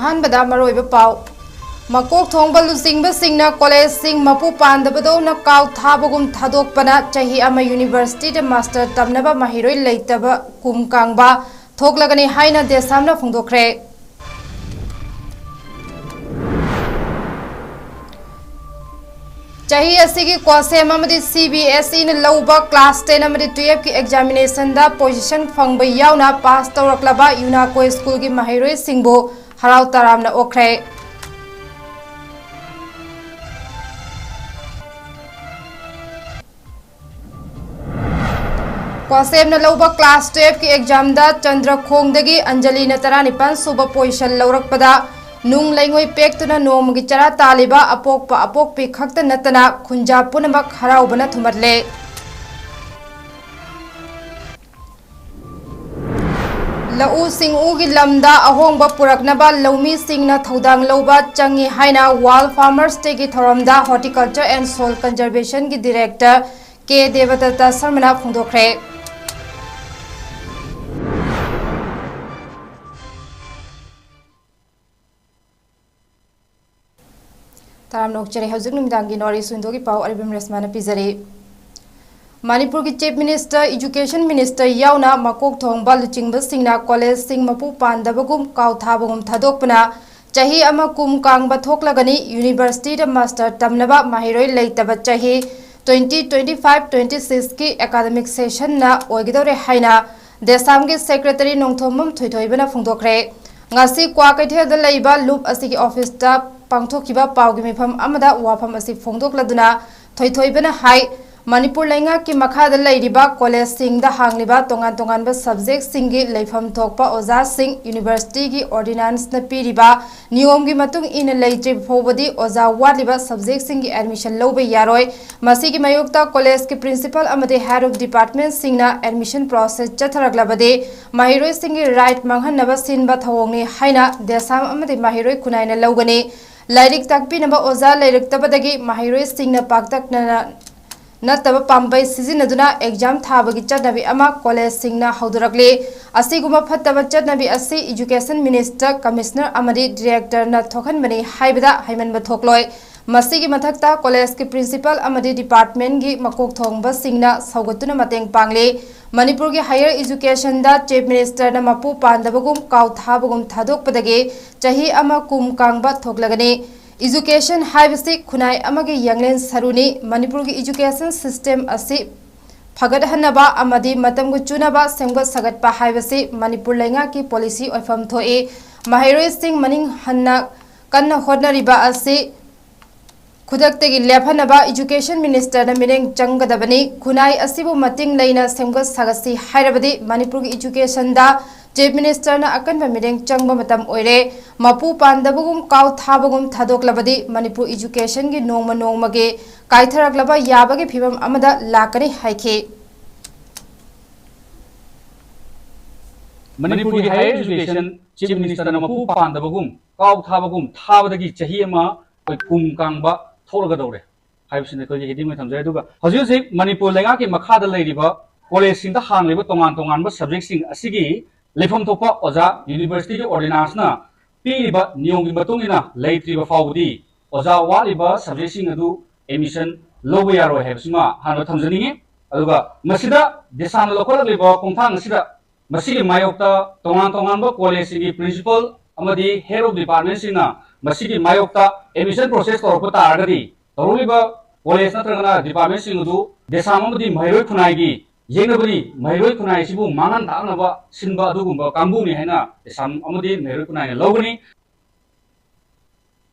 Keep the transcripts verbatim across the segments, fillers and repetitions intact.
ꯑꯍꯥꯟꯕꯗ ꯃꯔꯨꯑꯣꯏꯕ ꯄꯥꯎ꯫ ꯃꯀꯣꯛ ꯊꯣꯡꯕ ꯂꯨꯆꯤꯡꯕꯁꯤꯡꯅ ꯀꯣꯂꯦꯖꯁꯤꯡ ꯃꯄꯨ ꯄꯥꯟꯗꯕꯗꯧꯅ ꯀꯥꯎ ꯊꯥꯕꯒꯨꯝ ꯊꯥꯗꯣꯛꯄꯅ ꯆꯍꯤ ꯑꯃ ꯌꯨꯅꯤꯚꯔꯁꯤꯇꯤꯗ ꯃꯥꯁꯇꯔ ꯇꯝꯅꯕ ꯃꯍꯩꯔꯣꯏ ꯂꯩꯇꯕ ꯀꯨꯝ ꯀꯥꯡꯕ ꯊꯣꯛꯂꯒꯅꯤ ꯍꯥꯏꯅ ꯗꯦꯁꯥꯝꯅ ꯐꯣꯡꯗꯣꯛꯈ꯭ꯔꯦ꯫ ꯆꯍꯤ ꯑꯁꯤꯒꯤ ꯀ꯭ꯋꯥꯁꯦꯝ ꯑꯃꯗꯤ ꯁꯤ ꯕꯤ ꯑꯦꯁ ꯏꯅ ꯂꯧꯕ ꯀ꯭ꯂꯥꯁ ꯇꯦꯟ ꯑꯃꯗꯤ ꯇꯨꯌꯦꯜꯐꯀꯤ ꯑꯦꯛꯖꯥꯃꯤꯅꯦꯁꯟꯗ ꯄꯣꯖꯤꯁꯟ ꯐꯪꯕ ꯌꯥꯎꯅ ꯄꯥꯁ ꯇꯧꯔꯛꯂꯕ ꯌꯨꯅꯥꯀꯣ ꯁ꯭ꯀꯨꯜꯒꯤ ꯃꯍꯩꯔꯣꯏꯁꯤꯡꯕꯨ ꯍꯔꯥꯎ ꯇꯔꯥꯝꯅ ꯑꯣꯛꯈ꯭ꯔꯦ꯫ ꯀ꯭ꯋꯥꯁꯦꯝꯅ ꯂꯧꯕ ꯀ꯭ꯂꯥꯁ ꯇꯨꯌꯦꯜꯐꯀꯤ ꯑꯦꯛꯖꯥꯝꯗ ꯆꯟꯗ꯭ꯔꯈꯣꯡꯗꯒꯤ ꯑꯟꯖꯂꯤꯅ ꯇꯔꯥꯅꯤꯄꯥꯟ ꯁꯨꯕ ꯄꯣꯖꯤꯁꯟ ꯂꯧꯔꯛꯄꯗ ꯅꯨꯡ ꯂꯩꯉꯣꯏ ꯄꯦꯛꯇꯨꯅ ꯅꯣꯡꯃꯒꯤ ꯆꯔꯥ ꯇꯥꯜꯂꯤꯕ ꯑꯄꯣꯛꯄ ꯑꯄꯣꯛꯄꯤ ꯈꯛꯇ ꯅꯠꯇꯅ ꯈꯨꯟꯖꯥ ꯄꯨꯝꯅꯃꯛ ꯍꯔꯥꯎꯕꯅ ꯊꯨꯝꯍꯠꯂꯦ꯫ ꯂꯧꯎ ꯁꯤꯡꯎꯒꯤ ꯂꯝꯗ ꯑꯍꯣꯡꯕ ꯄꯨꯔꯛꯅꯕ ꯂꯧꯃꯤꯁꯤꯡꯅ ꯊꯧꯗꯥꯡ ꯂꯧꯕ ꯆꯪꯏ ꯍꯥꯏꯅ World Farmers Dayꯒꯤ ꯊꯧꯔꯝꯗ Horticulture and Soil Conservationꯒꯤ Director ꯀꯦ ꯗꯦꯕꯗꯠꯇ ꯁꯔꯃꯅ ꯐꯣꯡꯗꯣꯛꯈ꯭ꯔꯦ꯫ ꯇꯔꯥꯝꯅ ꯑꯣꯛꯆꯔꯤ꯫ ꯍꯧꯖꯤꯛ ꯅꯨꯃꯤꯗꯥꯡꯒꯤ North East Windowꯒꯤ ꯄꯥꯎ ꯑꯔꯤꯕꯝ ꯔꯦꯁꯃꯥꯅ ꯄꯤꯖꯔꯤ꯫ ꯃꯅꯤꯄꯨꯔꯒꯤ Chief Minister, Education Minister ꯌꯥꯎꯅ ꯃꯀꯣꯛ ꯊꯣꯡꯕ ꯂꯨꯆꯤꯡꯕꯁꯤꯡꯅ ꯀꯣꯂꯦꯖꯁꯤꯡ ꯃꯄꯨ ꯄꯥꯟꯗꯕꯒꯨꯝ ꯀꯥꯎ ꯊꯥꯕꯒꯨꯝ ꯊꯥꯗꯣꯛꯄꯅ ꯆꯍꯤ ꯑꯃ ꯀꯨꯝ ꯀꯥꯡꯕ ꯊꯣꯛꯂꯒꯅꯤ꯫ ꯌꯨꯅꯤꯚꯔꯁꯤꯇꯤꯗ ꯃꯥꯁꯇꯔ ꯇꯝꯅꯕ ꯃꯍꯩꯔꯣꯏ ꯂꯩꯇꯕ ꯆꯍꯤ twenty twenty-five twenty-sixꯀꯤ academic sessionꯅ ꯑꯣꯏꯒꯗꯧꯔꯦ ꯍꯥꯏꯅ ꯗꯦꯁꯥꯝꯒꯤ Secretary ꯅꯣꯡꯊꯣꯝꯕꯝ ꯊꯣꯏꯊꯣꯏꯕꯅ ꯐꯣꯡꯗꯣꯛꯈ꯭ꯔꯦ꯫ ꯉꯁꯤ ꯀ꯭ꯋꯥꯀꯩꯊꯦꯜꯗ ꯂꯩꯕ ꯂꯨꯞ ꯑꯁꯤꯒꯤ officeꯇ ꯄꯥꯡꯊꯣꯛꯈꯤꯕ ꯄꯥꯎꯒꯤ ꯃꯤꯐꯝ ꯑꯃꯗ ꯋꯥꯐꯝ ꯑꯁꯤ ꯐꯣꯡꯗꯣꯛꯂꯗꯨꯅ ꯊꯣꯏꯊꯣꯏꯕꯅ ꯍꯥꯏ, ꯃꯅꯤꯄꯨꯔ ꯂꯩꯉꯥꯛꯀꯤ ꯃꯈꯥꯗ ꯂꯩꯔꯤꯕ ꯀꯣꯂꯦꯖꯁꯤꯡꯗ ꯍꯥꯡꯂꯤꯕ ꯇꯣꯉꯥꯟ ꯇꯣꯉꯥꯟꯕ subjectꯁꯤꯡꯒꯤ ꯂꯩꯐꯝ ꯊꯣꯛꯄ ꯑꯣꯖꯥꯁꯤꯡ ꯌꯨꯅꯤꯚꯔꯁꯤꯇꯤꯒꯤ ordinanceꯅ ꯄꯤꯔꯤꯕ ꯅꯤꯌꯣꯝꯒꯤ ꯃꯇꯨꯡ ꯏꯟꯅ ꯂꯩꯇ꯭ꯔꯤꯕ ꯐꯥꯎꯕꯗꯤ ꯑꯣꯖꯥ ꯋꯥꯠꯂꯤꯕ subjectꯁꯤꯡꯒꯤ admission ꯂꯧꯕ ꯌꯥꯔꯣꯏ꯫ ꯃꯁꯤꯒꯤ ꯃꯥꯌꯣꯛꯇ ꯀꯣꯂꯦꯖꯀꯤ principal ꯑꯃꯗꯤ head of departmentꯁꯤꯡꯅ admission process ꯆꯠꯊꯔꯛꯂꯕꯗꯤ ꯃꯍꯩꯔꯣꯏꯁꯤꯡꯒꯤ right ꯃꯥꯡꯍꯟꯅꯕ ꯁꯤꯟꯕ ꯊꯧꯑꯣꯡꯅꯤ ꯍꯥꯏꯅ ꯗꯦꯁꯥꯝ ꯑꯃꯗꯤ ꯃꯍꯩꯔꯣꯏ ꯈꯨꯟꯅꯥꯏꯅ ꯂꯧꯒꯅꯤ꯫ ꯂꯥꯏꯔꯤꯛ ꯇꯥꯛꯄꯤꯅꯕ ꯑꯣꯖꯥ ꯂꯩꯔꯛꯇꯕꯗꯒꯤ ꯃꯍꯩꯔꯣꯏꯁꯤꯡꯅ ꯄꯥꯛꯇꯛꯅꯅ ꯅꯠꯇꯕ ꯄꯥꯝꯕꯩ ꯁꯤꯖꯤꯟꯅꯗꯨꯅ ꯑꯦꯛꯖꯥꯝ ꯊꯥꯕꯒꯤ ꯆꯠꯅꯕꯤ ꯑꯃ ꯀꯣꯂꯦꯖꯁꯤꯡꯅ ꯍꯧꯗꯣꯔꯛꯂꯤ꯫ ꯑꯁꯤꯒꯨꯝꯕ ꯐꯠꯇꯕ ꯆꯠꯅꯕꯤ ꯑꯁꯤ ꯏꯖꯨꯀꯦꯁꯟ ꯃꯤꯅꯤꯁꯇꯔ, ꯀꯃꯤꯁꯅꯔ ꯑꯃꯗꯤ ꯗꯤꯔꯦꯛꯇꯔꯅ ꯊꯣꯛꯍꯟꯕꯅꯤ ꯍꯥꯏꯕꯗ ꯍꯥꯏꯃꯟꯕ ꯊꯣꯛꯂꯣꯏ꯫ ꯃꯁꯤꯒꯤ ꯃꯊꯛꯇ ꯀꯣꯂꯦꯖꯀꯤ ꯄ꯭ꯔꯤꯟꯁꯤꯄꯥꯜ ꯑꯃꯗꯤ ꯗꯤꯄꯥꯔꯠꯃꯦꯟꯒꯤ ꯃꯀꯣꯛ ꯊꯣꯡꯕꯁꯤꯡꯅ ꯁꯧꯒꯠꯇꯨꯅ ꯃꯇꯦꯡ ꯄꯥꯡꯂꯤ꯫ ꯃꯅꯤꯄꯨꯔꯒꯤ ꯍꯥꯌꯔ ꯏꯖꯨꯀꯦꯁꯟꯗ ꯆꯤꯐ ꯃꯤꯅꯤꯁꯇꯔꯅ ꯃꯄꯨ ꯄꯥꯟꯗꯕꯒꯨꯝ ꯀꯥꯎ ꯊꯥꯕꯒꯨꯝ ꯊꯥꯗꯣꯛꯄꯗꯒꯤ ꯆꯍꯤ ꯑꯃ ꯀꯨꯝ ꯀꯥꯡꯕ ꯊꯣꯛꯂꯒꯅꯤ꯫ ꯏꯖꯨꯀꯦꯁꯟ ꯍꯥꯏꯕꯁꯤ ꯈꯨꯟꯅꯥꯏ ꯑꯃꯒꯤ ꯌꯥꯡꯂꯦꯟ ꯁꯔꯨꯅꯤ꯫ ꯃꯅꯤꯄꯨꯔꯒꯤ ꯏꯖꯨꯀꯦꯁꯟ ꯁꯤꯁꯇꯦꯝ ꯑꯁꯤ ꯐꯒꯠꯍꯟꯅꯕ ꯑꯃꯗꯤ ꯃꯇꯝꯒ ꯆꯨꯅꯕ ꯁꯦꯝꯒꯠ ꯁꯥꯒꯠꯄ ꯍꯥꯏꯕꯁꯤ ꯃꯅꯤꯄꯨꯔ ꯂꯩꯉꯥꯛꯀꯤ ꯄꯣꯂꯤꯁꯤ ꯑꯣꯏꯐꯝ ꯊꯣꯛꯏ꯫ ꯃꯍꯩꯔꯣꯏꯁꯤꯡ ꯃꯅꯤꯡ ꯍꯟꯅ ꯀꯟꯅ ꯍꯣꯠꯅꯔꯤꯕ ꯑꯁꯤ ꯈꯨꯗꯛꯇꯒꯤ ꯂꯦꯞꯍꯟꯅꯕ ꯏꯖꯨꯀꯦꯁꯟ ꯃꯤꯅꯤꯁꯇꯔꯅ ꯃꯤꯠꯌꯦꯡ ꯆꯪꯒꯗꯕꯅꯤ꯫ ꯈꯨꯟꯅꯥꯏ ꯑꯁꯤꯕꯨ ꯃꯇꯤꯡ ꯂꯩꯅ ꯁꯦꯝꯒꯠ ꯁꯥꯒꯠꯁꯤ ꯍꯥꯏꯔꯕꯗꯤ ꯃꯅꯤꯄꯨꯔꯒꯤ ꯏꯖꯨꯀꯦꯁꯟꯗ ꯆꯤꯐ ꯃꯤꯅꯤꯁꯇꯔꯅ ꯑꯀꯟꯕ ꯃꯤꯠꯌꯦꯡ ꯆꯪꯕ ꯃꯇꯝ ꯑꯣꯏꯔꯦ꯫ ꯃꯄꯨ ꯄꯥꯟꯗꯕꯒꯨꯝ ꯀꯥꯎ ꯊꯥꯕꯒꯨꯝ ꯊꯥꯗꯣꯛꯂꯕꯗꯤ ꯃꯅꯤꯄꯨꯔ ꯏꯖꯨꯀꯦꯁꯟꯒꯤ ꯅꯣꯡꯃ ꯅꯣꯡꯃꯒꯤ ꯀꯥꯏꯊꯔꯛꯂꯕ ꯌꯥꯕꯒꯤ ꯐꯤꯕꯝ ꯑꯃꯗ ꯂꯥꯛꯀꯅꯤ ꯍꯥꯏꯈꯤ꯫ ꯃꯅꯤꯄꯨꯔꯒꯤ ꯍꯥꯌꯔ ꯏꯖꯨꯀꯦꯁꯟ ꯆꯤꯐ ꯃꯤꯅꯤꯁꯇꯔꯅ ꯃꯄꯨ ꯄꯥꯟꯗꯕꯒꯨꯝ ꯀꯥꯎ ꯊꯥꯕꯒꯨꯝ ꯊꯥꯕꯗꯒꯤ ꯆꯍꯤ ꯑꯃ ꯑꯩꯈꯣꯏ ꯀꯨꯝ ꯀꯥꯡꯕ ꯊꯣꯛꯂꯒꯗꯧꯔꯦ ꯍꯥꯏꯕꯁꯤꯅ ꯑꯩꯈꯣꯏꯒꯤ ꯍꯦꯗꯤꯡ ꯑꯣꯏꯅ ꯊꯝꯖꯩ꯫ ꯑꯗꯨꯒ ꯍꯧꯖꯤꯛ ꯍꯧꯖꯤꯛ ꯃꯅꯤꯄꯨꯔ ꯂꯩꯉꯥꯛꯀꯤ ꯃꯈꯥꯗ ꯂꯩꯔꯤꯕ ꯀꯣꯂꯦꯖꯁꯤꯡꯗ ꯍꯥꯡꯂꯤꯕ ꯇꯣꯉꯥꯟ ꯇꯣꯉꯥꯟꯕ ꯁꯕꯖꯦꯛꯁꯤꯡ ꯑꯁꯤꯒꯤ ꯂꯩꯐꯝ ꯊꯣꯛꯄ ꯑꯣꯖꯥ ꯌꯨꯅꯤꯚꯔꯁꯤꯇꯤꯒꯤ ꯑꯣꯔꯗꯤꯅꯥꯟꯁꯅ ꯄꯤꯔꯤꯕ ꯅꯤꯌꯣꯝꯒꯤ ꯃꯇꯨꯡ ꯏꯟꯅ ꯂꯩꯇ꯭ꯔꯤꯕ ꯐꯥꯎꯕꯗꯤ ꯑꯣꯖꯥ ꯋꯥꯠꯂꯤꯕ ꯁꯕꯖꯦꯛꯁꯤꯡ ꯑꯗꯨ ꯑꯦꯗꯃꯤꯁꯟ ꯂꯧꯕ ꯌꯥꯔꯣꯏ ꯍꯥꯏꯕꯁꯤꯃ ꯍꯥꯟꯅ ꯊꯝꯖꯅꯤꯡꯉꯤ꯫ ꯑꯗꯨꯒ ꯃꯁꯤꯗ ꯗꯦꯁꯥꯝꯅ ꯂꯧꯈꯠꯂꯛꯂꯤꯕ ꯈꯣꯡꯊꯥꯡ ꯑꯁꯤꯗ ꯃꯁꯤꯒꯤ ꯃꯥꯌꯣꯛꯇ ꯇꯣꯉꯥꯟ ꯇꯣꯉꯥꯟꯕ ꯀꯣꯂꯦꯖꯁꯤꯡꯒꯤ ꯄ꯭ꯔꯤꯟꯁꯤꯄꯜ ꯑꯃꯗꯤ ꯍꯦꯗ ꯑꯣꯐ ꯗꯤꯄꯥꯔꯠꯃꯦꯟꯁꯤꯡꯅ ꯃꯁꯤꯒꯤ ꯃꯥꯌꯣꯛꯇ ꯑꯦꯗꯃꯤꯁꯟ ꯄ꯭ꯔꯣꯁꯦꯁ ꯇꯧꯔꯛꯄ ꯇꯥꯔꯒꯗꯤ ꯇꯧꯔꯛꯂꯤꯕ ꯀꯣꯂꯦꯖ ꯅꯠꯇ꯭ꯔꯒꯅ ꯗꯤꯄꯥꯔꯠꯃꯦꯟꯁꯤꯡ ꯑꯗꯨ ꯗꯦꯁꯥꯝ ꯑꯃꯗꯤ ꯃꯍꯩꯔꯣꯏ ꯈꯨꯟꯅꯥꯏꯒꯤ ꯌꯦꯡꯅꯕꯅꯤ꯫ ꯃꯍꯩꯔꯣꯏ ꯈꯨꯟꯅꯥꯏ ꯑꯁꯤꯕꯨ ꯃꯥꯡꯍꯟ ꯇꯥꯛꯅꯕ ꯁꯤꯟꯕ ꯑꯗꯨꯒꯨꯝꯕ ꯀꯥꯡꯕꯨꯅꯤ ꯍꯥꯏꯅ ꯗꯦꯁꯥꯝ ꯑꯃꯗꯤ ꯃꯍꯩꯔꯣꯏ ꯈꯨꯟꯅꯥꯏꯅ ꯂꯧꯒꯅꯤ꯫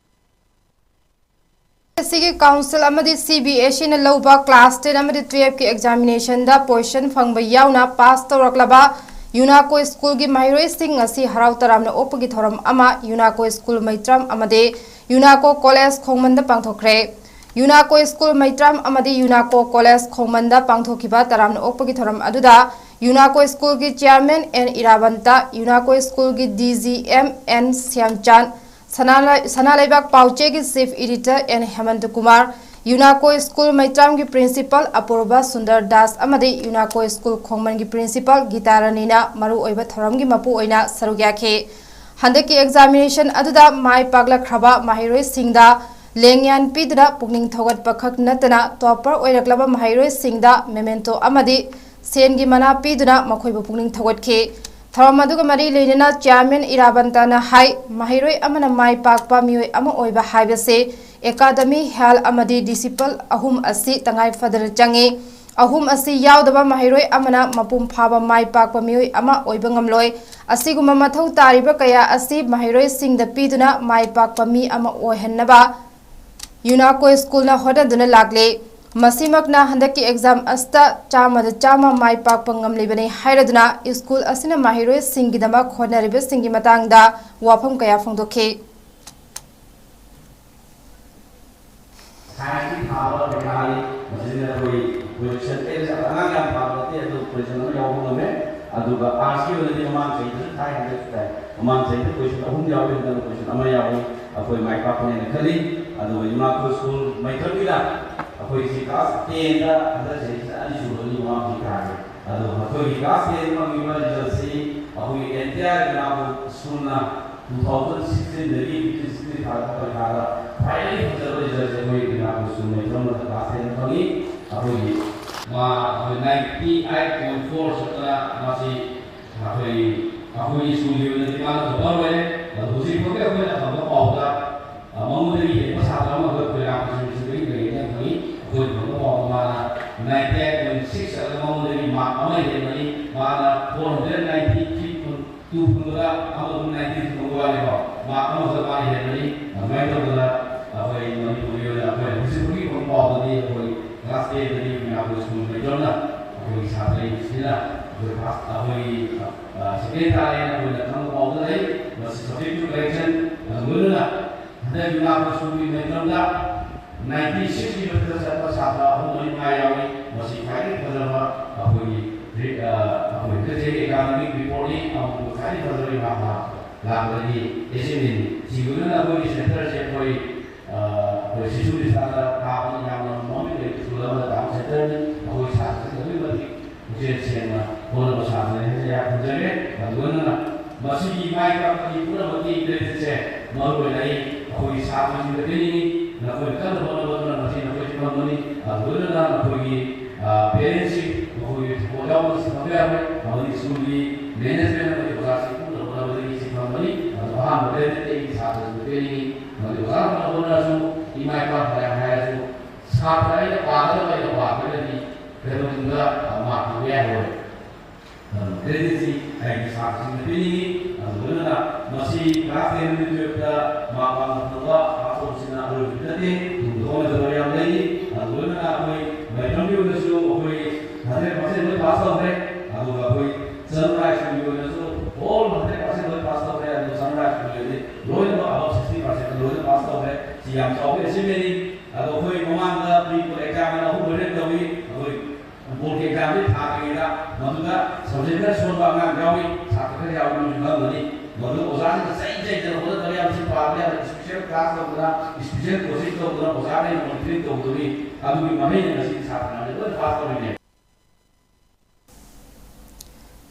ꯑꯁꯤꯒꯤ ꯀꯥꯎꯟꯁꯤꯜ ꯑꯃꯗꯤ ꯁꯤ ꯕꯤ ꯑꯦꯁ ꯏꯅ ꯂꯧꯕ ꯀ꯭ꯂꯥꯁ ꯇꯦꯟ ꯑꯃꯗꯤ ꯇꯨꯌꯦꯜꯐꯀꯤ ꯑꯦꯛꯖꯥꯃꯤꯅꯦꯁꯟꯗ ꯄꯣꯖꯤꯁꯟ ꯐꯪꯕ ꯌꯥꯎꯅ ꯄꯥꯁ ꯇꯧꯔꯛꯂꯕ ꯌꯨꯅꯥꯀꯣ ꯁ꯭ꯀꯨꯜꯒꯤ ꯃꯍꯩꯔꯣꯏꯁꯤꯡ ꯉꯁꯤ ꯍꯔꯥꯎ ꯇꯔꯥꯝꯅ ꯑꯣꯛꯄꯒꯤ ꯊꯧꯔꯝ ꯑꯃ ꯌꯨꯅꯥꯀꯣ ꯁ꯭ꯀꯨꯜ ꯃꯩꯇ꯭ꯔꯝ ꯑꯃꯗꯤ ꯌꯨꯅꯥꯀꯣ ꯀꯣꯂꯦꯖ ꯈꯣꯡꯃꯟꯗ ꯄꯥꯡꯊꯣꯛꯈ꯭ꯔꯦ꯫ ꯌꯨꯅꯥꯀꯣ ꯁ꯭ꯀꯨꯜ ꯃꯩꯇ꯭ꯔꯝ ꯑꯃꯗꯤ ꯌꯨꯅꯥꯀꯣ ꯀꯣꯂꯦꯖ ꯈꯣꯡꯃꯟꯗ ꯄꯥꯡꯊꯣꯛꯈꯤꯕ ꯇꯔꯥꯝꯅ ꯑꯣꯛꯄꯒꯤ ꯊꯧꯔꯝ ꯑꯗꯨꯗ ꯌꯨꯅꯥꯀꯣ ꯁ꯭ꯀꯨꯜꯒꯤ ꯆꯤꯌꯥꯔꯃꯦꯟ ꯑꯦꯟ ꯏꯔꯥꯕꯟꯇ, ꯌꯨꯅꯥꯀꯣ ꯁ꯭ꯀꯨꯜꯒꯤ D G M N Shyamchan, ꯁꯅꯥꯂꯩ-, ꯁꯅꯥꯂꯩꯕꯥꯛ ꯄꯥꯎꯆꯦꯒꯤ chief editor N Hemanta Kumar, ꯌꯨꯅꯥꯀꯣ ꯁ꯭ꯀꯨꯜ ꯃꯩꯇ꯭ꯔꯥꯝꯒꯤ ꯄ꯭ꯔꯤꯟꯁꯤꯄꯥꯜ ꯑꯄꯨꯔꯕ ꯁꯨꯟꯗꯔ ꯗꯥꯁ ꯑꯃꯗꯤ ꯌꯨꯅꯥꯀꯣ ꯁ꯭ꯀꯨꯜ ꯈꯣꯡꯃꯟꯒꯤ ꯄ꯭ꯔꯤꯟꯁꯤꯄꯥꯜ ꯒꯤꯇꯥ ꯔꯥꯅꯤꯅ ꯃꯔꯨꯑꯣꯏꯕ ꯊꯧꯔꯝꯒꯤ ꯃꯄꯨ ꯑꯣꯏꯅ ꯁꯔꯨꯛ ꯌꯥꯈꯤ꯫ ꯍꯟꯗꯛꯀꯤ ꯑꯦꯛꯖꯥꯃꯤꯅꯦꯁꯟ ꯑꯗꯨꯗ ꯃꯥꯏ ꯄꯥꯛꯂꯛꯈ꯭ꯔꯕ ꯃꯍꯩꯔꯣꯏꯁꯤꯡꯗ ꯂꯦꯡꯌꯥꯟ ꯄꯤꯗꯨꯅ ꯄꯨꯛꯅꯤꯡ ꯊꯧꯒꯠꯄ ꯈꯛ ꯅꯠꯇꯅ ꯇꯣꯞꯄꯔ ꯑꯣꯏꯔꯛꯂꯕ ꯃꯍꯩꯔꯣꯏꯁꯤꯡꯗ ꯃꯦꯃꯦꯟꯇꯣ ꯑꯃꯗꯤ ꯁꯦꯟꯒꯤ ꯃꯅꯥ ꯄꯤꯗꯨꯅ ꯃꯈꯣꯏꯕꯨ ꯄꯨꯛꯅꯤꯡ ꯊꯧꯒꯠꯈꯤ꯫ ꯊꯧꯔꯝ ꯑꯗꯨꯒ ꯃꯔꯤ ꯂꯩꯅꯅ ꯆꯤꯌꯥꯔꯃꯦꯟ ꯏꯔꯥꯕꯟꯇꯅ ꯍꯥꯏ, ꯃꯍꯩꯔꯣꯏ ꯑꯃꯅ ꯃꯥꯏ ꯄꯥꯛꯄ ꯃꯤꯑꯣꯏ ꯑꯃ ꯑꯣꯏꯕ ꯍꯥꯏꯕꯁꯤ ꯑꯦꯀꯥꯗꯃꯤ, ꯍꯦꯜ ꯑꯃꯗꯤ ꯗꯤꯁꯤꯄꯜ ꯑꯍꯨꯝ ꯑꯁꯤ ꯇꯉꯥꯏ ꯐꯗꯅ ꯆꯪꯏ꯫ ꯑꯍꯨꯝ ꯑꯁꯤ ꯌꯥꯎꯗꯕ ꯃꯍꯩꯔꯣꯏ ꯑꯃꯅ ꯃꯄꯨꯡ ꯐꯥꯕ ꯃꯥꯏ ꯄꯥꯛꯄ ꯃꯤꯑꯣꯏ ꯑꯃ ꯑꯣꯏꯕ ꯉꯝꯂꯣꯏ꯫ ꯑꯁꯤꯒꯨꯝꯕ ꯃꯊꯧ ꯇꯥꯔꯤꯕ ꯀꯌꯥ ꯑꯁꯤ ꯃꯍꯩꯔꯣꯏꯁꯤꯡꯗ ꯄꯤꯗꯨꯅ ꯃꯥꯏ ꯄꯥꯛꯄ ꯃꯤ ꯑꯃ ꯑꯣꯏꯍꯟꯅꯕ ꯌꯨꯅꯥꯀꯣ ꯁ꯭ꯀꯨꯜꯅ ꯍꯣꯠꯅꯗꯨꯅ ꯂꯥꯛꯂꯤ꯫ ꯃꯁꯤꯃꯛꯅ ꯍꯟꯗꯛꯀꯤ ꯑꯦꯛꯖꯥꯝ ꯑꯁꯤꯗ ꯆꯥꯝꯃꯗ ꯆꯥꯝꯃ ꯃꯥꯏ ꯄꯥꯛꯄ ꯉꯝꯂꯤꯕꯅꯤ ꯍꯥꯏꯔꯗꯨꯅ ꯁ꯭ꯀꯨꯜ ꯑꯁꯤꯅ ꯃꯍꯩꯔꯣꯏꯁꯤꯡꯒꯤꯗꯃꯛ ꯍꯣꯠꯅꯔꯤꯕꯁꯤꯡꯒꯤ ꯃꯇꯥꯡꯗ ꯋꯥꯐꯝ ꯀꯌꯥ ꯐꯣꯡꯗꯣꯛꯈꯤ꯫ ꯁꯥꯏꯟꯁꯀꯤ ꯊꯥꯕ ꯄꯔꯤꯈꯥꯅꯤ꯫ ꯃꯁꯤꯗ ꯑꯩꯈꯣꯏ ꯀꯣꯏꯁꯟ ꯇꯦꯟꯁ ꯑꯉꯥꯡ ꯌꯥꯝ ꯊꯥꯕ ꯅꯠꯇꯦ, ꯑꯗꯨ ꯀꯣꯏꯁꯟ ꯑꯃ ꯌꯥꯎꯕ ꯉꯝꯃꯦ꯫ ꯑꯗꯨꯒ ꯑꯥꯔꯠꯁꯀꯤ ꯑꯣꯏꯅꯗꯤ ꯃꯃꯥꯡ ꯆꯍꯤꯗꯁꯨ ꯊꯥꯏ, ꯍꯟꯗꯛꯁꯨ ꯊꯥꯏ꯫ ꯃꯃꯥꯡ ꯆꯍꯤꯗ ꯀꯣꯏꯁꯟ ꯑꯍꯨꯝ ꯌꯥꯎꯏ, ꯍꯟꯗꯛꯅ ꯀꯣꯏꯁꯟ ꯑꯃ ꯌꯥꯎꯏ꯫ ꯑꯩꯈꯣꯏ ꯃꯥꯏ ꯄꯥꯛꯄꯅꯦꯅ ꯈꯜꯂꯤ꯫ ꯑꯗꯨꯒ ꯌꯨꯅꯥꯀꯣ ꯁ꯭ꯀꯨꯜ ꯃꯩꯇ꯭ꯔꯝꯒꯤꯗ ꯑꯩꯈꯣꯏꯁꯤ ꯀ꯭ꯂꯥꯁ ꯇꯦꯟꯗ ꯍꯟꯗꯛ ꯆꯍꯤꯁꯤꯗ ꯑꯅꯤ ꯁꯨꯕꯅꯤ, ꯃꯃꯥꯡ ꯆꯍꯤ ꯊꯥꯔꯦ꯫ ꯑꯗꯣ ꯃꯈꯣꯏꯒꯤ ꯀ꯭ꯂꯥꯁ ꯇꯦꯟ ꯐꯪꯉꯤꯕ ꯔꯤꯖꯜꯁꯤ ꯑꯩꯈꯣꯏꯒꯤ ꯑꯦꯟꯇꯤꯌꯥꯔ ꯌꯨꯅꯥꯀꯣ ꯁ꯭ꯀꯨꯜꯅ ꯇꯨ ꯊꯥꯎꯖꯟ ꯁꯤꯛꯁꯇꯤꯟꯗꯒꯤ ꯐꯤꯐꯇꯤꯟ ꯁꯤꯛꯁꯇꯤꯟ ꯊꯥꯔꯛꯄ ꯄꯔꯤꯈꯥꯗ ꯈ꯭ꯋꯥꯏꯗꯒꯤ ꯐꯖꯕ ꯔꯤꯖꯜꯁꯦ ꯑꯩꯈꯣꯏ ꯌꯨꯅꯥꯀꯣ ꯁ꯭ꯀꯨꯜ ꯃꯩꯇ꯭ꯔꯝꯗ ꯀ꯭ꯂꯥꯁ ꯇꯦꯟ ꯐꯪꯉꯤ꯫ ꯑꯩꯈꯣꯏꯒꯤ ꯃꯥ ꯑꯩꯈꯣꯏ ꯅꯥꯏꯟꯇꯤ ꯑꯩꯠ ꯄꯣꯏꯟ ꯐꯣꯔ ꯆꯠꯇꯅ ꯃꯥꯁꯤ ꯑꯩꯈꯣꯏ, ꯑꯩꯈꯣꯏꯒꯤ ꯁ꯭ꯀꯨꯜꯒꯤ ꯑꯣꯏꯅꯗꯤ ꯃꯥꯅ ꯇꯣꯞꯄꯔ ꯑꯣꯏꯔꯦ꯫ ꯑꯗꯣ ꯍꯧꯖꯤꯛ ꯐꯥꯎꯒꯤ ꯑꯩꯈꯣꯏꯅ ꯐꯪꯕ ꯄꯥꯎꯗ, ꯑ, ꯃꯉꯣꯟꯗꯒꯤ ꯍꯦꯟꯕ ꯁꯥꯇ꯭ꯔ ꯑꯃꯈꯛ ꯑꯩꯈꯣꯏ ꯔꯥꯃꯀ꯭ꯔꯤꯁꯅ ꯃꯤꯁꯟꯗꯒꯤ ꯂꯩꯌꯦꯅ ꯈꯪꯉꯤ꯫ ꯑꯩꯈꯣꯏꯅ ꯐꯪꯕ ꯄꯥꯎꯗ ꯃꯥꯅ ꯅꯥꯏꯟꯇꯤ ꯑꯩꯠ ꯄꯣꯏꯟ ꯁꯤꯛꯁ ꯑꯗꯨ ꯃꯉꯣꯟꯗꯒꯤ ꯃꯥꯔꯛ ꯑꯃ ꯍꯦꯟꯕꯅꯤ꯫ ꯃꯥꯅ four hundred ninety three point two ꯐꯪꯕꯗ ꯑꯃꯗꯨ ꯅꯥꯏꯟꯇꯤ ꯊ꯭ꯔꯤ ꯐꯪꯕ ꯋꯥꯅꯤꯀꯣ, ꯃꯥꯔꯛ ꯑꯃꯈꯛ ꯃꯥꯅ ꯍꯦꯟꯕꯅꯤ꯫ ꯑꯗꯨꯃꯥꯏꯅ ꯇꯧꯗꯅ ꯑꯩꯈꯣꯏ ꯃꯅꯤꯄꯨꯔꯒꯤ ꯑꯣꯏꯅ ꯑꯩꯈꯣꯏ ꯍꯧꯖꯤꯛ ꯍꯧꯖꯤꯛ ꯐꯪꯕ ꯄꯥꯎꯗꯗꯤ ꯑꯩꯈꯣꯏ ꯀ꯭ꯂꯥꯁ ꯇꯦꯟꯗꯒꯤ ꯌꯨꯅꯥꯀꯣ ꯁ꯭ꯀꯨꯜ ꯃꯩꯇ꯭ꯔꯝꯅ ꯑꯩꯈꯣꯏꯒꯤ ꯁꯥꯇ꯭ꯔꯁꯤꯡꯁꯤꯅ ꯑꯩꯈꯣꯏ ꯀ꯭ꯂꯥꯁ, ꯑꯩꯈꯣꯏꯒꯤ, ꯑ, ꯁꯦꯀꯦꯟ ꯇꯥꯔꯦꯅ ꯑꯩꯈꯣꯏꯅ ꯈꯪꯕ ꯄꯥꯎꯗ ꯂꯩ꯫ ꯃꯁꯤ subject to correction, ꯑꯗꯨꯒ ꯂꯣꯏꯅꯅ ꯍꯟꯗꯛ ꯌꯨꯅꯥꯀꯣ ꯁ꯭ꯀꯨꯜꯒꯤ ꯃꯩꯇ꯭ꯔꯝꯗ ꯅꯥꯏꯟꯇꯤ ꯁꯤꯛꯁꯀꯤ ꯃꯊꯛꯇ ꯆꯠꯄ ꯁꯥꯇ꯭ꯔ ꯑꯍꯨꯝ ꯃꯔꯤ ꯃꯉꯥ ꯌꯥꯎꯏ꯫ ꯃꯁꯤ ꯈ꯭ꯋꯥꯏꯗꯒꯤ ꯐꯖꯕ ꯑꯩꯈꯣꯏꯒꯤ ꯔꯤ-, ꯑ, ꯑꯩꯈꯣꯏ ꯍꯟꯗꯛ ꯆꯍꯤ ꯑꯦꯀꯥꯗꯃꯤꯛ ꯔꯤꯄꯣꯔꯠꯅꯤ꯫ ꯑꯃꯨꯛ ꯈ꯭ꯋꯥꯏꯗꯒꯤ ꯐꯖꯕ ꯏꯃꯥ ꯂꯥꯛꯄꯗꯒꯤ ꯑꯦꯆꯤꯞꯃꯦꯟꯅꯤ꯫ ꯁꯤꯒꯤ ꯑꯣꯏꯅ ꯑꯩꯈꯣꯏꯒꯤ ꯁꯦꯟꯇꯔꯁꯦ ꯑꯩꯈꯣꯏ, ꯑ, ꯑꯩꯈꯣꯏ ꯁꯤꯁꯨ ꯂꯤꯁꯥꯗ ꯀꯥꯕꯅꯤ꯫ ꯁꯦꯡꯅ ꯍꯣꯠꯅꯕ ꯁꯥꯇ꯭ꯔꯅꯤ ꯍꯥꯏꯅ ꯑꯩꯍꯥꯛ ꯊꯝꯖꯒꯦ꯫ ꯑꯗꯨꯒ ꯂꯣꯏꯅꯅ ꯃꯁꯤꯒꯤ ꯃꯥꯏ ꯄꯥꯛꯄꯒꯤ ꯄꯨꯝꯅꯃꯛꯀꯤ creditꯁꯦ ꯃꯔꯨ ꯑꯣꯏꯅ ꯑꯩ ꯑꯩꯈꯣꯏꯒꯤ ꯁꯥꯇ꯭ꯔꯁꯤꯡꯗ ꯄꯤꯅꯤꯡꯏ꯫ ꯅꯈꯣꯏꯅ ꯀꯟꯅ ꯍꯣꯠꯅꯕꯗꯨꯅ ꯉꯁꯤ ꯅꯈꯣꯏꯁꯤ ꯐꯪꯕꯅꯤ꯫ ꯑꯗꯨ ꯂꯣꯏꯅꯅ ꯅꯈꯣꯏꯒꯤ parents, ꯃꯈꯣꯏꯒꯤ support ꯌꯥꯎꯗꯅ ꯁꯤ ꯐꯪꯕ ꯌꯥꯔꯣꯏ꯫ ꯑꯃꯗꯤ schoolꯒꯤ management ꯑꯃꯗꯤ ꯑꯣꯖꯥꯁꯤꯡ ꯄꯨꯝꯅ ꯍꯣꯠꯅꯕꯗꯒꯤ ꯁꯤ ꯐꯪꯕꯅꯤ꯫ ꯑꯗꯨ ꯑꯍꯥꯟꯕ creditꯇꯤ ꯑꯩꯒꯤ ꯁꯥꯇ꯭ꯔꯁꯤꯡꯗ ꯄꯤꯅꯤꯡꯏ꯫ ꯑꯃꯗꯤ ꯑꯣꯖꯥ ꯐꯅ ꯍꯣꯠꯅꯔꯁꯨ, ꯏꯃꯥ ꯏꯄꯥ ꯐꯅꯌꯥꯝ ꯍꯥꯏꯔꯁꯨ, ꯁꯥꯇ꯭ꯔ ꯑꯩꯅ ꯄꯥꯒꯗꯕ ꯑꯩꯅ ꯄꯥꯗ꯭ꯔꯒꯗꯤ ꯀꯩꯗꯧꯅꯨꯡꯗ ꯃꯥꯔꯛ ꯐꯪꯕ ꯌꯥꯔꯣꯏ꯫ ꯑꯗꯨꯅ creditꯁꯤ ꯑꯩꯒꯤ ꯁꯥꯇ꯭ꯔꯁꯤꯡꯗ ꯄꯤꯅꯤꯡꯏ꯫ ꯑꯗꯨ ꯂꯣꯏꯅꯅ ꯃꯁꯤ class ten ꯑꯃꯗꯤ twelveꯇ ꯃꯥꯔꯛ ꯋꯥꯡꯅ ꯐꯪꯕ ꯄꯥꯁ ꯇꯧꯕꯁꯤꯅ ꯑꯔꯣꯏꯕꯗꯤ ꯅꯠꯇꯦ, ꯇꯨꯡꯗ ꯍꯣꯠꯅꯒꯗꯕ ꯌꯥꯝ ꯂꯩꯔꯤ꯫ ꯑꯗꯨ ꯂꯣꯏꯅꯅ ꯑꯩꯈꯣꯏ ꯃꯩꯇ꯭ꯔꯝꯒꯤ ꯑꯣꯏꯅꯁꯨ ꯑꯩꯈꯣꯏ hundred percent ꯂꯣꯏ ꯄꯥꯁ ꯇꯧꯈ꯭ꯔꯦ꯫ ꯑꯗꯨꯒ ꯑꯩꯈꯣꯏ ꯆꯅꯨꯔꯥꯏ ꯁ꯭ꯀꯨꯜꯒꯤ ꯑꯣꯏꯅꯁꯨ all hundred percent ꯂꯣꯏ ꯄꯥꯁ ꯇꯧꯈ꯭ꯔꯦ꯫ ꯑꯗꯨ ꯆꯅꯨꯔꯥꯏ ꯁ꯭ꯀꯨꯜꯒꯤꯗꯤ ꯂꯣꯏꯅꯃꯛ above sixty percent ꯂꯣꯏꯅ ꯄꯥꯁ ꯇꯧꯈ꯭ꯔꯦ꯫ ꯁꯤ ꯌꯥꯝ ꯆꯥꯎꯕ achievementꯅꯤ꯫ ꯑꯗꯣ ꯑꯩꯈꯣꯏ ꯃꯃꯥꯡꯗ pre board exam ꯍꯥꯏꯅ ꯑꯍꯨꯝ ꯂꯣꯏꯅ ꯇꯧꯏ꯫ ꯑꯩꯈꯣꯏ boardꯀꯤ examꯗꯤ ꯊꯥꯗ꯭ꯔꯤꯉꯩꯗ ꯃꯗꯨꯗ subject ꯈꯔ ꯁꯣꯟꯕ ꯑꯉꯥꯡ ꯌꯥꯎꯏ, ꯁꯥꯇ꯭ꯔ ꯈꯔ ꯌꯥꯎꯏ, ꯃꯣꯏꯁꯨ ꯈꯪꯒꯅꯤ꯫ ꯃꯗꯨ ꯑꯣꯖꯥꯁꯤꯡꯅ ꯆꯩ ꯆꯩꯗꯅ ꯍꯣꯠꯅꯗꯕ ꯌꯥꯕ, ꯁꯤ ꯄꯥꯕ ꯌꯥꯕ, special class ꯇꯧꯗꯅ, special coaching ꯇꯧꯗꯅ, ꯑꯣꯖꯥꯈꯩꯅ monitoring ꯇꯧꯗꯕꯒꯤ ꯑꯗꯨꯒꯤ ꯃꯍꯩꯅ ꯉꯁꯤ ꯁꯥꯇ꯭ꯔ ꯃꯌꯥꯝꯁꯦ ꯂꯣꯏꯅ ꯄꯥꯁ ꯇꯧꯔꯤꯅꯦ꯫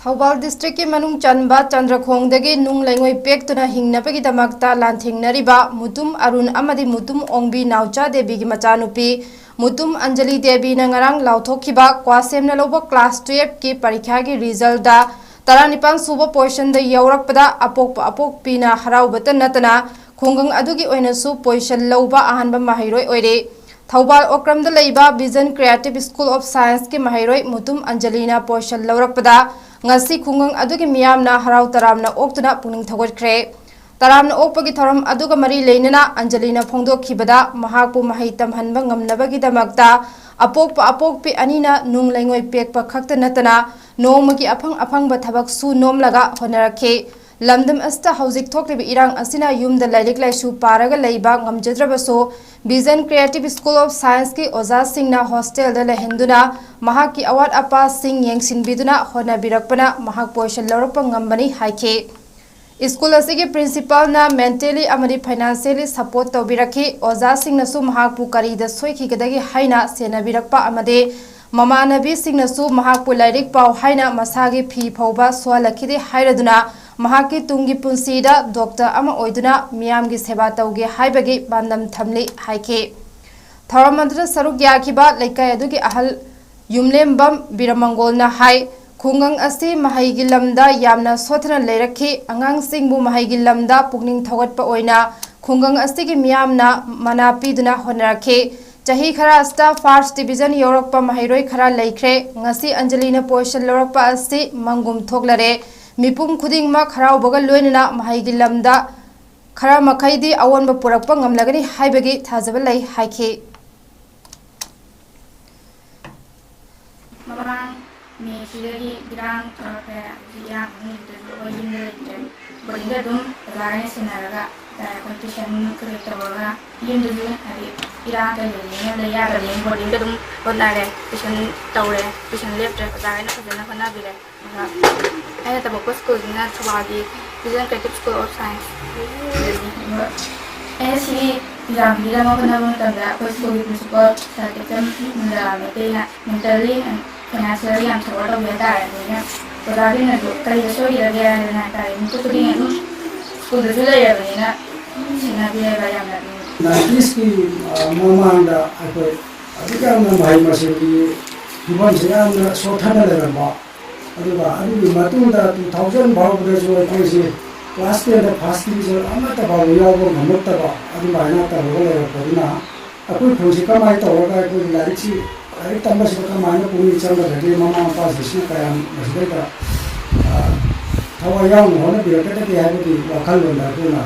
ꯊꯧꯕꯥꯜ districtꯀꯤ ꯃꯅꯨꯡ ꯆꯟꯕ ꯆꯟꯗ꯭ꯔꯈꯣꯡꯗꯒꯤ ꯅꯨꯡ ꯂꯩꯉꯣꯏ ꯄꯦꯛꯇꯨꯅ ꯍꯤꯡꯅꯕꯒꯤꯗꯃꯛꯇ ꯂꯥꯟꯊꯦꯡꯅꯔꯤꯕ ꯃꯨꯇꯨꯝ ꯑꯔꯨꯟ ꯑꯃꯗꯤ ꯃꯨꯇꯨꯝ ꯑꯣꯡꯕꯤ ꯅꯥꯎꯆꯥ ꯗꯦꯕꯤꯒꯤ ꯃꯆꯥꯅꯨꯄꯤ ꯃꯨꯇꯨꯝ ꯑꯟꯖꯂꯤ ꯗꯦꯕꯤꯅ ꯉꯔꯥꯡ ꯂꯥꯎꯊꯣꯛꯈꯤꯕ ꯀ꯭ꯋꯥꯁꯦꯝꯅ ꯂꯧꯕ class twelveꯀꯤ ꯄꯔꯤꯈ꯭ꯌꯥꯒꯤ resultꯇ ꯇꯔꯥꯅꯤꯄꯥꯟ ꯁꯨꯕ positionꯗ ꯌꯧꯔꯛꯄꯗ ꯑꯄꯣꯛꯄ ꯑꯄꯣꯛꯄꯤꯅ ꯍꯔꯥꯎꯕꯇ ꯅꯠꯇꯅ ꯈꯨꯡꯒꯪ ꯑꯗꯨꯒꯤ ꯑꯣꯏꯅꯁꯨ position ꯂꯧꯕ ꯑꯍꯥꯟꯕ ꯃꯍꯩꯔꯣꯏ ꯑꯣꯏꯔꯦ꯫ ꯊꯧꯕꯥꯜ ꯑꯣꯀ꯭ꯔꯝꯗ ꯂꯩꯕ Vision Creative School of Scienceꯀꯤ ꯃꯍꯩꯔꯣꯏ ꯃꯨꯇꯨꯝ ꯑꯟꯖꯂꯤꯅ position ꯂꯧꯔꯛꯄꯗ ꯉꯁꯤ ꯈꯨꯡꯒꯪ ꯑꯗꯨꯒꯤ ꯃꯤꯌꯥꯝꯅ ꯍꯔꯥꯎ ꯇꯔꯥꯝꯅ ꯑꯣꯛꯇꯨꯅ ꯄꯨꯛꯅꯤꯡ ꯊꯧꯒꯠꯈ꯭ꯔꯦ꯫ ꯇꯔꯥꯝꯅ ꯑꯣꯛꯄꯒꯤ ꯊꯧꯔꯝ ꯑꯗꯨꯒ ꯃꯔꯤ ꯂꯩꯅꯅ ꯑꯟꯖꯂꯤꯅ ꯐꯣꯡꯗꯣꯛꯈꯤꯕꯗ, ꯃꯍꯥꯛꯄꯨ ꯃꯍꯩ ꯇꯝꯍꯟꯕ ꯉꯝꯅꯕꯒꯤꯗꯃꯛꯇ ꯑꯄꯣꯛꯄ ꯑꯄꯣꯛꯄꯤ ꯑꯅꯤꯅ ꯅꯨꯡ ꯂꯩꯉꯣꯏ ꯄꯦꯛꯄ ꯈꯛꯇ ꯅꯠꯇꯅ ꯅꯣꯡꯃꯒꯤ ꯑꯐꯪ ꯑꯐꯪꯕ ꯊꯕꯛ ꯁꯨ ꯅꯣꯝꯂꯒ ꯍꯣꯠꯅꯔꯛꯈꯤ꯫ ꯂꯝꯗꯝ ꯑꯁꯤꯗ ꯍꯧꯖꯤꯛ ꯊꯣꯛꯂꯤꯕ ꯏꯔꯥꯡ ꯑꯁꯤꯅ ꯌꯨꯝꯗ ꯂꯥꯏꯔꯤꯛ ꯂꯥꯏꯁꯨ ꯄꯥꯔꯒ ꯂꯩꯕ ꯉꯝꯖꯗ꯭ꯔꯕꯁꯨ, Vision Creative School of Scienceꯀꯤ ꯑꯣꯖꯥꯁꯤꯡꯅ hostelꯗ ꯂꯩꯍꯟꯗꯨꯅ ꯃꯍꯥꯛꯀꯤ ꯑꯋꯥꯠ ꯑꯄꯥꯁꯤꯡ ꯌꯦꯡꯁꯤꯟꯕꯤꯗꯨꯅ ꯍꯣꯠꯅꯕꯤꯔꯛꯄꯅ ꯃꯍꯥꯛ position ꯂꯧꯔꯛꯄ ꯉꯝꯕꯅꯤ ꯍꯥꯏꯈꯤ꯫ School ꯑꯁꯤꯒꯤ principalꯅ mentally ꯑꯃꯗꯤ financially support ꯇꯧꯕꯤꯔꯛꯈꯤ꯫ ꯑꯣꯖꯥꯁꯤꯡꯅꯁꯨ ꯃꯍꯥꯛꯄꯨ ꯀꯔꯤꯗ ꯁꯣꯏꯈꯤꯒꯗꯒꯦ ꯍꯥꯏꯅ ꯁꯦꯟꯅꯕꯤꯔꯛꯄ ꯑꯃꯗꯤ ꯃꯃꯥꯟꯅꯕꯤꯁꯤꯡꯅꯁꯨ ꯃꯍꯥꯛꯄꯨ ꯂꯥꯏꯔꯤꯛ ꯄꯥꯎ ꯍꯥꯏꯅ ꯃꯁꯥꯒꯤ ꯐꯤ ꯐꯥꯎꯕ ꯁꯨꯍꯜꯂꯛꯈꯤꯗꯦ ꯍꯥꯏꯔꯗꯨꯅ ꯃꯍꯥꯛꯀꯤ ꯇꯨꯡꯒꯤ ꯄꯨꯟꯁꯤꯗ ꯗꯣꯛꯇꯔ ꯑꯃ ꯑꯣꯏꯗꯨꯅ ꯃꯤꯌꯥꯝꯒꯤ ꯁꯦꯕꯥ ꯇꯧꯒꯦ ꯍꯥꯏꯕꯒꯤ ꯄꯥꯟꯗꯝ ꯊꯝꯂꯤ ꯍꯥꯏꯈꯤ꯫ ꯊꯧꯔꯝ ꯑꯗꯨꯗ ꯁꯔꯨꯛ ꯌꯥꯈꯤꯕ ꯂꯩꯀꯥꯏ ꯑꯗꯨꯒꯤ ꯑꯍꯜ ꯌꯨꯝꯂꯦꯝꯕꯝ ꯕꯤꯔꯃꯪꯒꯣꯜꯅ ꯍꯥꯏ, ꯈꯨꯡꯒꯪ ꯑꯁꯤ ꯃꯍꯩꯒꯤ ꯂꯝꯗ ꯌꯥꯝꯅ ꯁꯣꯠꯊꯅ ꯂꯩꯔꯛꯈꯤ꯫ ꯑꯉꯥꯡꯁꯤꯡꯕꯨ ꯃꯍꯩꯒꯤ ꯂꯝꯗ ꯄꯨꯛꯅꯤꯡ ꯊꯧꯒꯠꯄ ꯑꯣꯏꯅ ꯈꯨꯡꯒꯪ ꯑꯁꯤꯒꯤ ꯃꯤꯌꯥꯝꯅ ꯃꯅꯥ ꯄꯤꯗꯨꯅ ꯍꯣꯠꯅꯔꯛꯈꯤ꯫ ꯆꯍꯤ ꯈꯔ ꯑꯁꯤꯗ ꯐꯥꯔꯁ ꯗꯤꯕꯤꯖꯟ ꯌꯧꯔꯛꯄ ꯃꯍꯩꯔꯣꯏ ꯈꯔ ꯂꯩꯈ꯭ꯔꯦ꯫ ꯉꯁꯤ ꯑꯟꯖꯂꯤꯅ ꯄꯣꯖꯤꯁꯟ ꯂꯧꯔꯛꯄ ꯑꯁꯤ ꯃꯪꯒꯨꯝ ꯊꯣꯛꯂꯔꯦ꯫ ꯃꯤꯄꯨꯝ ꯈꯨꯗꯤꯡꯃꯛ ꯍꯔꯥꯎꯕꯒ ꯂꯣꯏꯅꯅ ꯃꯍꯩꯒꯤ ꯂꯝꯗ ꯈꯔ ꯃꯈꯩꯗꯤ ꯑꯑꯣꯟꯕ ꯄꯨꯔꯛꯄ ꯉꯝꯂꯒꯅꯤ ꯍꯥꯏꯕꯒꯤ ꯊꯥꯖꯕ ꯂꯩ ꯍꯥꯏꯈꯤ꯫ ꯃꯃꯥꯡ ꯃꯦꯁꯤꯗꯒꯤ ꯏꯔꯥꯡ ꯊꯣꯛꯂꯛꯈ꯭ꯔꯦ꯫ ꯍꯧꯖꯤꯛ ꯏꯔꯥꯡ ꯈꯪꯗꯕꯗꯁꯨ ꯑꯩꯈꯣꯏ ꯌꯨꯝꯗ ꯂꯩꯇ꯭ꯔꯦ꯫ ꯕꯣꯔꯗꯤꯡꯗ ꯑꯗꯨꯝ ꯑꯣꯖꯥꯈꯩꯅ ꯁꯦꯟꯅꯔꯒ, ꯑꯩꯈꯣꯏ ꯇ꯭ꯌꯨꯁꯟ ꯀꯩꯀꯩ ꯇꯧꯔꯒ ꯌꯨꯝꯗꯁꯨ, ꯍꯥꯏꯗꯤ, ꯏꯔꯥꯡ ꯀꯩꯀꯩ ꯂꯩꯕꯅꯤꯅ ꯂꯩ ꯌꯥꯗꯕꯅꯤꯅ ꯕꯣꯔꯗꯤꯡꯗ ꯑꯗꯨꯝ ꯍꯣꯠꯅꯔꯦ꯫ ꯇ꯭ꯌꯨꯁꯟ ꯇꯧꯔꯦ, ꯇ꯭ꯌꯨꯁꯟ ꯂꯦꯞꯇ꯭ꯔꯦ꯫ ꯑꯣꯖꯥꯈꯩꯅ ꯐꯖꯅ ꯍꯣꯠꯅꯕꯤꯔꯦ꯫ ꯑꯗꯨꯒ ꯑꯩꯅ ꯇꯝꯃꯛꯄ ꯁ꯭ꯀꯨꯜꯁꯤꯅ ꯊꯧꯕꯥꯜꯒꯤ Vision Creative School of Science꯫ ꯑꯗꯨꯒ ꯑꯩꯅ ꯁꯤꯒꯤ ꯑꯦꯛꯖꯥꯝꯒꯤꯗꯃꯛ ꯍꯣꯠꯅꯕ ꯃꯇꯝꯗ ꯑꯩꯈꯣꯏ ꯁ꯭ꯀꯨꯜꯒꯤ ꯄ꯭ꯔꯤꯟꯁꯤꯄꯥꯜ ꯁꯥꯔ ꯀꯦꯞꯇꯟ ꯃꯨꯟꯗꯥꯔꯥꯝ ꯃꯩꯇꯩꯅ ꯃꯦꯟꯇꯦꯜꯂꯤ ꯑꯦꯟ ꯐꯥꯏꯅꯥꯟꯁꯤꯌꯦꯜꯂꯤ ꯌꯥꯝ ꯁꯞꯄꯣꯔꯠ ꯇꯧꯕꯤ ꯍꯥꯏꯇꯥꯔꯦ꯫ ꯑꯗꯨꯃꯥꯏꯅ ꯑꯣꯖꯥꯁꯤꯡꯅꯁꯨ "ꯀꯔꯤꯗ ꯁꯣꯏꯈꯤꯔꯒꯦ?" ꯍꯥꯏꯗꯅ ꯍꯥꯏꯇꯥꯔꯦ, ꯅꯨꯃꯤꯠ ꯈꯨꯗꯤꯡꯒꯤ ꯑꯗꯨꯝ ꯁ꯭ꯀꯨꯜꯗꯁꯨ ꯂꯩꯔꯕꯅꯤꯅ ꯁꯦꯟꯅꯕꯤꯔꯦꯕ ꯌꯥꯝꯅ꯫ ꯅꯥꯏꯟꯇꯤꯁꯀꯤ, ꯑ, ꯃꯃꯥꯡꯗ ꯑꯩꯈꯣꯏ ꯑꯗꯨꯛ ꯌꯥꯝꯅ ꯃꯍꯩ ꯃꯁꯤꯡꯒꯤ ꯐꯤꯕꯝꯁꯤ ꯌꯥꯝꯅ ꯁꯣꯠꯊꯅ ꯂꯩꯔꯝꯕ, ꯑꯗꯨꯒ ꯑꯗꯨꯒꯤ ꯃꯇꯨꯡꯗ ꯇꯨ ꯊꯥꯎꯖꯟ ꯐꯥꯎꯕꯗꯁꯨ ꯑꯩꯈꯣꯏꯁꯤ ꯀ꯭ꯂꯥꯁ ꯇꯦꯟꯗ ꯐꯥꯔꯁ ꯗꯤꯕꯤꯖꯟ ꯑꯃꯠꯇ ꯐꯥꯎꯕ ꯌꯥꯎꯕ ꯉꯝꯃꯛꯇꯕ, ꯑꯗꯨꯃꯥꯏꯅ ꯇꯧꯔꯒ ꯂꯩꯔꯛꯄꯅꯤꯅ, ꯑꯩꯈꯣꯏ ꯈꯨꯟꯁꯤ ꯀꯃꯥꯏꯅ ꯇꯧꯔꯒ ꯑꯩꯈꯣꯏꯒꯤ ꯂꯥꯏꯔꯤꯛꯁꯤ, ꯂꯥꯏꯔꯤꯛ ꯇꯝꯕꯁꯤꯗ ꯀꯃꯥꯏꯅ ꯄꯨꯛꯅꯤꯡ ꯆꯪꯒꯗꯒꯦ? ꯃꯃꯥ ꯃꯄꯥꯁꯤꯡꯁꯤꯅ ꯀꯌꯥꯝ ꯃꯁꯤꯗꯩꯗ, ꯑ, ꯊꯋꯥꯏ ꯌꯥꯎꯅ ꯍꯣꯠꯅꯕꯤꯔꯛꯀꯗꯒꯦ ꯍꯥꯏꯕꯒꯤ ꯋꯥꯈꯜꯂꯣꯟꯗ ꯑꯩꯈꯣꯏꯅ,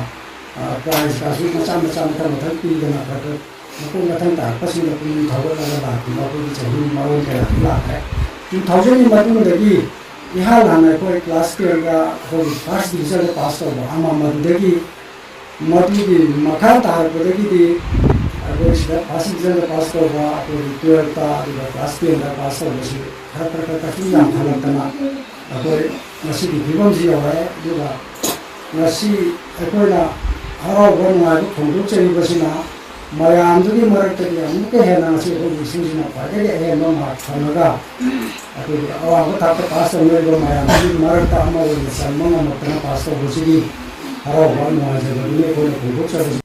ꯑ, ꯄ꯭ꯔꯥꯏꯖꯀꯁꯨ ꯃꯆꯥ ꯃꯆꯥ ꯃꯊꯪ ꯃꯊꯪ ꯄꯤꯗꯅ ꯈꯔ ꯈꯔ ꯃꯈꯣꯡ ꯃꯊꯪ ꯇꯥꯔꯛꯄꯁꯤꯡꯗ ꯄꯨꯛꯅꯤꯡ ꯊꯧꯒꯠꯂꯒ ꯂꯥꯛꯈꯤꯕ ꯑꯩꯈꯣꯏꯒꯤ ꯆꯍꯤ ꯃꯔꯣꯟ ꯀꯌꯥ ꯑꯗꯨꯝ ꯂꯥꯛꯈ꯭ꯔꯦ꯫ ꯇꯨ ꯊꯥꯎꯖꯟꯒꯤ ꯃꯇꯨꯡꯗꯒꯤ ꯏꯍꯥꯟ ꯍꯥꯟꯅ ꯑꯩꯈꯣꯏ ꯀ꯭ꯂꯥꯁ ꯇꯦꯟꯗ ꯑꯩꯈꯣꯏꯒꯤ ꯐꯥꯔꯁ ꯗꯤꯕꯤꯖꯟꯗ ꯄꯥꯁ ꯇꯧꯕ ꯑꯃ, ꯃꯗꯨꯗꯒꯤ, ꯃꯗꯨꯒꯤ ꯃꯈꯥ ꯇꯥꯔꯛꯄꯗꯒꯤꯗꯤ ꯑꯩꯈꯣꯏ ꯁꯤꯗ ꯐꯥꯔꯁ ꯗꯤꯕꯤꯖꯟꯗ ꯄꯥꯁ ꯇꯧꯕ, ꯑꯩꯈꯣꯏꯒꯤ ꯇꯨꯌꯦꯜꯞꯇ, ꯑꯗꯨꯒ ꯀ꯭ꯂꯥꯁ ꯇꯦꯟꯗ ꯄꯥꯁ ꯇꯧꯕꯁꯤ ꯈꯔ ꯈꯔ ꯈꯔ ꯈꯔ ꯁꯨꯝ ꯌꯥꯝꯈꯠꯂꯛꯇꯅ ꯑꯩꯈꯣꯏ ꯉꯁꯤꯒꯤ ꯐꯤꯕꯝꯁꯤ ꯌꯧꯔꯛꯑꯦ꯫ ꯑꯗꯨꯒ ꯉꯁꯤ ꯑꯩꯈꯣꯏꯅ ꯍꯔꯥꯎꯕ ꯅꯨꯡꯉꯥꯏꯕ ꯐꯣꯡꯗꯣꯛꯆꯔꯤꯕꯁꯤꯅ ꯃꯌꯥꯝꯗꯨꯒꯤ ꯃꯔꯛꯇꯒꯤ ꯑꯃꯨꯛꯀ ꯍꯦꯟꯅ ꯉꯁꯤ ꯑꯩꯈꯣꯏꯒꯤ ꯏꯁꯨꯁꯤꯅ ꯈ꯭ꯋꯥꯏꯗꯒꯤ ꯑꯍꯦꯟꯕ ꯃꯥꯔꯛ ꯐꯪꯉꯒ ꯑꯩꯈꯣꯏꯒꯤ ꯑꯋꯥꯡꯕ ꯊꯥꯛꯇ ꯄꯥꯁ ꯇꯧꯅꯔꯤꯕ ꯃꯌꯥꯝꯗꯨꯒꯤ ꯃꯔꯛꯇ ꯑꯃ ꯑꯣꯏꯅ ꯆꯟꯕ ꯉꯝꯃꯛꯇꯅ ꯄꯥꯁ ꯇꯧꯕꯁꯤꯒꯤ ꯍꯔꯥꯎꯕ ꯅꯨꯡꯉꯥꯏꯖꯕꯗꯨꯅꯤ ꯑꯩꯈꯣꯏꯅ ꯐꯣꯡꯗꯣꯛꯆꯕꯁꯤ꯫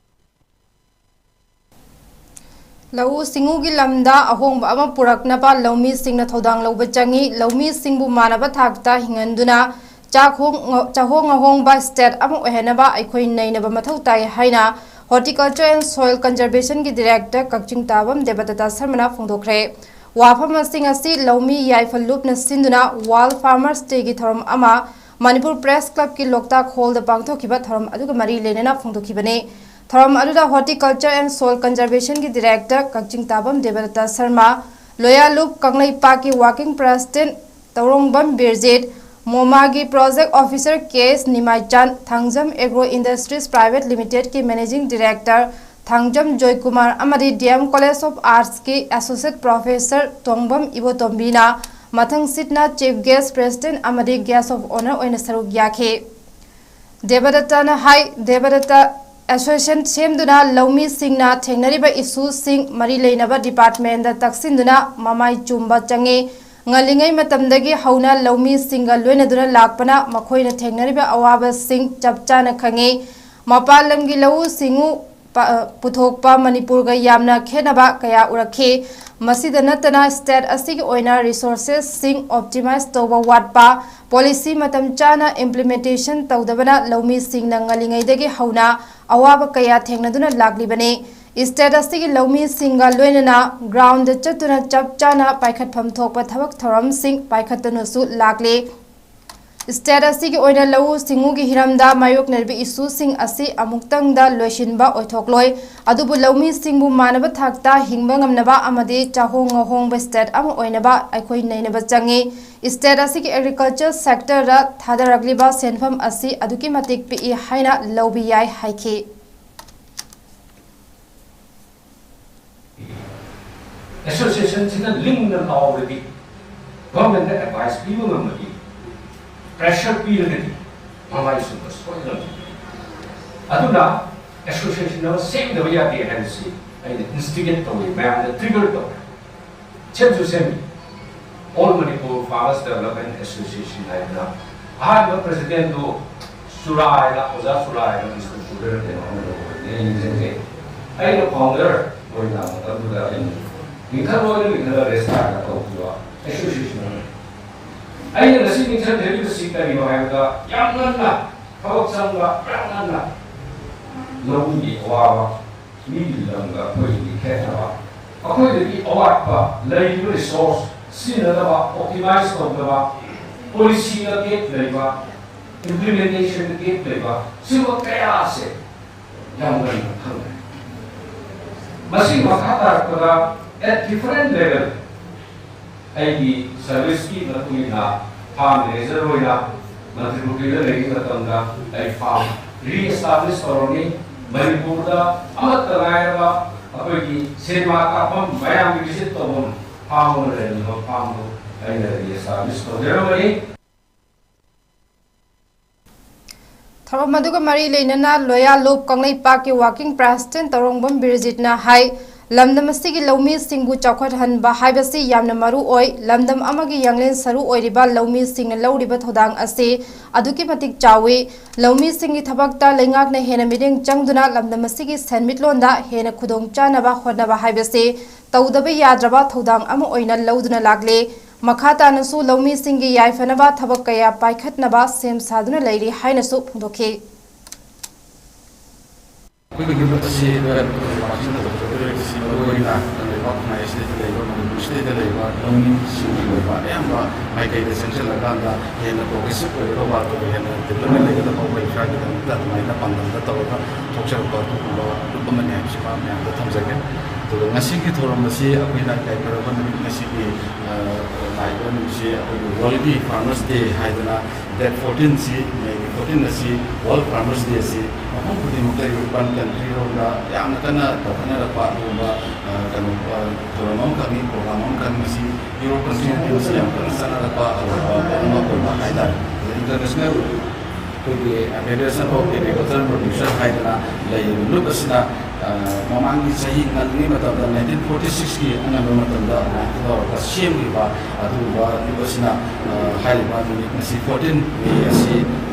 ꯂꯧꯎ ꯁꯤꯡꯎꯒꯤ ꯂꯝꯗ ꯑꯍꯣꯡꯕ ꯑꯃ ꯄꯨꯔꯛꯅꯕ ꯂꯧꯃꯤꯁꯤꯡꯅ ꯊꯧꯗꯥꯡ ꯂꯧꯕ ꯆꯪꯏ꯫ ꯂꯧꯃꯤꯁꯤꯡꯕꯨ ꯃꯥꯟꯅꯕ ꯊꯥꯛꯇ ꯍꯤꯡꯍꯟꯗꯨꯅ ꯆꯥꯛ ꯍꯣꯡ-, ꯆꯥꯍꯣꯡ ꯉꯥꯍꯣꯡꯕ state ꯑꯃ ꯑꯣꯏꯍꯟꯅꯕ ꯑꯩꯈꯣꯏ ꯅꯩꯅꯕ ꯃꯊꯧ ꯇꯥꯏ ꯍꯥꯏꯅ Horticulture and Soil Conservationꯒꯤ director ꯀꯛꯆꯤꯡ ꯇꯥꯕꯝ ꯗꯦꯕꯗꯠꯇ ꯁꯔꯃꯅ ꯐꯣꯡꯗꯣꯛꯈ꯭ꯔꯦ꯫ ꯋꯥꯐꯝꯁꯤꯡ ꯑꯁꯤ ꯂꯧꯃꯤ ꯌꯥꯏꯐ ꯂꯨꯞꯅ ꯁꯤꯟꯗꯨꯅ World Farmers Dayꯒꯤ ꯊꯧꯔꯝ ꯑꯃ ꯃꯅꯤꯄꯨꯔ Press Clubꯀꯤ ꯂꯣꯛꯇꯥꯛ hallꯗ ꯄꯥꯡꯊꯣꯛꯈꯤꯕ ꯊꯧꯔꯝ ꯑꯗꯨꯒ ꯃꯔꯤ ꯂꯩꯅꯅ ꯐꯣꯡꯗꯣꯛꯈꯤꯕꯅꯤ꯫ ꯊꯧꯔꯝ ꯑꯗꯨꯗ Horticulture and Soil Conservationꯒꯤ director ꯀꯛꯆꯤꯡ ꯇꯥꯕꯝ ꯗꯦꯕꯗꯠꯇ ꯁꯔꯃ, ꯂꯣꯌꯥꯂꯨꯞ ꯀꯪꯂꯩꯄꯥꯛꯀꯤ working president ꯇꯧꯔꯣꯡꯕꯝ ꯕꯤꯔꯖꯤꯠ, ꯃꯣꯃꯥꯒꯤ project officer ꯀꯦ ꯑꯦꯁ ꯅꯤꯃꯥꯏꯆꯥꯟ, Thangjam Agro Industries Private Limitedꯀꯤ managing director Thangjam Joykumar ꯑꯃꯗꯤ D M College of Artsꯀꯤ associate professor ꯇꯣꯡꯕꯝ ꯏꯕꯣꯇꯣꯝꯕꯤꯅ ꯃꯊꯪꯁꯤꯠꯅ chief guest, president ꯑꯃꯗꯤ guest of honour ꯑꯣꯏꯅ ꯁꯔꯨꯛ ꯌꯥꯈꯤ꯫ ꯗꯦꯕꯗꯠꯇꯅ ꯍꯥꯏ, ꯗꯦꯕꯗꯠꯇ association ꯁꯦꯝꯗꯨꯅ ꯂꯧꯃꯤꯁꯤꯡꯅ ꯊꯦꯡꯅꯔꯤꯕ issueꯁꯤꯡ ꯃꯔꯤ ꯂꯩꯅꯕ departmentꯇ ꯇꯛꯁꯤꯟꯗꯨꯅ ꯃꯃꯥꯏ ꯆꯨꯝꯕ ꯆꯪꯉꯤ꯫ ꯉꯜꯂꯤꯉꯩ ꯃꯇꯝꯗꯒꯤ ꯍꯧꯅ ꯂꯧꯃꯤꯁꯤꯡꯒ ꯂꯣꯏꯅꯗꯨꯅ ꯂꯥꯛꯄꯅ ꯃꯈꯣꯏꯅ ꯊꯦꯡꯅꯔꯤꯕ ꯑꯋꯥꯕꯁꯤꯡ ꯆꯞ ꯆꯥꯅ ꯈꯪꯉꯤ꯫ ꯃꯄꯥꯟ ꯂꯝꯒꯤ ꯂꯧꯎ ꯁꯤꯡꯎ ꯄ-, ꯄꯨꯊꯣꯛꯄ ꯃꯅꯤꯄꯨꯔꯒ ꯌꯥꯝꯅ ꯈꯦꯠꯅꯕ ꯀꯌꯥ ꯎꯔꯛꯈꯤ꯫ ꯃꯁꯤꯗ ꯅꯠꯇꯅ state ꯑꯁꯤꯒꯤ ꯑꯣꯏꯅ resourcesꯁꯤꯡ optimise ꯇꯧꯕ ꯋꯥꯠꯄ, policy ꯃꯇꯝ ꯆꯥꯅ implementation ꯇꯧꯗꯕꯅ ꯂꯧꯃꯤꯁꯤꯡꯅ ꯉꯜꯂꯤꯉꯩꯗꯒꯤ ꯍꯧꯅ ꯑꯋꯥꯕ ꯀꯌꯥ ꯊꯦꯡꯅꯗꯨꯅ ꯂꯥꯛꯂꯤꯕꯅꯤ꯫ State ꯑꯁꯤꯒꯤ ꯂꯧꯃꯤꯁꯤꯡꯒ ꯂꯣꯏꯅꯅ groundꯗ ꯆꯠꯇꯨꯅ ꯆꯞ ꯆꯥꯅ ꯄꯥꯏꯈꯠꯐꯝ ꯊꯣꯛꯄ ꯊꯕꯛ ꯊꯧꯔꯝꯁꯤꯡ ꯄꯥꯏꯈꯠꯇꯨꯅꯁꯨ ꯂꯥꯛꯂꯤ꯫ State ꯑꯁꯤꯒꯤ ꯑꯣꯏꯅ ꯂꯧꯎ ꯁꯤꯡꯎꯒꯤ ꯍꯤꯔꯝꯗ ꯃꯥꯌꯣꯛꯅꯔꯤꯕ issueꯁꯤꯡ ꯑꯁꯤ ꯑꯃꯨꯛꯇꯪꯗ ꯂꯣꯏꯁꯤꯟꯕ ꯑꯣꯏꯊꯣꯛꯂꯣꯏ, ꯑꯗꯨꯕꯨ ꯂꯧꯃꯤꯁꯤꯡꯕꯨ ꯃꯥꯟꯅꯕ ꯊꯥꯛꯇ ꯍꯤꯡꯕ ꯉꯝꯅꯕ ꯑꯃꯗꯤ ꯆꯥꯍꯣꯡ ꯉꯥꯍꯣꯡꯕ state ꯑꯃ ꯑꯣꯏꯅꯕ ꯑꯩꯈꯣꯏ ꯅꯩꯅꯕ ꯆꯪꯏ꯫ State ꯑꯁꯤꯒꯤ agriculture sectorꯗ ꯊꯥꯗꯔꯛꯂꯤꯕ ꯁꯦꯟꯐꯝ ꯑꯁꯤ ꯑꯗꯨꯛꯀꯤ ꯃꯇꯤꯛ ꯄꯤꯛꯏ ꯍꯥꯏꯅ ꯂꯧꯕ ꯌꯥꯏ ꯍꯥꯏꯈꯤ꯫ Associationꯁꯤꯅ ꯂꯤꯡꯅ ꯂꯥꯎꯔꯗꯤ, governmentꯇ advice ꯄꯤꯕ ꯉꯝꯃꯗꯤ, pressure ꯄꯤꯔꯒꯗꯤ ꯃꯃꯥꯏ ꯁꯨꯝꯕ ꯁꯣꯏꯗꯅ ꯂꯩ꯫ ꯑꯗꯨꯅ ꯑꯦꯁꯣꯁꯤꯌꯦꯁꯟ ꯑꯃ ꯁꯦꯝꯗꯕ ꯌꯥꯗꯦ ꯍꯥꯏꯕꯁꯤ ꯑꯩꯅ ꯏꯟꯁꯇꯤꯒꯦꯠ ꯇꯧꯏ, ꯃꯌꯥꯝꯗ ꯇ꯭ꯔꯤꯒꯔ ꯇꯧꯏ꯫ ꯁꯦꯝꯁꯨ ꯁꯦꯝꯃꯤ꯫ All Manipur Farmers Development Association ꯍꯥꯏꯗꯅ ꯑꯍꯥꯟꯕ ꯄ꯭ꯔꯦꯁꯤꯗꯦꯟꯗꯨ ꯆꯨꯔꯥꯏꯅ, ꯑꯣꯖꯥ ꯆꯨꯔꯥꯏꯅ ꯕꯤꯁꯅꯨꯄꯨꯔꯗ ꯀꯩꯅꯣ ꯑꯃ ꯂꯧꯕꯅꯤ, ꯑꯩ ꯅꯤꯡꯁꯤꯡꯖꯩ꯫ ꯑꯩꯅ ꯐꯥꯎꯟꯗꯔ ꯑꯣꯏꯅ ꯃꯇꯝꯗꯨꯗ ꯑꯩꯅ ꯂꯤꯡꯈꯠꯂꯣꯏꯅ ꯂꯤꯡꯈꯠꯂ ꯔꯦꯁꯇꯥꯔꯒ ꯇꯧꯈꯤꯕ ꯑꯦꯁꯣꯁꯤꯌꯦꯁꯟ ꯑꯃꯅꯤ꯫ ꯑꯩꯅ ꯉꯁꯤ ꯅꯤꯡꯁꯤꯡꯖꯔꯤꯕꯁꯤ ꯀꯔꯤꯅꯣ ꯍꯥꯏꯕꯗ, ꯌꯥꯝ ꯉꯟꯅ ꯊꯕꯛ ꯆꯪꯕ, ꯌꯥꯝ ꯉꯟꯅ ꯂꯧꯃꯤꯒꯤ ꯑꯋꯥꯕ, ꯃꯤꯒꯤ ꯂꯝꯒ ꯑꯩꯈꯣꯏꯒꯤ ꯈꯦꯠꯅꯕ, ꯑꯩꯈꯣꯏꯗꯒꯤ ꯑꯋꯥꯠꯄ ꯂꯩꯔꯤꯕ ꯔꯤꯁꯣꯔꯁ ꯁꯤꯖꯤꯟꯅꯗꯕ, ꯑꯣꯞꯇꯤꯃꯥꯏꯖ ꯇꯧꯗꯕ, ꯄꯣꯂꯤꯁꯤꯗ ꯒꯦꯞ ꯂꯩꯕ, ꯏꯝꯄ꯭ꯂꯤꯃꯦꯟꯇꯦꯁꯟꯗ ꯒꯦꯞ ꯂꯩꯕ, ꯁꯤꯒꯨꯝꯕ ꯀꯌꯥꯁꯦ ꯌꯥꯝ ꯉꯟꯅ ꯈꯪꯈ꯭ꯔꯦ꯫ ꯃꯁꯤ ꯃꯈꯥ ꯇꯥꯔꯛꯄꯗ at different level ꯑꯩꯒꯤ ꯁꯔꯚꯤꯁꯀꯤ ꯃꯇꯨꯡ ꯏꯟꯅ ꯐꯥꯔꯝ ꯔꯦꯖꯔ ꯑꯣꯏꯅ ꯃꯟꯇ꯭ꯔꯤꯄꯨꯈ꯭ꯔꯤꯗ ꯂꯩꯔꯤꯉꯩ ꯃꯇꯝꯗ ꯑꯩ ꯐꯥꯔꯝ ꯔꯤꯑꯦꯁꯇꯥꯕ꯭ꯂꯤꯁ ꯇꯧꯔꯝꯃꯤ꯫ ꯃꯅꯤꯄꯨꯔꯗ ꯑꯃꯠꯇ ꯉꯥꯏꯔꯕ ꯑꯩꯈꯣꯏꯒꯤ ꯁꯤꯅꯦꯃꯥ ꯀꯥꯞꯐꯝ, ꯃꯌꯥꯝꯒꯤ ꯚꯤꯖꯤꯠ ꯇꯧꯐꯝ ꯐꯥꯔꯝ ꯑꯃ ꯂꯩꯔꯝꯃꯤꯕ ꯐꯥꯔꯝꯗꯨ ꯑꯩꯅ ꯔꯤꯑꯦꯁꯇꯥꯕ꯭ꯂꯤꯁ ꯇꯧꯖꯔꯝꯕꯅꯤ꯫ ꯊꯧꯔꯝ ꯑꯗꯨꯒ ꯃꯔꯤ ꯂꯩꯅꯅ ꯂꯣꯌꯥ ꯂꯨꯞ ꯀꯪꯂꯩꯄꯥꯛꯀꯤ ꯋꯥꯔꯀꯤꯡ ꯄ꯭ꯔꯦꯁꯤꯗꯦꯟꯠ ꯇꯧꯔꯣꯡꯕꯝ ꯕꯤꯔꯖꯤꯠꯅ ꯍꯥꯏ, ꯂꯝꯗꯝ ꯑꯁꯤꯒꯤ ꯂꯧꯃꯤꯁꯤꯡꯕꯨ ꯆꯥꯎꯈꯠꯍꯟꯕ ꯍꯥꯏꯕꯁꯤ ꯌꯥꯝꯅ ꯃꯔꯨ ꯑꯣꯏ꯫ ꯂꯝꯗꯝ ꯑꯃꯒꯤ ꯌꯥꯡꯂꯦꯟ ꯁꯔꯨ ꯑꯣꯏꯔꯤꯕ ꯂꯧꯃꯤꯁꯤꯡꯅ ꯂꯧꯔꯤꯕ ꯊꯧꯗꯥꯡ ꯑꯁꯤ ꯑꯗꯨꯛꯀꯤ ꯃꯇꯤꯛ ꯆꯥꯎꯏ꯫ ꯂꯧꯃꯤꯁꯤꯡꯒꯤ ꯊꯕꯛꯇ ꯂꯩꯉꯥꯛꯅ ꯍꯦꯟꯅ ꯃꯤꯠꯌꯦꯡ ꯆꯪꯗꯨꯅ ꯂꯝꯗꯝ ꯑꯁꯤꯒꯤ ꯁꯦꯟꯃꯤꯠꯂꯣꯟꯗ ꯍꯦꯟꯅ ꯈꯨꯗꯣꯡꯆꯥꯅꯕ ꯍꯣꯠꯅꯕ ꯍꯥꯏꯕꯁꯤ ꯇꯧꯗꯕ ꯌꯥꯗ꯭ꯔꯕ ꯊꯧꯗꯥꯡ ꯑꯃ ꯑꯣꯏꯅ ꯂꯧꯗꯨꯅ ꯂꯥꯛꯂꯦ꯫ ꯃꯈꯥ ꯇꯥꯅꯁꯨ ꯂꯧꯃꯤꯁꯤꯡꯒꯤ ꯌꯥꯏꯐꯅꯕ ꯊꯕꯛ ꯀꯌꯥ ꯄꯥꯏꯈꯠꯅꯕ ꯁꯦꯝ ꯁꯥꯗꯨꯅ ꯂꯩꯔꯤ ꯍꯥꯏꯅꯁꯨ ꯐꯣꯡꯗꯣꯛꯈꯤ꯫ ꯑꯩꯈꯣꯏꯒꯤ ꯂꯨꯞ ꯑꯁꯤ ꯂꯣꯏꯔꯛꯄꯗ ꯋꯥꯛꯁꯤꯟ ꯇꯧꯖꯗꯣꯔꯤꯕꯁꯤ ꯃꯔꯨꯑꯣꯏꯅ ꯂꯩꯕꯥꯛ ꯈꯨꯟꯅꯥꯏ ꯑꯁꯤꯗ ꯂꯩꯕ, ꯃꯅꯤꯄꯨꯔꯁꯤꯗ ꯂꯩꯕ ꯂꯧꯃꯤꯁꯤꯡꯒꯤ ꯑꯣꯏꯕ ꯑꯌꯥꯝꯕ ꯃꯥꯏꯀꯩꯗ ꯆꯪꯁꯤꯜꯂꯒꯥꯟꯗ ꯍꯦꯟꯅ ꯄ꯭ꯔꯣꯒ꯭ꯔꯦꯁꯤꯞ ꯑꯣꯏꯒꯗꯧꯕ, ꯑꯗꯨꯒ ꯍꯦꯟꯅ ꯗꯤꯕ꯭ꯂꯞꯃꯦꯟ ꯂꯩꯒꯗꯕ ꯋꯦꯜꯐꯤꯌꯔꯒꯤꯗꯃꯛꯇ ꯑꯗꯨꯃꯥꯏꯅ ꯄꯥꯟꯗꯝꯗ ꯇꯧꯔꯒ ꯊꯣꯛꯆꯔꯛꯄ ꯑꯗꯨꯒꯨꯝꯕ ꯂꯨꯞ ꯑꯃꯅꯤ ꯍꯥꯏꯕꯁꯤꯃ ꯃꯌꯥꯝꯗ ꯊꯝꯖꯒꯦ꯫ ꯑꯗꯨꯒ ꯉꯁꯤꯒꯤ ꯊꯧꯔꯝ ꯑꯁꯤ ꯑꯩꯈꯣꯏꯅ ꯌꯥꯏꯐꯔꯕ ꯅꯨꯃꯤꯠ ꯉꯁꯤꯒꯤ, ꯑ, ꯂꯥꯛꯏꯕ ꯅꯨꯃꯤꯠꯁꯤ ꯑꯩꯈꯣꯏꯒꯤ ꯋꯥꯔꯜꯒꯤ ꯐꯥꯔꯃꯔꯁ ꯗꯦ ꯍꯥꯏꯗꯅ ꯗꯦꯠ ꯐꯣꯔꯇꯤꯟꯁꯤ, ꯃꯦꯒꯤ ꯐꯣꯔꯇꯤꯟ ꯑꯁꯤ ꯋꯥꯔꯜ ꯐꯥꯔꯃꯔꯁ ꯗꯦ ꯑꯁꯤ ꯃꯐꯝ ꯈꯨꯗꯤꯡꯃꯛꯇ ꯌꯨꯔꯣꯄꯤꯌꯟ ꯀꯟꯇ꯭ꯔꯤꯔꯣꯝꯗ ꯌꯥꯝꯅ ꯀꯟꯅ ꯇꯧꯈꯠꯅꯔꯛꯄ ꯑꯗꯨꯒꯨꯝꯕ, ꯑ, ꯀꯩꯅꯣ, ꯑ, ꯊꯧꯔꯝ ꯑꯃꯈꯛꯅꯤ, ꯄ꯭ꯔꯣꯒ꯭ꯔꯥꯝ ꯑꯃꯈꯛꯅꯤ꯫ ꯃꯁꯤ ꯌꯨꯔꯣꯞ ꯀꯟꯇ꯭ꯔꯤ ꯈꯨꯗꯤꯡꯃꯛꯁꯤ ꯌꯥꯝ ꯀꯟꯅ ꯆꯠꯅꯔꯛꯄ ꯑꯗꯨꯒꯨꯝꯕ ꯄꯣꯠ ꯑꯃ ꯑꯣꯏꯕ ꯍꯥꯏꯇꯥꯔꯦ꯫ ꯑꯗ ꯏꯟꯇꯔꯅꯦꯁꯅꯦꯜ ꯑꯩꯈꯣꯏꯒꯤ Federation of Agriculture Producer ꯍꯥꯏꯗꯅ ꯂꯩꯔꯤꯕ ꯂꯨꯞ ꯑꯁꯤꯅ, ꯑ, ꯃꯃꯥꯡꯒꯤ ꯆꯍꯤ ꯉꯜꯂꯤꯉꯩ ꯃꯇꯝꯗ, ꯅꯥꯏꯟꯇꯤꯟ ꯐꯣꯔꯇꯤ ꯁꯤꯛꯁꯀꯤ ꯑꯉꯟꯕ ꯃꯇꯝꯗ ꯑꯗꯨꯃꯥꯏꯅ ꯇꯧꯔꯒ ꯁꯦꯝꯈꯤꯕ ꯑꯗꯨꯒꯨꯝꯕ ꯂꯨꯞ ꯑꯁꯤꯅ, ꯑ, ꯍꯥꯏꯔꯤꯕ ꯅꯨꯃꯤꯠ ꯉꯁꯤ ꯐꯣꯔꯇꯤꯟ ꯃꯦ ꯑꯁꯤ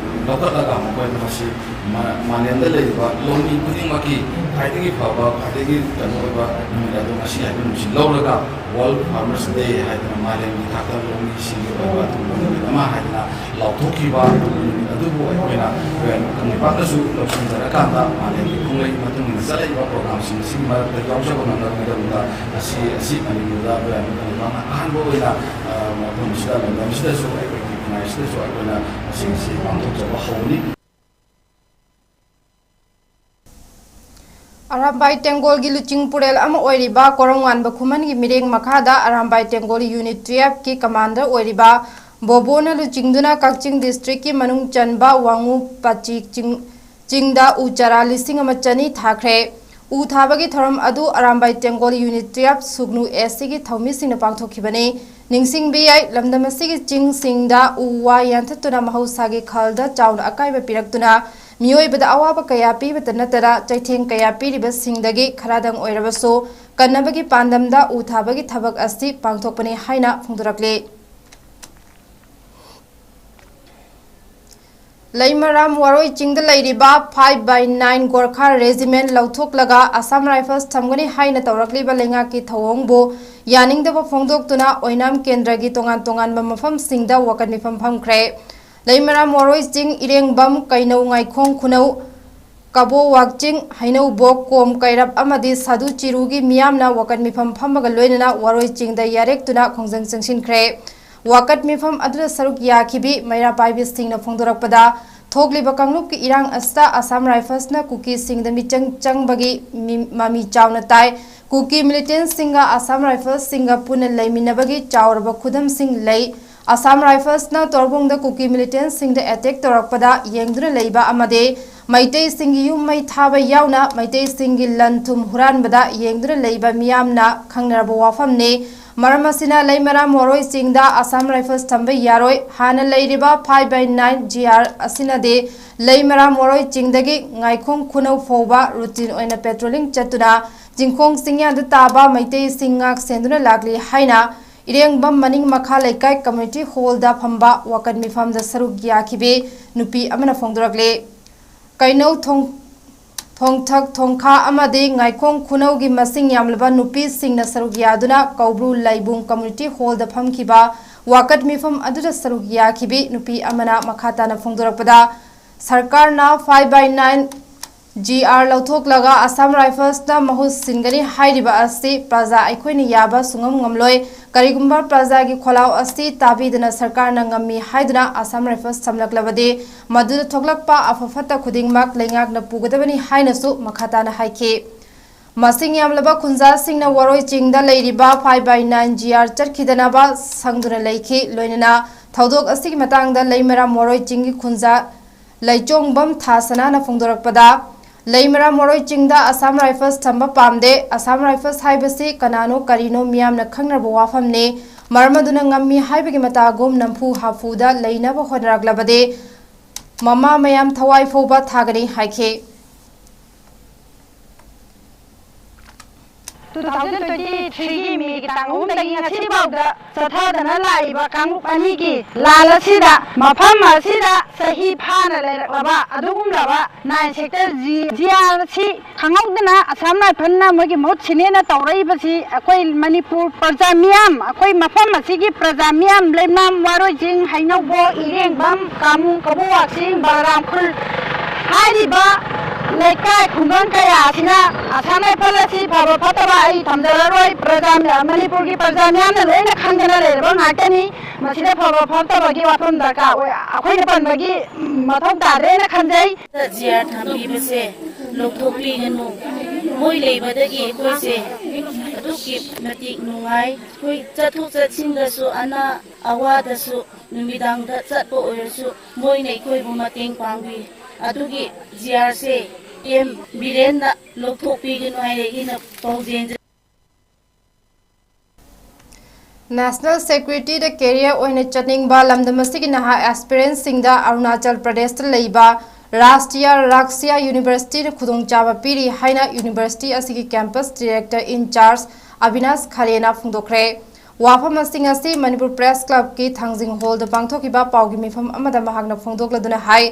ꯂꯧꯈꯠꯂꯒ ꯃꯈꯣꯏꯅ ꯃꯁꯤ ꯃꯥ-, ꯃꯥꯂꯦꯝꯗ ꯂꯩꯔꯤꯕ ꯂꯧꯃꯤ ꯈꯨꯗꯤꯡꯃꯛꯀꯤ ꯈ꯭ꯋꯥꯏꯗꯒꯤ ꯐꯕ, ꯈ꯭ꯋꯥꯏꯗꯒꯤ ꯀꯩꯅꯣ ꯑꯣꯏꯕ ꯅꯨꯃꯤꯠ ꯑꯗꯣ ꯉꯁꯤ ꯍꯥꯏꯕ ꯅꯨꯃꯤꯠꯁꯤ ꯂꯧꯔꯒ World Farmers Day ꯍꯥꯏꯗꯅ ꯃꯥꯂꯦꯝꯒꯤ ꯊꯥꯛꯇ ꯂꯧꯃꯤꯁꯤꯡꯒꯤ ꯑꯣꯏꯕ ꯑꯗꯨꯒꯨꯝꯕ ꯅꯨꯃꯤꯠ ꯑꯃ ꯍꯥꯏꯗꯅ ꯂꯥꯎꯊꯣꯛꯈꯤꯕ ꯅꯨꯃꯤꯠ ꯑꯗꯨꯕꯨ ꯑꯩꯈꯣꯏꯅ ꯀꯪꯂꯩꯄꯥꯛꯅꯁꯨ ꯂꯧꯁꯤꯟꯖꯔꯀꯥꯟꯗ ꯃꯥꯂꯦꯝꯒꯤ ꯈꯣꯡꯂꯩ ꯃꯇꯨꯡ ꯏꯟꯅ ꯆꯠꯂꯛꯏꯕ ꯄ꯭ꯔꯣꯒ꯭ꯔꯥꯝꯁꯤꯡ ꯑꯁꯤꯒꯤ ꯃꯔꯛꯇ ꯌꯥꯎꯖꯕ ꯉꯝꯅꯕꯒꯤꯗꯃꯛꯇ ꯉꯁꯤ ꯑꯁꯤ ꯃꯅꯤꯄꯨꯔꯗ ꯀꯪꯂꯩꯄꯥꯛꯅ ꯑꯍꯥꯟꯕ ꯑꯣꯏꯅ, ꯑ, ꯃꯐꯝꯁꯤꯗ, ꯂꯝꯗꯝꯁꯤꯗꯁꯨ, ꯑꯩꯈꯣꯏꯒꯤ ꯈꯨꯟꯅꯥꯏꯁꯤꯗꯁꯨ ꯑꯩꯈꯣꯏꯅ ꯃꯁꯤꯒꯤꯁꯤ ꯄꯥꯡꯊꯣꯛꯆꯕ ꯍꯧꯕꯅꯤ꯫ ꯑꯔꯥꯝꯕꯥꯏ ꯇꯦꯡꯒꯣꯜꯒꯤ ꯂꯨꯆꯤꯡ ꯄꯨꯔꯦꯜ ꯑꯃ ꯑꯣꯏꯔꯤꯕ ꯀꯣꯔꯝꯉꯥꯟꯕ ꯈꯨꯃꯟꯒꯤ ꯃꯤꯔꯦꯡ ꯃꯈꯥꯗ ꯑꯔꯥꯝꯕꯥꯏ ꯇꯦꯡꯒꯣꯜ ꯌꯨꯅꯤꯠ ꯇꯨꯌꯦꯜꯐꯀꯤ ꯀꯃꯥꯟꯗꯔ ꯑꯣꯏꯔꯤꯕ ꯕꯣꯕꯣꯅ ꯂꯨꯆꯤꯡꯗꯨꯅ ꯀꯛꯆꯤꯡ ꯗꯤꯁꯇ꯭ꯔꯤꯛꯀꯤ ꯃꯅꯨꯡ ꯆꯟꯕ ꯋꯥꯉꯨ ꯄꯥꯆꯤ ꯆꯤꯡ, ꯆꯤꯡꯗ ꯎ ꯆꯥꯔꯥ ꯂꯤꯁꯤꯡ ꯑꯃ ꯆꯅꯤ ꯊꯥꯈ꯭ꯔꯦ꯫ ꯎ ꯊꯥꯕꯒꯤ ꯊꯧꯔꯝ ꯑꯗꯨ ꯑꯔꯥꯝꯕꯥꯏ ꯇꯦꯡꯒꯣꯜ ꯌꯨꯅꯤꯠ ꯇꯨꯌꯦꯜꯐ ꯁꯨꯒꯅꯨ ꯑꯦꯁ ꯁꯤꯒꯤ ꯊꯧꯃꯤꯁꯤꯡꯅ ꯄꯥꯡꯊꯣꯛꯈꯤꯕꯅꯤ꯫ ꯅꯤꯡꯁꯤꯡꯕ ꯌꯥꯏ, ꯂꯝꯗꯝ ꯑꯁꯤꯒꯤ ꯆꯤꯡꯁꯤꯡꯗ ꯎ ꯋꯥ ꯌꯥꯟꯊꯠꯇꯨꯅ ꯃꯍꯧꯁꯥꯒꯤ ꯈꯜꯗ ꯆꯥꯎꯅ ꯑꯀꯥꯏꯕ ꯄꯤꯔꯛꯇꯨꯅ ꯃꯤꯑꯣꯏꯕꯗ ꯑꯋꯥꯕ ꯀꯌꯥ ꯄꯤꯕꯇ ꯅꯠꯇꯅ ꯆꯩꯊꯦꯡ ꯀꯌꯥ ꯄꯤꯔꯤꯕꯁꯤꯡꯗꯒꯤ ꯈꯔꯗꯪ ꯑꯣꯏꯔꯕꯁꯨ ꯀꯟꯅꯕꯒꯤ ꯄꯥꯟꯗꯝꯗ ꯎ ꯊꯥꯕꯒꯤ ꯊꯕꯛ ꯑꯁꯤ ꯄꯥꯡꯊꯣꯛꯄꯅꯤ ꯍꯥꯏꯅ ꯐꯣꯡꯗꯣꯔꯛꯂꯤ꯫ ꯂꯩꯃꯔꯥꯝ ꯋꯥꯔꯣꯏ ꯆꯤꯡꯗ ꯂꯩꯔꯤꯕ five by nine Gorkha Regiment ꯂꯧꯊꯣꯛꯂꯒ Assam Rifles ꯊꯝꯒꯅꯤ ꯍꯥꯏꯅ ꯇꯧꯔꯛꯂꯤꯕ ꯂꯩꯉꯥꯛꯀꯤ ꯊꯧꯑꯣꯡꯕꯨ ꯌꯥꯅꯤꯡꯗꯕ ꯐꯣꯡꯗꯣꯛꯇꯨꯅ ꯑꯣꯏꯅꯥꯝ ꯀꯦꯟꯗ꯭ꯔꯒꯤ ꯇꯣꯉꯥꯟ ꯇꯣꯉꯥꯟꯕ ꯃꯐꯝꯁꯤꯡꯗ ꯋꯥꯀꯠ ꯃꯤꯐꯝ ꯐꯝꯈ꯭ꯔꯦ꯫ ꯂꯩꯃꯔꯥꯝ ꯋꯥꯔꯣꯏ ꯆꯤꯡ, ꯏꯔꯦꯡꯕꯝ, ꯀꯩꯅꯧ, ꯉꯥꯏꯈꯣꯡ, ꯈꯨꯅꯧ, ꯀꯕꯣ ꯋꯥꯛꯆꯤꯡ, ꯍꯩꯅꯧꯕꯣꯛ, ꯀꯣꯝ, ꯀꯩꯔꯞ ꯑꯃꯗꯤ ꯁꯥꯗꯨ ꯆꯤꯔꯨꯒꯤ ꯃꯤꯌꯥꯝꯅ ꯋꯥꯀꯠ ꯃꯤꯐꯝ ꯐꯝꯕꯒ ꯂꯣꯏꯅꯅ ꯋꯥꯔꯣꯏ ꯆꯤꯡꯗ ꯌꯥꯔꯦꯛꯇꯨꯅ ꯈꯣꯡꯖꯪ ꯆꯪꯁꯤꯟꯈ꯭ꯔꯦ꯫ ꯋꯥꯀꯠ ꯃꯤꯐꯝ ꯑꯗꯨꯗ ꯁꯔꯨꯛ ꯌꯥꯈꯤꯕꯤ ꯃꯩꯔꯥ ꯄꯥꯏꯕꯤꯁꯤꯡꯅ ꯐꯣꯡꯗꯣꯔꯛꯄꯗ, ꯊꯣꯛꯂꯤꯕ ꯀꯥꯡꯂꯨꯞꯀꯤ ꯏꯔꯥꯡ ꯑꯁꯤꯗ Assam Riflesꯅ ꯀꯨꯀꯤꯁꯤꯡꯗ ꯃꯤꯆꯪ ꯆꯪꯕꯒꯤ ꯃꯤ-, ꯃꯃꯤ ꯆꯥꯎꯅ ꯇꯥꯏ꯫ ꯀꯨꯀꯤ militantꯁꯤꯡꯒ Assam Riflesꯁꯤꯡꯒ ꯄꯨꯟꯅ ꯂꯩꯃꯤꯟꯅꯕꯒꯤ ꯆꯥꯎꯔꯕ ꯈꯨꯗꯝꯁꯤꯡ ꯂꯩ꯫ Assam Riflesꯅ ꯇꯣꯔꯕꯣꯡꯗ ꯀꯨꯀꯤ militantꯁꯤꯡꯗ attack ꯇꯧꯔꯛꯄꯗ ꯌꯦꯡꯗꯨꯅ ꯂꯩꯕ ꯑꯃꯗꯤ ꯃꯩꯇꯩꯁꯤꯡꯒꯤ ꯌꯨꯝ ꯃꯩ ꯊꯥꯕ ꯌꯥꯎꯅ ꯃꯩꯇꯩꯁꯤꯡꯒꯤ ꯂꯟ ꯊꯨꯝ ꯍꯨꯔꯥꯟꯕꯗ ꯌꯦꯡꯗꯨꯅ ꯂꯩꯕ ꯃꯤꯌꯥꯝꯅ ꯈꯪꯅꯔꯕ ꯋꯥꯐꯝꯅꯤ꯫ ꯃꯔꯝ ꯑꯁꯤꯅ ꯂꯩꯃꯔꯥꯝ ꯋꯥꯔꯣꯏ ꯆꯤꯡꯗ Assam Rifles ꯊꯝꯕ ꯌꯥꯔꯣꯏ꯫ ꯍꯥꯟꯅ ꯂꯩꯔꯤꯕ five by nine G R ꯑꯁꯤꯅꯗꯤ ꯂꯩꯃꯔꯥꯝ ꯋꯥꯔꯣꯏ ꯆꯤꯡꯗꯒꯤ ꯉꯥꯏꯈꯣꯡ ꯈꯨꯅꯧ ꯐꯥꯎꯕ routine ꯑꯣꯏꯅ patrolling ꯆꯠꯇꯨꯅ ꯆꯤꯡꯈꯣꯡ ꯆꯤꯡꯌꯥꯗ ꯇꯥꯕ ꯃꯩꯇꯩꯁꯤꯡ ꯉꯥꯛ ꯁꯦꯟꯗꯨꯅ ꯂꯥꯛꯂꯤ ꯍꯥꯏꯅ ꯏꯔꯦꯡꯕꯝ ꯃꯅꯤꯡ ꯃꯈꯥ ꯂꯩꯀꯥꯏ community hall ꯗ ꯐꯝꯕ ꯋꯥꯀꯠ ꯃꯤꯐꯝꯗ ꯁꯔꯨꯛ ꯌꯥꯈꯤꯕꯤ ꯅꯨꯄꯤ ꯑꯃꯅ ꯐꯣꯡꯗꯣꯔꯛꯂꯤ꯫ ꯀꯩꯅꯧ ꯊꯣꯡ-, ꯊꯣꯡꯊꯛ ꯊꯣꯡꯈꯥ ꯑꯃꯗꯤ ꯉꯥꯏꯈꯣꯡ ꯈꯨꯅꯧꯒꯤ ꯃꯁꯤꯡ ꯌꯥꯝꯂꯕ ꯅꯨꯄꯤꯁꯤꯡꯅ ꯁꯔꯨꯛ ꯌꯥꯗꯨꯅ ꯀꯧꯕ꯭ꯔꯨ ꯂꯥꯏꯕꯨꯡ community hall ꯗ ꯐꯝꯈꯤꯕ ꯋꯥꯀꯠ ꯃꯤꯐꯝ ꯑꯗꯨꯗ ꯁꯔꯨꯛ ꯌꯥꯈꯤꯕꯤ ꯅꯨꯄꯤ ꯑꯃꯅ ꯃꯈꯥ ꯇꯥꯅ ꯐꯣꯡꯗꯣꯔꯛꯄꯗ, ꯁꯔꯀꯥꯔꯅ five by nine G R ꯂꯧꯊꯣꯛꯂꯒ Assam Rifles ꯅ ꯃꯍꯨꯠ ꯁꯤꯟꯒꯅꯤ ꯍꯥꯏꯔꯤꯕ ꯑꯁꯤ ꯄ꯭ꯔꯖꯥ ꯑꯩꯈꯣꯏꯅ ꯌꯥꯕ ꯁꯨꯡꯉꯝ ꯉꯝꯂꯣꯏ꯫ ꯀꯔꯤꯒꯨꯝꯕ ꯄ꯭ꯔꯖꯥꯒꯤ ꯈꯣꯜꯂꯥꯎ ꯑꯁꯤ ꯇꯥꯕꯤꯗꯅ ꯁꯔꯀꯥꯔꯅ ꯉꯝꯃꯤ ꯍꯥꯏꯗꯨꯅ Assam Rifles ꯊꯝꯂꯛꯂꯕꯗꯤ, ꯃꯗꯨꯗ ꯊꯣꯛꯂꯛꯄ ꯑꯐ ꯐꯠꯇ ꯈꯨꯗꯤꯡꯃꯛ ꯂꯩꯉꯥꯛꯅ ꯄꯨꯒꯗꯕꯅꯤ ꯍꯥꯏꯅꯁꯨ ꯃꯈꯥ ꯇꯥꯅ ꯍꯥꯏꯈꯤ꯫ ꯃꯁꯤꯡ ꯌꯥꯝꯂꯕ ꯈꯨꯟꯖꯥꯁꯤꯡꯅ ꯋꯥꯔꯣꯏ ꯆꯤꯡꯗ ꯂꯩꯔꯤꯕ five by nine G R ꯆꯠꯈꯤꯗꯅꯕ ꯁꯪꯗꯨꯅ ꯂꯩꯈꯤ꯫ ꯂꯣꯏꯅꯅ ꯊꯧꯗꯣꯛ ꯑꯁꯤꯒꯤ ꯃꯇꯥꯡꯗ ꯂꯩꯃꯔꯥꯝ ꯋꯥꯔꯣꯏ ꯆꯤꯡꯒꯤ ꯈꯨꯟꯖꯥ ꯂꯩꯆꯣꯡꯕꯝ ꯊꯥꯁꯅꯥꯅ ꯐꯣꯡꯗꯣꯔꯛꯄꯗ, ꯂꯩꯃꯔꯥꯝ ꯋꯥꯔꯣꯏ ꯆꯤꯡꯗ Assam Rifles ꯊꯝꯕ ꯄꯥꯝꯗꯦ꯫ Assam Rifles ꯍꯥꯏꯕꯁꯤ ꯀꯅꯥꯅꯣ ꯀꯔꯤꯅꯣ ꯃꯤꯌꯥꯝꯅ ꯈꯪꯅꯔꯕ ꯋꯥꯐꯝꯅꯤ꯫ ꯃꯔꯝ ꯑꯗꯨꯅ ꯉꯝꯃꯤ ꯍꯥꯏꯕꯒꯤ ꯃꯇꯥꯒꯨꯝ ꯅꯝꯐꯨ ꯍꯥꯐꯨꯗ ꯂꯩꯅꯕ ꯍꯣꯠꯅꯔꯛꯂꯕꯗꯤ ꯃꯃꯥ ꯃꯌꯥꯝ ꯊꯋꯥꯏ ꯐꯥꯎꯕ ꯊꯥꯒꯅꯤ ꯍꯥꯏꯈꯤ꯫ Two thousand twenty three ꯒꯤ ꯃꯦꯒꯤ ꯇꯥꯡ ꯑꯍꯨꯝꯗꯒꯤ ꯉꯁꯤ ꯐꯥꯎꯗ ꯆꯠꯊꯗꯅ ꯂꯥꯛꯏꯕ ꯀꯥꯡꯂꯨꯞ ꯑꯅꯤꯒꯤ ꯂꯥꯜ ꯑꯁꯤꯗ ꯃꯐꯝ ꯑꯁꯤꯗ ꯆꯍꯤ ꯐꯥꯅ ꯂꯩꯔꯛꯂꯕ ꯑꯗꯨꯒꯨꯝꯂꯕ nine sector G-, G R ꯁꯤ ꯈꯪꯍꯧꯗꯅ Assam Rifles ꯅ ꯃꯣꯏꯒꯤ ꯃꯍꯨꯠ ꯁꯤꯅꯦꯅ ꯇꯧꯔꯛꯏꯕꯁꯤ ꯑꯩꯈꯣꯏ ꯃꯅꯤꯄꯨꯔ ꯄ꯭ꯔꯖꯥ ꯃꯤꯌꯥꯝ, ꯑꯩꯈꯣꯏ ꯃꯐꯝ ꯑꯁꯤꯒꯤ ꯄ꯭ꯔꯖꯥ ꯃꯤꯌꯥꯝ, ꯂꯩꯃꯔꯥꯝ, ꯋꯥꯔꯣꯏ ꯆꯤꯡ, ꯍꯩꯅꯧꯕꯣ, ꯏꯔꯦꯡꯕꯝ, ꯀꯥꯃꯨ, ꯀꯕꯣꯋꯥꯛ ꯆꯤꯡ, ꯕꯂꯔꯥꯝ ꯈꯨꯜ ꯍꯥꯏꯔꯤꯕ ꯂꯩꯀꯥꯏ ꯈꯨꯡꯒꯪ ꯀꯌꯥ ꯑꯁꯤꯅ Assam Rifles ꯑꯁꯤ ꯐꯕ ꯐꯠꯇꯕ ꯑꯩ ꯊꯝꯖꯔꯔꯣꯏ꯫ ꯄ꯭ꯔꯖꯥ ꯃꯤ-, ꯃꯅꯤꯄꯨꯔꯒꯤ ꯄ꯭ꯔꯖꯥ ꯃꯤꯌꯥꯝꯅ ꯂꯣꯏꯅ ꯈꯪꯗꯅ ꯂꯩꯔꯕ ꯉꯥꯛꯇꯅꯤ꯫ ꯃꯁꯤꯗ ꯐꯕ ꯐꯠꯇꯕꯒꯤ ꯋꯥꯐꯝ ꯗꯔꯀꯥꯔ ꯑꯣꯏ, ꯑꯩꯈꯣꯏꯅ ꯄꯟꯕꯒꯤ ꯃꯊꯧ ꯇꯥꯗ꯭ꯔꯦꯅ ꯈꯟꯖꯩ꯫ G R ꯊꯝꯕꯤꯕꯁꯦ ꯂꯧꯊꯣꯛꯄꯤꯒꯅꯨ꯫ ꯃꯣꯏ ꯂꯩꯕꯗꯒꯤ ꯑꯩꯈꯣꯏꯁꯦ ꯑꯗꯨꯛꯀꯤ ꯃꯇꯤꯛ ꯅꯨꯡꯉꯥꯏ꯫ ꯑꯩꯈꯣꯏ ꯆꯠꯊꯣꯛ ꯆꯠꯁꯤꯟꯗꯁꯨ, ꯑꯅꯥ ꯑꯋꯥꯗꯁꯨ, ꯅꯨꯃꯤꯗꯥꯡꯗ ꯆꯠꯄ ꯑꯣꯏꯔꯁꯨ ꯃꯣꯏꯅ ꯑꯩꯈꯣꯏꯕꯨ ꯃꯇꯦꯡ ꯄꯥꯡꯕꯤ꯫ ꯑꯗꯨꯒꯤ G R ꯁꯦ M ꯕꯤꯔꯦꯟꯅ ꯂꯧꯊꯣꯛꯄꯤꯒꯅꯨ ꯍꯥꯏꯅ ꯑꯩꯅ ꯄꯥꯎꯖꯦꯜ National Security-ꯗ career ꯑꯣꯏꯅ ꯆꯠꯅꯤꯡꯕ ꯂꯝꯗꯝ ꯑꯁꯤꯒꯤ ꯅꯍꯥ aspirant-ꯁꯤꯡꯗ ꯑꯔꯨꯅꯥꯆꯜ ꯄ꯭ꯔꯗꯦꯁꯇ ꯂꯩꯕ ꯔꯥꯁꯇ꯭ꯔꯤꯌꯥ ꯔꯥꯛꯁꯤꯌꯥ ꯌꯨꯅꯤꯚꯔꯁꯤꯇꯤꯅ ꯈꯨꯗꯣꯡꯆꯥꯕ ꯄꯤꯔꯤ ꯍꯥꯏꯅ ꯌꯨꯅꯤꯚꯔꯁꯤꯇꯤ ꯑꯁꯤꯒꯤ campus director in charge Abinash ꯈꯔꯦꯅ ꯐꯣꯡꯗꯣꯛꯈ꯭ꯔꯦ꯫ ꯋꯥꯐꯝꯁꯤꯡ ꯑꯁꯤ ꯃꯅꯤꯄꯨꯔ ꯄ꯭ꯔꯦꯁ ꯀ꯭ꯂꯕꯀꯤ ꯊꯥꯡꯖꯤꯡ ꯍꯣꯜꯗ ꯄꯥꯡꯊꯣꯛꯈꯤꯕ ꯄꯥꯎꯒꯤ ꯃꯤꯐꯝ ꯑꯃꯗ ꯃꯍꯥꯛꯅ ꯐꯣꯡꯗꯣꯛꯂꯗꯨꯅ ꯍꯥꯏ꯫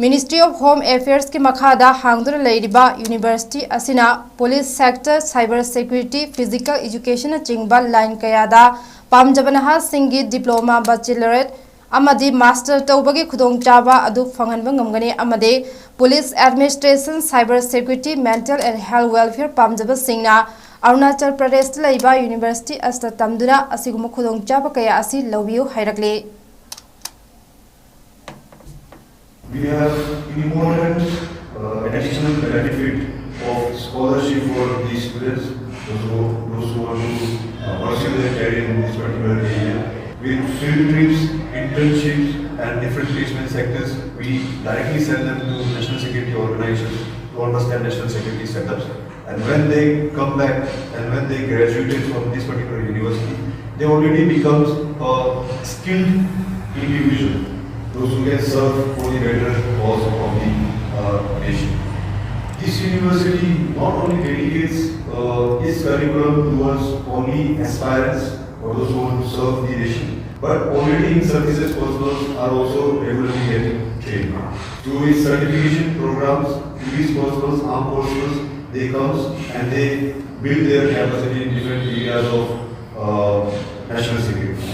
Ministry of Home Affairs-ꯀꯤ ꯃꯈꯥꯗ ꯍꯥꯡꯗꯨꯅ ꯂꯩꯔꯤꯕ ꯌꯨꯅꯤꯚꯔꯁꯤꯇꯤ ꯑꯁꯤꯅ police sector, cyber security, physical education-ꯅꯆꯤꯡꯕ line ꯀꯌꯥꯗ ꯄꯥꯝꯖꯕ ꯅꯍꯥꯁꯤꯡꯒꯤ diploma, bachelorate ꯑꯃꯗꯤ master ꯇꯧꯕꯒꯤ ꯈꯨꯗꯣꯡꯆꯥꯕ ꯑꯗꯨ ꯐꯪꯍꯟꯕ ꯉꯝꯒꯅꯤ ꯑꯃꯗꯤ police administration, cyber security, mental and health welfare ꯄꯥꯝꯖꯕꯁꯤꯡꯅ Arunachal ꯄ꯭ꯔꯗꯦꯁꯇ ꯂꯩꯕ ꯌꯨꯅꯤꯚꯔꯁꯤꯇꯤ ꯑꯁꯤꯗ ꯇꯝꯗꯨꯅ ꯑꯁꯤꯒꯨꯝꯕ ꯈꯨꯗꯣꯡꯆꯥꯕ ꯀꯌꯥ ꯑꯁꯤ ꯂꯧꯕꯤꯌꯨ ꯍꯥꯏꯔꯛꯂꯤ꯫ We have important uh, additional benefit of scholarship for these students, those who, those who want to uh, pursue their career in this particular area. With field trips, internships, and different placement sectors, we directly send them to national security organizations to understand national security setups. And when they come back and when they graduated from this particular university, they already becomes a skilled individual, those who can serve for the better cause of the uh, nation. This university not only dedicates uh, its curriculum towards only aspirants or those who want to serve the nation, but already in services personnel are also regularly getting trained. Through its certification programs, police personnel, armed personnel, they comes and they build their capacity in different areas of uh, national security.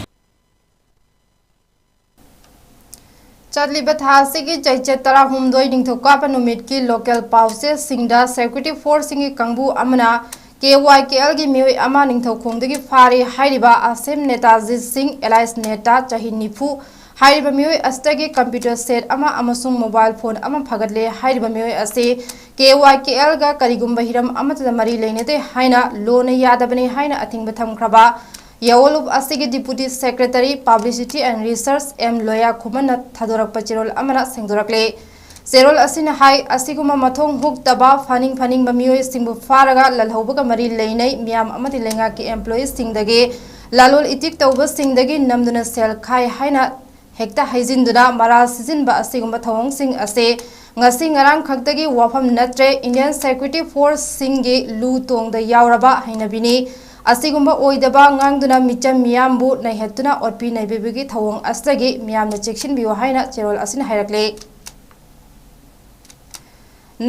ꯆꯠꯂꯤꯕ ꯊꯥ ꯑꯁꯤꯒꯤ ꯆꯩꯆꯠ ꯇꯔꯥꯍꯨꯝꯗꯣꯏ ꯅꯤꯡꯊꯧꯀꯥꯕ ꯅꯨꯃꯤꯠꯀꯤ local ꯄꯥꯎꯆꯦꯁꯤꯡꯗ security force-ꯁꯤꯡꯒꯤ ꯀꯥꯡꯕꯨ ꯑꯃꯅ K Y K L-ꯒꯤ ꯃꯤꯑꯣꯏ ꯑꯃ ꯅꯤꯡꯊꯧꯈꯣꯡꯗꯒꯤ ꯐꯥꯔꯦ ꯍꯥꯏꯔꯤꯕ ꯑꯁꯦꯝ ꯅꯦꯇꯥꯖꯤꯠ ꯁꯤꯡ alias ꯅꯦꯇꯥ, ꯆꯍꯤ ꯅꯤꯐꯨ, ꯍꯥꯏꯔꯤꯕ ꯃꯤꯑꯣꯏ ꯑꯁꯤꯗꯒꯤ computer set ꯑꯃ ꯑꯃꯁꯨꯡ mobile phone ꯑꯃ ꯐꯒꯠꯂꯦ꯫ ꯍꯥꯏꯔꯤꯕ ꯃꯤꯑꯣꯏ ꯑꯁꯤ K Y K L-ꯒ ꯀꯔꯤꯒꯨꯝꯕ ꯍꯤꯔꯝ ꯑꯃꯠꯇꯗ ꯃꯔꯤ ꯂꯩꯅꯗꯦ ꯍꯥꯏꯅ ꯂꯣꯅ ꯌꯥꯗꯕꯅꯤ ꯍꯥꯏꯅ ꯑꯊꯤꯡꯕ ꯊꯝꯈ꯭ꯔꯕ ꯌꯥꯑꯣꯟꯂꯨꯞ ꯑꯁꯤꯒꯤ Deputy Secretary Publicity and Research M ꯂꯣꯌꯥ ꯈꯨꯃꯟꯅ ꯊꯥꯗꯣꯔꯛꯄ ꯆꯦꯔꯣꯜ ꯑꯃꯅ ꯁꯦꯡꯗꯣꯔꯛꯂꯤ꯫ ꯆꯦꯔꯣꯜ ꯑꯁꯤꯅ ꯍꯥꯏ, ꯑꯁꯤꯒꯨꯝꯕ ꯃꯊꯣꯡ ꯍꯨꯛꯇꯕ ꯐꯥꯅꯤꯡ ꯐꯥꯅꯤꯡꯕ ꯃꯤꯑꯣꯏꯁꯤꯡꯕꯨ ꯐꯥꯔꯒ ꯂꯜꯍꯧꯕꯒ ꯃꯔꯤ ꯂꯩꯅꯩ ꯃꯤꯌꯥꯝ ꯑꯃꯗꯤ ꯂꯩꯉꯥꯛꯀꯤ employee-ꯁꯤꯡꯗꯒꯤ ꯂꯂꯣꯜ ꯏꯇꯤꯛ ꯇꯧꯕꯁꯤꯡꯗꯒꯤ ꯅꯝꯗꯨꯅ ꯁꯦꯜ ꯈꯥꯏ ꯍꯥꯏꯅ ꯍꯦꯛꯇ ꯍꯩꯖꯤꯟꯗꯨꯅ ꯃꯔꯥꯜ ꯁꯤꯖꯤꯟꯕ ꯑꯁꯤꯒꯨꯝꯕ ꯊꯧꯑꯣꯡꯁꯤꯡ ꯑꯁꯤ ꯉꯁꯤ ꯉꯔꯥꯡ ꯈꯛꯇꯒꯤ ꯋꯥꯐꯝ ꯅꯠꯇ꯭ꯔꯦ꯫ Indian Security Forceꯁꯤꯡꯒꯤ ꯂꯨ ꯇꯣꯡꯗ ꯌꯥꯎꯔꯕ ꯍꯩꯅꯕꯤꯅꯤ꯫ ꯑꯁꯤꯒꯨꯝꯕ ꯑꯣꯏꯗꯕ ꯉꯥꯡꯗꯨꯅ ꯃꯤꯆꯝ ꯃꯤꯌꯥꯝꯕꯨ ꯅꯩꯍꯠꯇꯨꯅ ꯑꯣꯠꯄꯤ ꯅꯩꯕꯤꯕꯒꯤ ꯊꯧꯑꯣꯡ ꯑꯁꯤꯗꯒꯤ ꯃꯤꯌꯥꯝꯅ ꯆꯦꯛꯁꯤꯟꯕꯤꯌꯨ ꯍꯥꯏꯅ ꯆꯦꯔꯣꯜ ꯑꯁꯤꯅ ꯍꯥꯏꯔꯛꯂꯤ꯫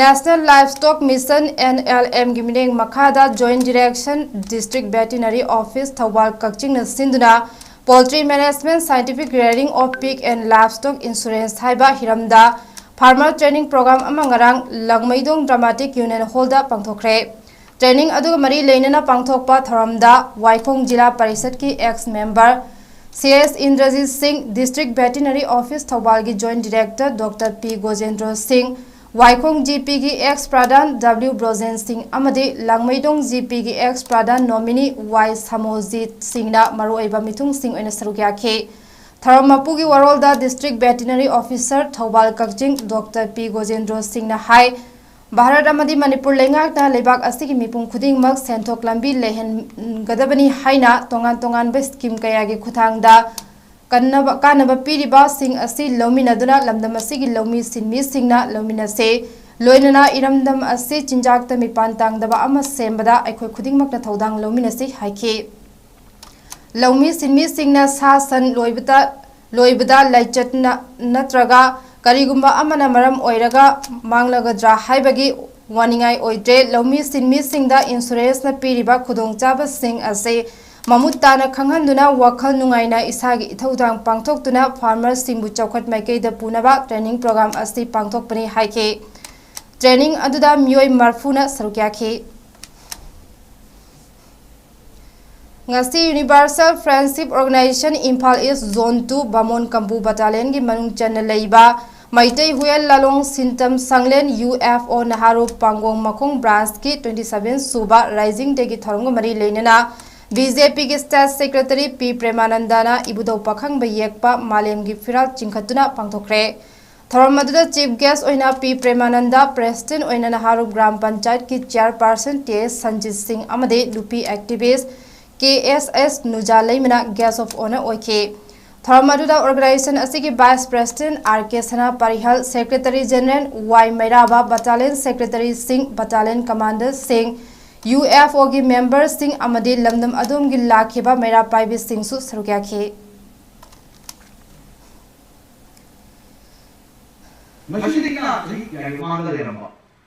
National Livestock Mission, NLMꯒꯤ ꯃꯤꯠꯌꯦꯡ ꯃꯈꯥꯗ Joint Direction, District Veterinary Office, Thoubal ꯀꯛꯆꯤꯡꯅ ꯁꯤꯟꯗꯨꯅ Poultry Management, Scientific Rearing of Pig and Livestock Insurance ꯍꯥꯏꯕ ꯍꯤꯔꯝꯗ Farmer Training Program ꯑꯃ ꯉꯔꯥꯡ ꯂꯥꯡꯃꯩꯗꯣꯡ Dramatic Union Hallꯗ ꯄꯥꯡꯊꯣꯛꯈ꯭ꯔꯦ꯫ Training ꯑꯗꯨꯒ ꯃꯔꯤ ꯂꯩꯅꯅ ꯄꯥꯡꯊꯣꯛꯄ ꯊꯧꯔꯝꯗ ꯋꯥꯏꯈꯣꯡ ꯖꯤꯂꯥ ꯄꯔꯤꯁꯠꯀꯤ ex member C S Indrajit ꯁꯤꯡ, District Veterinary Office ꯊꯧꯕꯥꯜꯒꯤ Joint Director Doctor ꯄꯤ ꯒꯣꯖꯦꯟꯗ꯭ꯔꯣ ꯁꯤꯡ, ꯋꯥꯏꯈꯣꯡ ꯖꯤ ꯄꯤꯒꯤ ex Pradhan ꯗꯕ꯭ꯂꯤꯎ ꯕ꯭ꯔꯣꯖꯦꯟ ꯁꯤꯡ ꯑꯃꯗꯤ ꯂꯥꯡꯃꯩꯗꯣꯡ ꯖꯤ ꯄꯤꯒꯤ ex Pradhan nominee ꯋꯥꯏ ꯁꯃꯣꯖꯤꯠ ꯁꯤꯡꯅ ꯃꯔꯨꯑꯣꯏꯕ ꯃꯤꯊꯨꯡꯁꯤꯡ ꯑꯣꯏꯅ ꯁꯔꯨꯛ ꯌꯥꯈꯤ꯫ ꯊꯧꯔꯝ ꯃꯄꯨꯒꯤ ꯋꯥꯔꯣꯜꯗ District Veterinary Officer Thoubal Kakching doctor ꯄꯤ ꯒꯣꯖꯦꯟꯗ꯭ꯔꯣ ꯁꯤꯡꯅ ꯍꯥꯏ, ꯚꯥꯔꯠ ꯑꯃꯗꯤ ꯃꯅꯤꯄꯨꯔ ꯂꯩꯉꯥꯛꯅ ꯂꯩꯕꯥꯛ ꯑꯁꯤꯒꯤ ꯃꯤꯄꯨꯝ ꯈꯨꯗꯤꯡꯃꯛ ꯁꯦꯟꯊꯣꯛ ꯂꯝꯕꯤ ꯂꯩꯍꯟꯒꯗꯕꯅꯤ ꯍꯥꯏꯅ ꯇꯣꯉꯥꯟ ꯇꯣꯉꯥꯟꯕ scheme ꯀꯌꯥꯒꯤ ꯈꯨꯠꯊꯥꯡꯗ ꯀꯟꯅꯕ, ꯀꯥꯟꯅꯕ ꯄꯤꯔꯤꯕꯁꯤꯡ ꯑꯁꯤ ꯂꯧꯃꯤꯟꯅꯗꯨꯅ ꯂꯝꯗꯝ ꯑꯁꯤꯒꯤ ꯂꯧꯃꯤ ꯁꯤꯟꯃꯤꯁꯤꯡꯅ ꯂꯧꯃꯤꯟꯅꯁꯦ꯫ ꯂꯣꯏꯅꯅ ꯏꯔꯝꯗꯝ ꯑꯁꯤ ꯆꯤꯟꯖꯥꯛꯇ ꯃꯤꯄꯥꯟ ꯇꯥꯡꯗꯕ ꯑꯃ ꯁꯦꯝꯕꯗ ꯑꯩꯈꯣꯏ ꯈꯨꯗꯤꯡꯃꯛꯅ ꯊꯧꯗꯥꯡ ꯂꯧꯃꯤꯟꯅꯁꯤ ꯍꯥꯏꯈꯤ꯫ ꯂꯧꯃꯤ ꯁꯤꯟꯃꯤꯁꯤꯡꯅ ꯁꯥ ꯁꯟ ꯂꯣꯏꯕꯗ, ꯂꯣꯏꯕꯗ ꯂꯥꯏꯆꯠꯅ ꯅꯠꯇ꯭ꯔꯒ ꯀꯔꯤꯒꯨꯝꯕ ꯑꯃꯅ ꯃꯔꯝ ꯑꯣꯏꯔꯒ ꯃꯥꯡꯂꯒꯗ꯭ꯔꯥ ꯍꯥꯏꯕꯒꯤ ꯋꯥꯅꯤꯡꯉꯥꯏ ꯑꯣꯏꯗ꯭ꯔꯦ꯫ ꯂꯧꯃꯤ ꯁꯤꯟꯃꯤꯁꯤꯡꯗ insuranceꯅ ꯄꯤꯔꯤꯕ ꯈꯨꯗꯣꯡꯆꯥꯕꯁꯤꯡ ꯑꯁꯤ ꯃꯃꯨꯠ ꯇꯥꯅ ꯈꯪꯍꯟꯗꯨꯅ ꯋꯥꯈꯜ ꯅꯨꯡꯉꯥꯏꯅ ꯏꯁꯥꯒꯤ ꯏꯊꯧꯗꯥꯡ ꯄꯥꯡꯊꯣꯛꯇꯨꯅ farmerꯁꯤꯡꯕꯨ ꯆꯥꯎꯈꯠ ꯃꯥꯏꯀꯩꯗ ꯄꯨꯅꯕ training program ꯑꯁꯤ ꯄꯥꯡꯊꯣꯛꯄꯅꯤ ꯍꯥꯏꯈꯤ꯫ Training ꯑꯗꯨꯗ ꯃꯤꯑꯣꯏ ꯃꯔꯐꯨꯅ ꯁꯔꯨꯛ ꯌꯥꯈꯤ꯫ ꯉꯁꯤ Universal Friendship Organization Imphal East Zone two ꯕꯥꯃꯣꯟ ꯀꯝꯕꯨ battalionꯒꯤ ꯃꯅꯨꯡ ꯆꯟꯅ ꯂꯩꯕ Meitei Huiyen ꯂꯥꯂꯣꯡ ꯁꯤꯟꯇꯝ ꯁꯪꯂꯦꯟ U F O ꯅꯍꯥꯔꯨꯞ ꯄꯥꯡꯒꯣꯡ ꯃꯈꯣꯡ branchꯀꯤ twenty seven ꯁꯨꯕ Rising Dayꯒꯤ ꯊꯧꯔꯝꯒ ꯃꯔꯤ ꯂꯩꯅꯅ ꯕꯤ ꯖꯦ ꯄꯤꯒꯤ State Secretary ꯄꯤ ꯄ꯭ꯔꯦꯃꯥꯅꯟꯗꯅ ꯏꯕꯨꯙꯧ ꯄꯥꯈꯪꯕ ꯌꯦꯛꯄ ꯃꯥꯂꯦꯝꯒꯤ ꯐꯤꯔꯥꯜ ꯆꯤꯡꯈꯠꯇꯨꯅ ꯄꯥꯡꯊꯣꯛꯈ꯭ꯔꯦ꯫ ꯊꯧꯔꯝ ꯑꯗꯨꯗ chief guest ꯑꯣꯏꯅ ꯄꯤ ꯄ꯭ꯔꯦꯃꯥꯅꯟꯗ, President ꯑꯣꯏꯅ ꯅꯍꯥꯔꯨꯞ ꯒ꯭ꯔꯥꯝ ꯄꯟꯆꯥꯌꯠꯀꯤ Chairperson ꯇꯤ ꯑꯦꯁ ꯁꯟꯖꯤꯠ ꯁꯤꯡ ꯑꯃꯗꯤ ꯅꯨꯄꯤ activist K S S ꯅꯨꯖꯥ ꯂꯩꯃꯅ Guest of Honour ꯑꯣꯏꯈꯤ꯫ ꯊꯧꯔꯝ ꯑꯗꯨꯗ organization ꯑꯁꯤꯒꯤ Vice President ꯑꯥꯔ ꯀꯦ ꯁꯅꯥ ꯄꯔꯤꯍꯜ, Secretary General ꯋꯥꯏ ꯃꯩꯔꯥꯕ, Battalion Secretary ꯁꯤꯡ, Battalion Commander ꯁꯤꯡ, ꯌꯨ ꯑꯦꯐ ꯑꯣꯒꯤ member ꯁꯤꯡ ꯑꯃꯗꯤ ꯂꯝꯗꯝ ꯑꯗꯨꯝꯒꯤ ꯂꯥꯛꯈꯤꯕ ꯃꯩꯔꯥ ꯄꯥꯏꯕꯤꯁꯤꯡꯁꯨ ꯁꯔꯨꯛ ꯌꯥꯈꯤ꯫ ꯃꯁꯤꯗꯤ ꯀꯅꯥ ꯆꯍꯤ ꯀꯌꯥꯒꯤ ꯃꯃꯥꯡꯗ ꯂꯩꯔꯝꯕ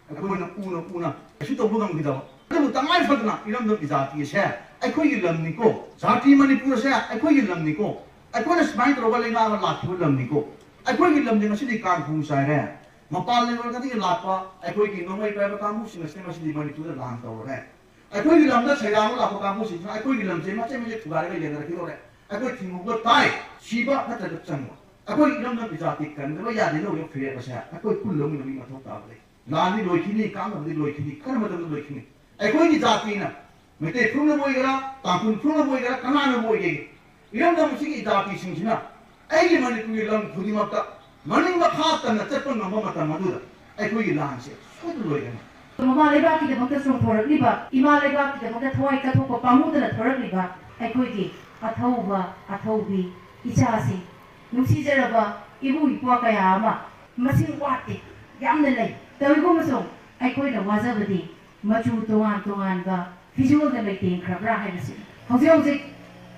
ꯑꯩꯈꯣꯏꯅ ꯎꯅ ꯎꯅ ꯀꯩꯁꯨ ꯇꯧꯕ ꯉꯝꯈꯤꯗꯕ, ꯑꯗꯨꯕꯨ ꯇꯉꯥꯏ ꯐꯗꯅ ꯏꯔꯝꯗꯝ ꯏꯖꯥꯇꯤ ꯑꯁꯦ ꯑꯩꯈꯣꯏꯒꯤ ꯂꯝꯅꯤꯀꯣ, ꯖꯥꯇꯤ ꯃꯅꯤꯄꯨꯔ ꯑꯁꯦ ꯑꯩꯈꯣꯏꯒꯤ ꯂꯝꯅꯤꯀꯣ, ꯑꯩꯈꯣꯏꯅ ꯁꯨꯃꯥꯏꯅ ꯇꯧꯔꯒ ꯂꯩꯉꯥꯛꯑꯒ ꯂꯥꯛꯈꯤꯕ ꯂꯝꯅꯤꯀꯣ, ꯑꯩꯈꯣꯏꯒꯤ ꯂꯝꯗꯤ ꯉꯁꯤꯗꯤ ꯀꯥꯡꯈꯣꯡ ꯆꯥꯏꯔꯦ꯫ ꯃꯄꯥꯟ ꯂꯩꯕꯥꯛꯇꯒꯤ ꯂꯥꯛꯄ ꯑꯩꯈꯣꯏꯒꯤ ꯅꯣꯡꯃꯩ ꯄꯥꯏꯕ ꯀꯥꯡꯕꯨꯁꯤꯡ ꯑꯁꯤꯅ ꯉꯁꯤꯗꯤ ꯃꯅꯤꯄꯨꯔꯗ ꯂꯥꯟ ꯇꯧꯔꯦ꯫ ꯑꯩꯈꯣꯏꯒꯤ ꯂꯝꯗ ꯁꯩꯗꯥꯡꯕ ꯂꯥꯛꯄ ꯀꯥꯡꯕꯨꯁꯤꯡꯁꯤꯅ ꯑꯩꯈꯣꯏꯒꯤ ꯂꯝꯁꯦ ꯃꯆꯦꯠ ꯃꯆꯦꯠ ꯊꯨꯒꯥꯏꯔꯒ ꯌꯦꯟꯅꯔꯛꯈꯤꯗꯧꯔꯦ꯫ ꯑꯩꯈꯣꯏ ꯊꯤꯡꯉꯨꯕ ꯇꯥꯏ, ꯁꯤꯕ ꯅꯠꯇ꯭ꯔꯒ ꯆꯪꯕ꯫ ꯑꯩꯈꯣꯏ ꯏꯔꯝꯗꯝꯒꯤ ꯖꯥꯇꯤ ꯀꯟꯗꯕ ꯌꯥꯗꯦ ꯂꯧꯔꯤꯕ ꯐꯤꯔꯦꯞ ꯑꯁꯦ ꯑꯩꯈꯣꯏ ꯄꯨꯟꯅ ꯂꯧꯃꯤꯟꯅꯕꯒꯤ ꯃꯊꯧ ꯇꯥꯕ ꯂꯩ꯫ ꯂꯥꯟꯗꯤ ꯂꯣꯏꯈꯤꯅꯤ, ꯀꯥꯡꯗꯕꯗꯤ ꯂꯣꯏꯈꯤꯅꯤ, ꯈꯔ ꯃꯇꯝꯗ ꯂꯣꯏꯈꯤꯅꯤ꯫ ꯑꯩꯈꯣꯏꯒꯤ ꯖꯥꯇꯤꯅ ꯃꯩꯇꯩ ꯐꯨꯔꯨꯞꯅꯕꯨ ꯑꯣꯏꯒꯦꯔꯥ, ꯇꯥꯡꯈꯨꯜ ꯐꯨꯔꯨꯞꯅꯕꯨ ꯑꯣꯏꯒꯦꯔꯥ, ꯀꯅꯥꯅꯕꯨ ꯑꯣꯏꯒꯦ, ꯏꯔꯝꯗꯝ ꯑꯁꯤꯒꯤ ꯖꯥꯇꯤꯁꯤꯡꯁꯤꯅ ꯑꯩꯒꯤ ꯃꯅꯤꯄꯨꯔꯒꯤ ꯂꯝ ꯈꯨꯗꯤꯡꯃꯛꯇ ꯃꯅꯤꯡ ꯃꯈꯥ ꯇꯝꯅ ꯆꯠꯄ ꯉꯝꯕ ꯃꯇꯝ ꯑꯗꯨꯗ ꯑꯩꯈꯣꯏꯒꯤ ꯂꯥꯟꯁꯦ ꯁꯣꯏꯗꯅ ꯂꯣꯏꯒꯅꯤ꯫ ꯃꯃꯥ ꯂꯩꯕꯥꯛꯀꯤꯗꯃꯛꯇ ꯆꯣꯡꯊꯣꯔꯛꯂꯤꯕ, ꯏꯃꯥ ꯂꯩꯕꯥꯛꯀꯤꯗꯃꯛꯇ ꯊꯋꯥꯏ ꯀꯠꯊꯣꯛꯄ ꯄꯥꯝꯃꯨꯗꯅ ꯊꯣꯔꯛꯂꯤꯕ ꯑꯩꯈꯣꯏꯒꯤ ꯑꯊꯧꯕ ꯑꯊꯧꯕꯤ ꯏꯆꯥꯁꯤꯡ, ꯅꯨꯡꯁꯤꯖꯔꯕ ꯏꯕꯨꯡ ꯏꯄ꯭ꯋꯥ ꯀꯌꯥ ꯑꯃ ꯃꯁꯤꯡ ꯋꯥꯠꯇꯦ, ꯌꯥꯝꯅ ꯂꯩ꯫ ꯇꯧꯏꯒꯨꯝꯕꯁꯨꯡ ꯑꯩꯈꯣꯏꯅ ꯋꯥꯖꯕꯗꯤ ꯃꯆꯨ ꯇꯣꯉꯥꯟ ꯇꯣꯉꯥꯟꯕ ꯐꯤꯖꯣꯜꯗ ꯂꯩꯇꯦꯡꯈ꯭ꯔꯕ꯭ꯔꯥ ꯍꯥꯏꯕꯁꯤ꯫ ꯍꯧꯖꯤꯛ ꯍꯧꯖꯤꯛ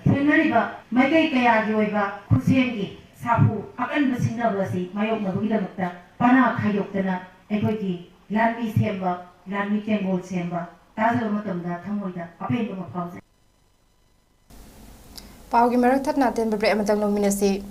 ꯊꯦꯡꯅꯔꯤꯕ ꯃꯥꯏꯀꯩ ꯀꯌꯥꯒꯤ ꯑꯣꯏꯕ ꯈꯨꯠꯁꯦꯝꯒꯤ ꯁꯥꯐꯨ ꯑꯀꯟꯕ ꯁꯤꯡꯅꯕ ꯑꯁꯤ ꯃꯥꯌꯣꯛꯅꯕꯒꯤꯗꯃꯛꯇ ꯄꯅꯥ ꯈꯥꯏꯗꯣꯛꯇꯅ ꯑꯩꯈꯣꯏꯒꯤ ꯂꯥꯟꯃꯤ ꯁꯦꯝꯕ, ꯂꯥꯟꯃꯤ ꯇꯦꯡꯒꯣꯜ ꯁꯦꯝꯕ ꯇꯥꯖꯕ ꯃꯇꯝꯗ ꯊꯃꯣꯏꯗ ꯑꯄꯦꯟꯕ ꯑꯃ ꯐꯥꯎꯖꯩ꯫ ꯄꯥꯎꯒꯤ ꯃꯔꯛ ꯊꯠꯅ ꯑꯇꯦꯟꯕ break ꯑꯃꯇꯪ ꯂꯧꯃꯤꯟꯅꯁꯤ꯫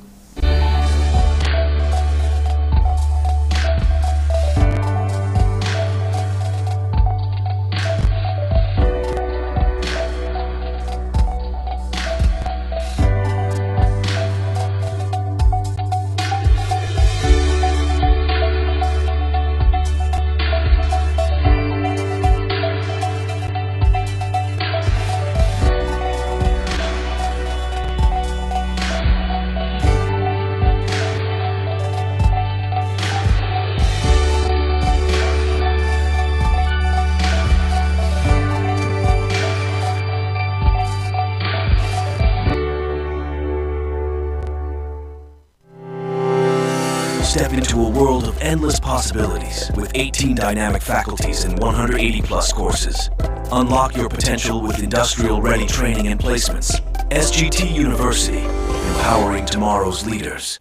Step into a world of endless possibilities with eighteen dynamic faculties and one hundred eighty plus courses. Unlock your potential with industrial ready training and placements. S G T University, empowering tomorrow's leaders.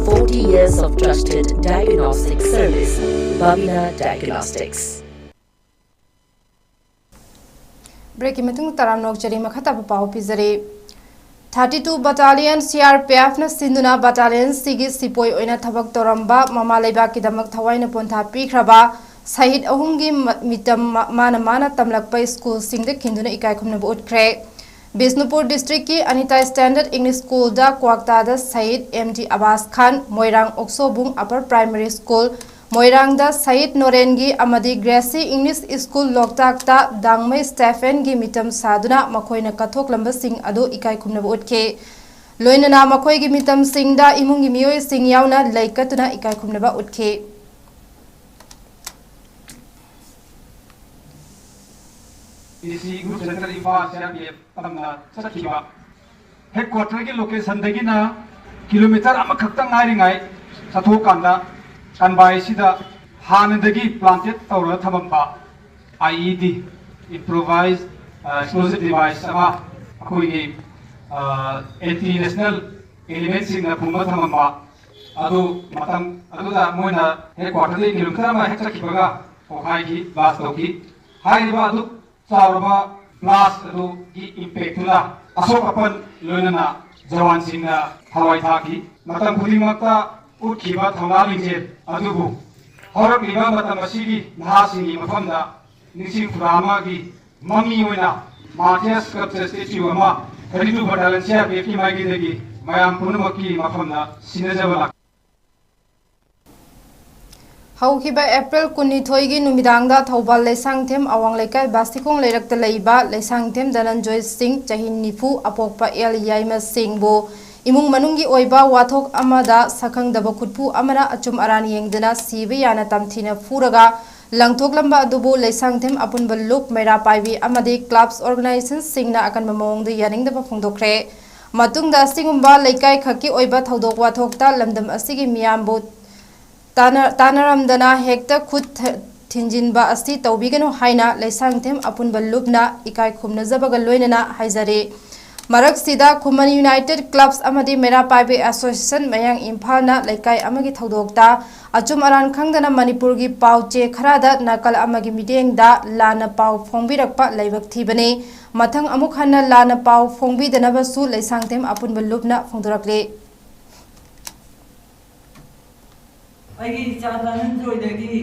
Forty years of trusted diagnostic service, Babina Diagnostics. Break ꯃꯇꯨꯡ ꯇꯔꯥꯝꯅ ꯑꯣꯛꯆꯔꯤ꯫ ꯃꯈꯥ ꯇꯥꯕ ꯄꯥꯎ ꯄꯤꯖꯔꯤ꯫ Thirty two Battalion C R P F ꯅ ꯁꯤꯟꯗꯨꯅ battalion ꯁꯤꯒꯤ ꯁꯤꯄꯣꯏ ꯑꯣꯏꯅ ꯊꯕꯛ ꯇꯧꯔꯝꯕ, ꯃꯃꯥ ꯂꯩꯕꯥꯛꯀꯤꯗꯃꯛ ꯊꯋꯥꯏꯅ ꯄꯣꯟꯊꯥ ꯄꯤꯈ꯭ꯔꯕ ꯁꯍꯤꯗ ꯑꯍꯨꯝꯒꯤ ꯃ-, ꯃꯤꯇꯝ ꯃ-, ꯃꯥꯅ ꯃꯥꯅ ꯇꯝꯂꯛꯄ ꯁ꯭ꯀꯨꯜꯁꯤꯡꯗ ꯈꯤꯟꯗꯨꯅ ꯏꯀꯥꯏ ꯈꯨꯝꯅꯕ ꯎꯠꯈ꯭ꯔꯦ꯫ ꯕꯤꯁꯅꯨꯄꯨꯔ district ꯀꯤ ꯑꯅꯤꯇꯥ Standard English School ꯗ ꯀ꯭ꯋꯥꯛꯇꯥꯗ ꯁꯍꯤꯗ M D ꯑꯕꯥꯁ ꯈꯥꯟ, ꯃꯣꯏꯔꯥꯡ ꯑꯣꯛꯁꯣꯕꯨꯡ Upper Primary School, ꯃꯣꯏꯔꯥꯡꯗ ꯁꯍꯤꯗ ꯅꯣꯔꯦꯟꯒꯤ ꯑꯃꯗꯤ ꯒ꯭ꯔꯦꯁꯤ English School ꯂꯣꯛꯇꯥꯛꯇ ꯗꯥꯡꯃꯩ ꯁ꯭ꯇꯦꯐꯦꯟꯒꯤ ꯃꯤꯇꯝ ꯁꯥꯗꯨꯅ ꯃꯈꯣꯏꯅ ꯀꯠꯊꯣꯛꯂꯝꯕꯁꯤꯡ ꯑꯗꯨ ꯏꯀꯥꯏ ꯈꯨꯝꯅꯕ ꯎꯠꯈꯤ꯫ ꯂꯣꯏꯅꯅ ꯃꯈꯣꯏꯒꯤ ꯃꯤꯇꯝꯁꯤꯡꯗ ꯏꯃꯨꯡꯒꯤ ꯃꯤꯑꯣꯏꯁꯤꯡ ꯌꯥꯎꯅ ꯂꯩ ꯀꯠꯇꯨꯅ ꯏꯀꯥꯏ ꯈꯨꯝꯅꯕ ꯎꯠꯈꯤ꯫ ꯗꯤ ꯁꯤ group centre Imphal C R P F ꯇꯝꯅ ꯆꯠꯈꯤꯕ꯫ ꯍꯦꯗ ꯀ꯭ꯋꯥꯇꯔꯒꯤ ꯂꯣꯀꯦꯁꯟꯗꯒꯤꯅ ꯀꯤꯂꯣꯃꯤꯇꯔ ꯑꯃꯈꯛꯇꯪ ꯉꯥꯏꯔꯤꯉꯩ ꯆꯠꯊꯣꯛꯀꯥꯟꯗ ꯀꯟꯕꯥꯏꯁꯤꯗ ꯍꯥꯟꯅꯗꯒꯤ ꯄ꯭ꯂꯥꯟꯇꯦꯠ ꯇꯧꯔꯒ ꯊꯝꯃꯝꯕ ꯑꯥꯏ ꯏ ꯗꯤ, ꯏꯝꯄ꯭ꯔꯣꯚꯥꯏꯖ ꯑꯦꯛꯁꯄ꯭ꯂꯣꯖꯤꯚ ꯗꯤꯚꯥꯏꯁ ꯑꯃ, ꯑꯩꯈꯣꯏꯒꯤ ꯑꯦꯟꯇꯤ ꯅꯦꯁꯅꯦꯜ ꯑꯦꯂꯤꯃꯦꯟꯁꯤꯡꯅ ꯐꯨꯝꯕ ꯊꯝꯃꯝꯕ ꯑꯗꯨ ꯃꯇꯝ ꯑꯗꯨꯗ ꯃꯣꯏꯅ ꯍꯦꯗ ꯀ꯭ꯋꯥꯇꯔꯗꯒꯤ ꯀꯤꯂꯣꯃꯤꯇꯔ ꯑꯃ ꯍꯦꯛ ꯆꯠꯈꯤꯕꯒ ꯄꯣꯈꯥꯏꯈꯤ, ꯕ꯭ꯂꯥꯁ ꯇꯧꯈꯤ꯫ ꯍꯥꯏꯔꯤꯕ ꯑꯗꯨ ꯆꯥꯎꯔꯕ ꯕ꯭ꯂꯥꯁ ꯑꯗꯨꯒꯤ ꯏꯝꯄꯦꯛꯇꯨꯅ ꯑꯁꯣꯛ ꯑꯄꯟ ꯂꯣꯏꯅꯅ ꯖꯋꯥꯟꯁꯤꯡꯅ ꯊꯋꯥꯏ ꯊꯥꯈꯤ꯫ ꯃꯇꯝ ꯈꯨꯗꯤꯡꯃꯛꯇ ꯎꯠꯈꯤꯕ ꯊꯧꯅꯥ ꯂꯤꯡꯖꯦꯜ ꯑꯗꯨꯕꯨ ꯍꯧꯔꯛꯂꯤꯕ ꯃꯇꯝ ꯑꯁꯤꯒꯤ ꯅꯍꯥꯁꯤꯡꯒꯤ ꯃꯐꯝꯗ ꯅꯤꯡꯁꯤꯡ ꯈꯨꯔꯥ ꯑꯃꯒꯤ ꯃꯃꯤ ꯑꯣꯏꯅ ꯃꯥꯊꯤꯌꯥꯁ ꯁ꯭ꯀꯜꯞꯆꯔ ꯁ꯭ꯇꯦꯆꯨ ꯑꯃ thirty two Battalion C R P F ꯀꯤ ꯃꯥꯏꯀꯩꯗꯒꯤ ꯃꯌꯥꯝ ꯄꯨꯝꯅꯃꯛꯀꯤ ꯃꯐꯝꯗ ꯁꯤꯟꯅꯖꯕ ꯂꯥꯛ- ꯍꯧꯈꯤꯕ ꯑꯦꯄ꯭ꯔꯤꯜ ꯀꯨꯟꯅꯤꯊꯣꯏꯒꯤ ꯅꯨꯃꯤꯗꯥꯡꯗ ꯊꯧꯕꯥꯜ ꯂꯩꯁꯥꯡꯊꯦꯝ ꯑꯋꯥꯡ ꯂꯩꯀꯥꯏ ꯕꯥꯁꯤꯈꯣꯡ ꯂꯩꯔꯛꯇ ꯂꯩꯕ ꯂꯩꯁꯥꯡꯊꯦꯝ ꯙꯅꯟꯖꯣꯏ ꯁꯤꯡ, ꯆꯍꯤ ꯅꯤꯐꯨ, ꯑꯄꯣꯛꯄ ꯑꯦꯜ ꯌꯥꯏꯃ ꯁꯤꯡꯕꯨ ꯏꯃꯨꯡ ꯃꯅꯨꯡꯒꯤ ꯑꯣꯏꯕ ꯋꯥꯊꯣꯛ ꯑꯃꯗ ꯁꯛꯈꯪꯗꯕ ꯈꯨꯠꯄꯨ ꯑꯃꯅ ꯑꯆꯨꯝ ꯑꯔꯥꯟ ꯌꯦꯡꯗꯅ ꯁꯤꯕ ꯌꯥꯅ ꯇꯝꯊꯤꯅ ꯐꯨꯔꯒ ꯂꯪꯊꯣꯛꯂꯝꯕ ꯑꯗꯨꯕꯨ ꯂꯩꯁꯥꯡꯊꯦꯝ ꯑꯄꯨꯟꯕ ꯂꯨꯞ, ꯃꯩꯔꯥ ꯄꯥꯏꯕꯤ ꯑꯃꯗꯤ ꯀ꯭ꯂꯕꯁ ꯑꯣꯔꯒꯅꯥꯏꯖꯦꯁꯟꯁꯤꯡꯅ ꯑꯀꯟꯕ ꯃꯑꯣꯡꯗ ꯌꯥꯅꯤꯡꯗꯕ ꯐꯣꯡꯗꯣꯛꯈ꯭ꯔꯦ꯫ ꯃꯇꯨꯡꯗ ꯑꯁꯤꯒꯨꯝꯕ ꯂꯩꯀꯥꯏ ꯈꯛꯀꯤ ꯑꯣꯏꯕ ꯊꯧꯗꯣꯛ ꯋꯥꯊꯣꯛꯇ ꯂꯝꯗꯝ ꯑꯁꯤꯒꯤ ꯃꯤꯌꯥꯝꯕꯨ ꯇꯥꯟꯅ-, ꯇꯥꯟꯅꯔꯝꯗꯅ ꯍꯦꯛꯇ ꯈꯨꯠ ꯊ-, ꯊꯤꯟꯖꯤꯟꯕ ꯑꯁꯤ ꯇꯧꯕꯤꯒꯅꯨ ꯍꯥꯏꯅ ꯂꯩꯁꯥꯡꯊꯦꯝ ꯑꯄꯨꯟꯕ ꯂꯨꯞꯅ ꯏꯀꯥꯏ ꯈꯨꯝꯅꯖꯕꯒ ꯂꯣꯏꯅꯅ ꯍꯥꯏꯖꯔꯤ꯫ ꯃꯔꯛꯁꯤꯗ ꯈꯨꯃꯟ ꯌꯨꯅꯥꯏꯇꯦꯗ ꯀ꯭ꯂꯕꯁ ꯑꯃꯗꯤ ꯃꯩꯔꯥ ꯄꯥꯏꯕꯤ ꯑꯦꯁꯣꯁꯤꯌꯦꯁꯟ ꯃꯌꯥꯡ ꯏꯝꯐꯥꯜꯅ ꯂꯩꯀꯥꯏ ꯑꯃꯒꯤ ꯊꯧꯗꯣꯛꯇ ꯑꯆꯨꯝ ꯑꯔꯥꯟ ꯈꯪꯗꯅ ꯃꯅꯤꯄꯨꯔꯒꯤ ꯄꯥꯎ ꯆꯦ ꯈꯔꯗ ꯅꯥꯀꯜ ꯑꯃꯒꯤ ꯃꯤꯠꯌꯦꯡꯗ ꯂꯥꯟꯅ ꯄꯥꯎ ꯐꯣꯡꯕꯤꯔꯛꯄ ꯂꯥꯏꯕꯛ ꯊꯤꯕꯅꯤ꯫ ꯃꯊꯪ ꯑꯃꯨꯛ ꯍꯟꯅ ꯂꯥꯟꯅ ꯄꯥꯎ ꯐꯣꯡꯕꯤꯗꯅꯕꯁꯨ ꯂꯩꯁꯥꯡꯊꯦꯝ ꯑꯄꯨꯟꯕ ꯂꯨꯞꯅ ꯐꯣꯡꯗꯣꯔꯛꯂꯤ꯫ ꯑꯩꯒꯤ ꯏꯆꯥ ꯙꯅꯟꯖꯣꯏꯗꯒꯤ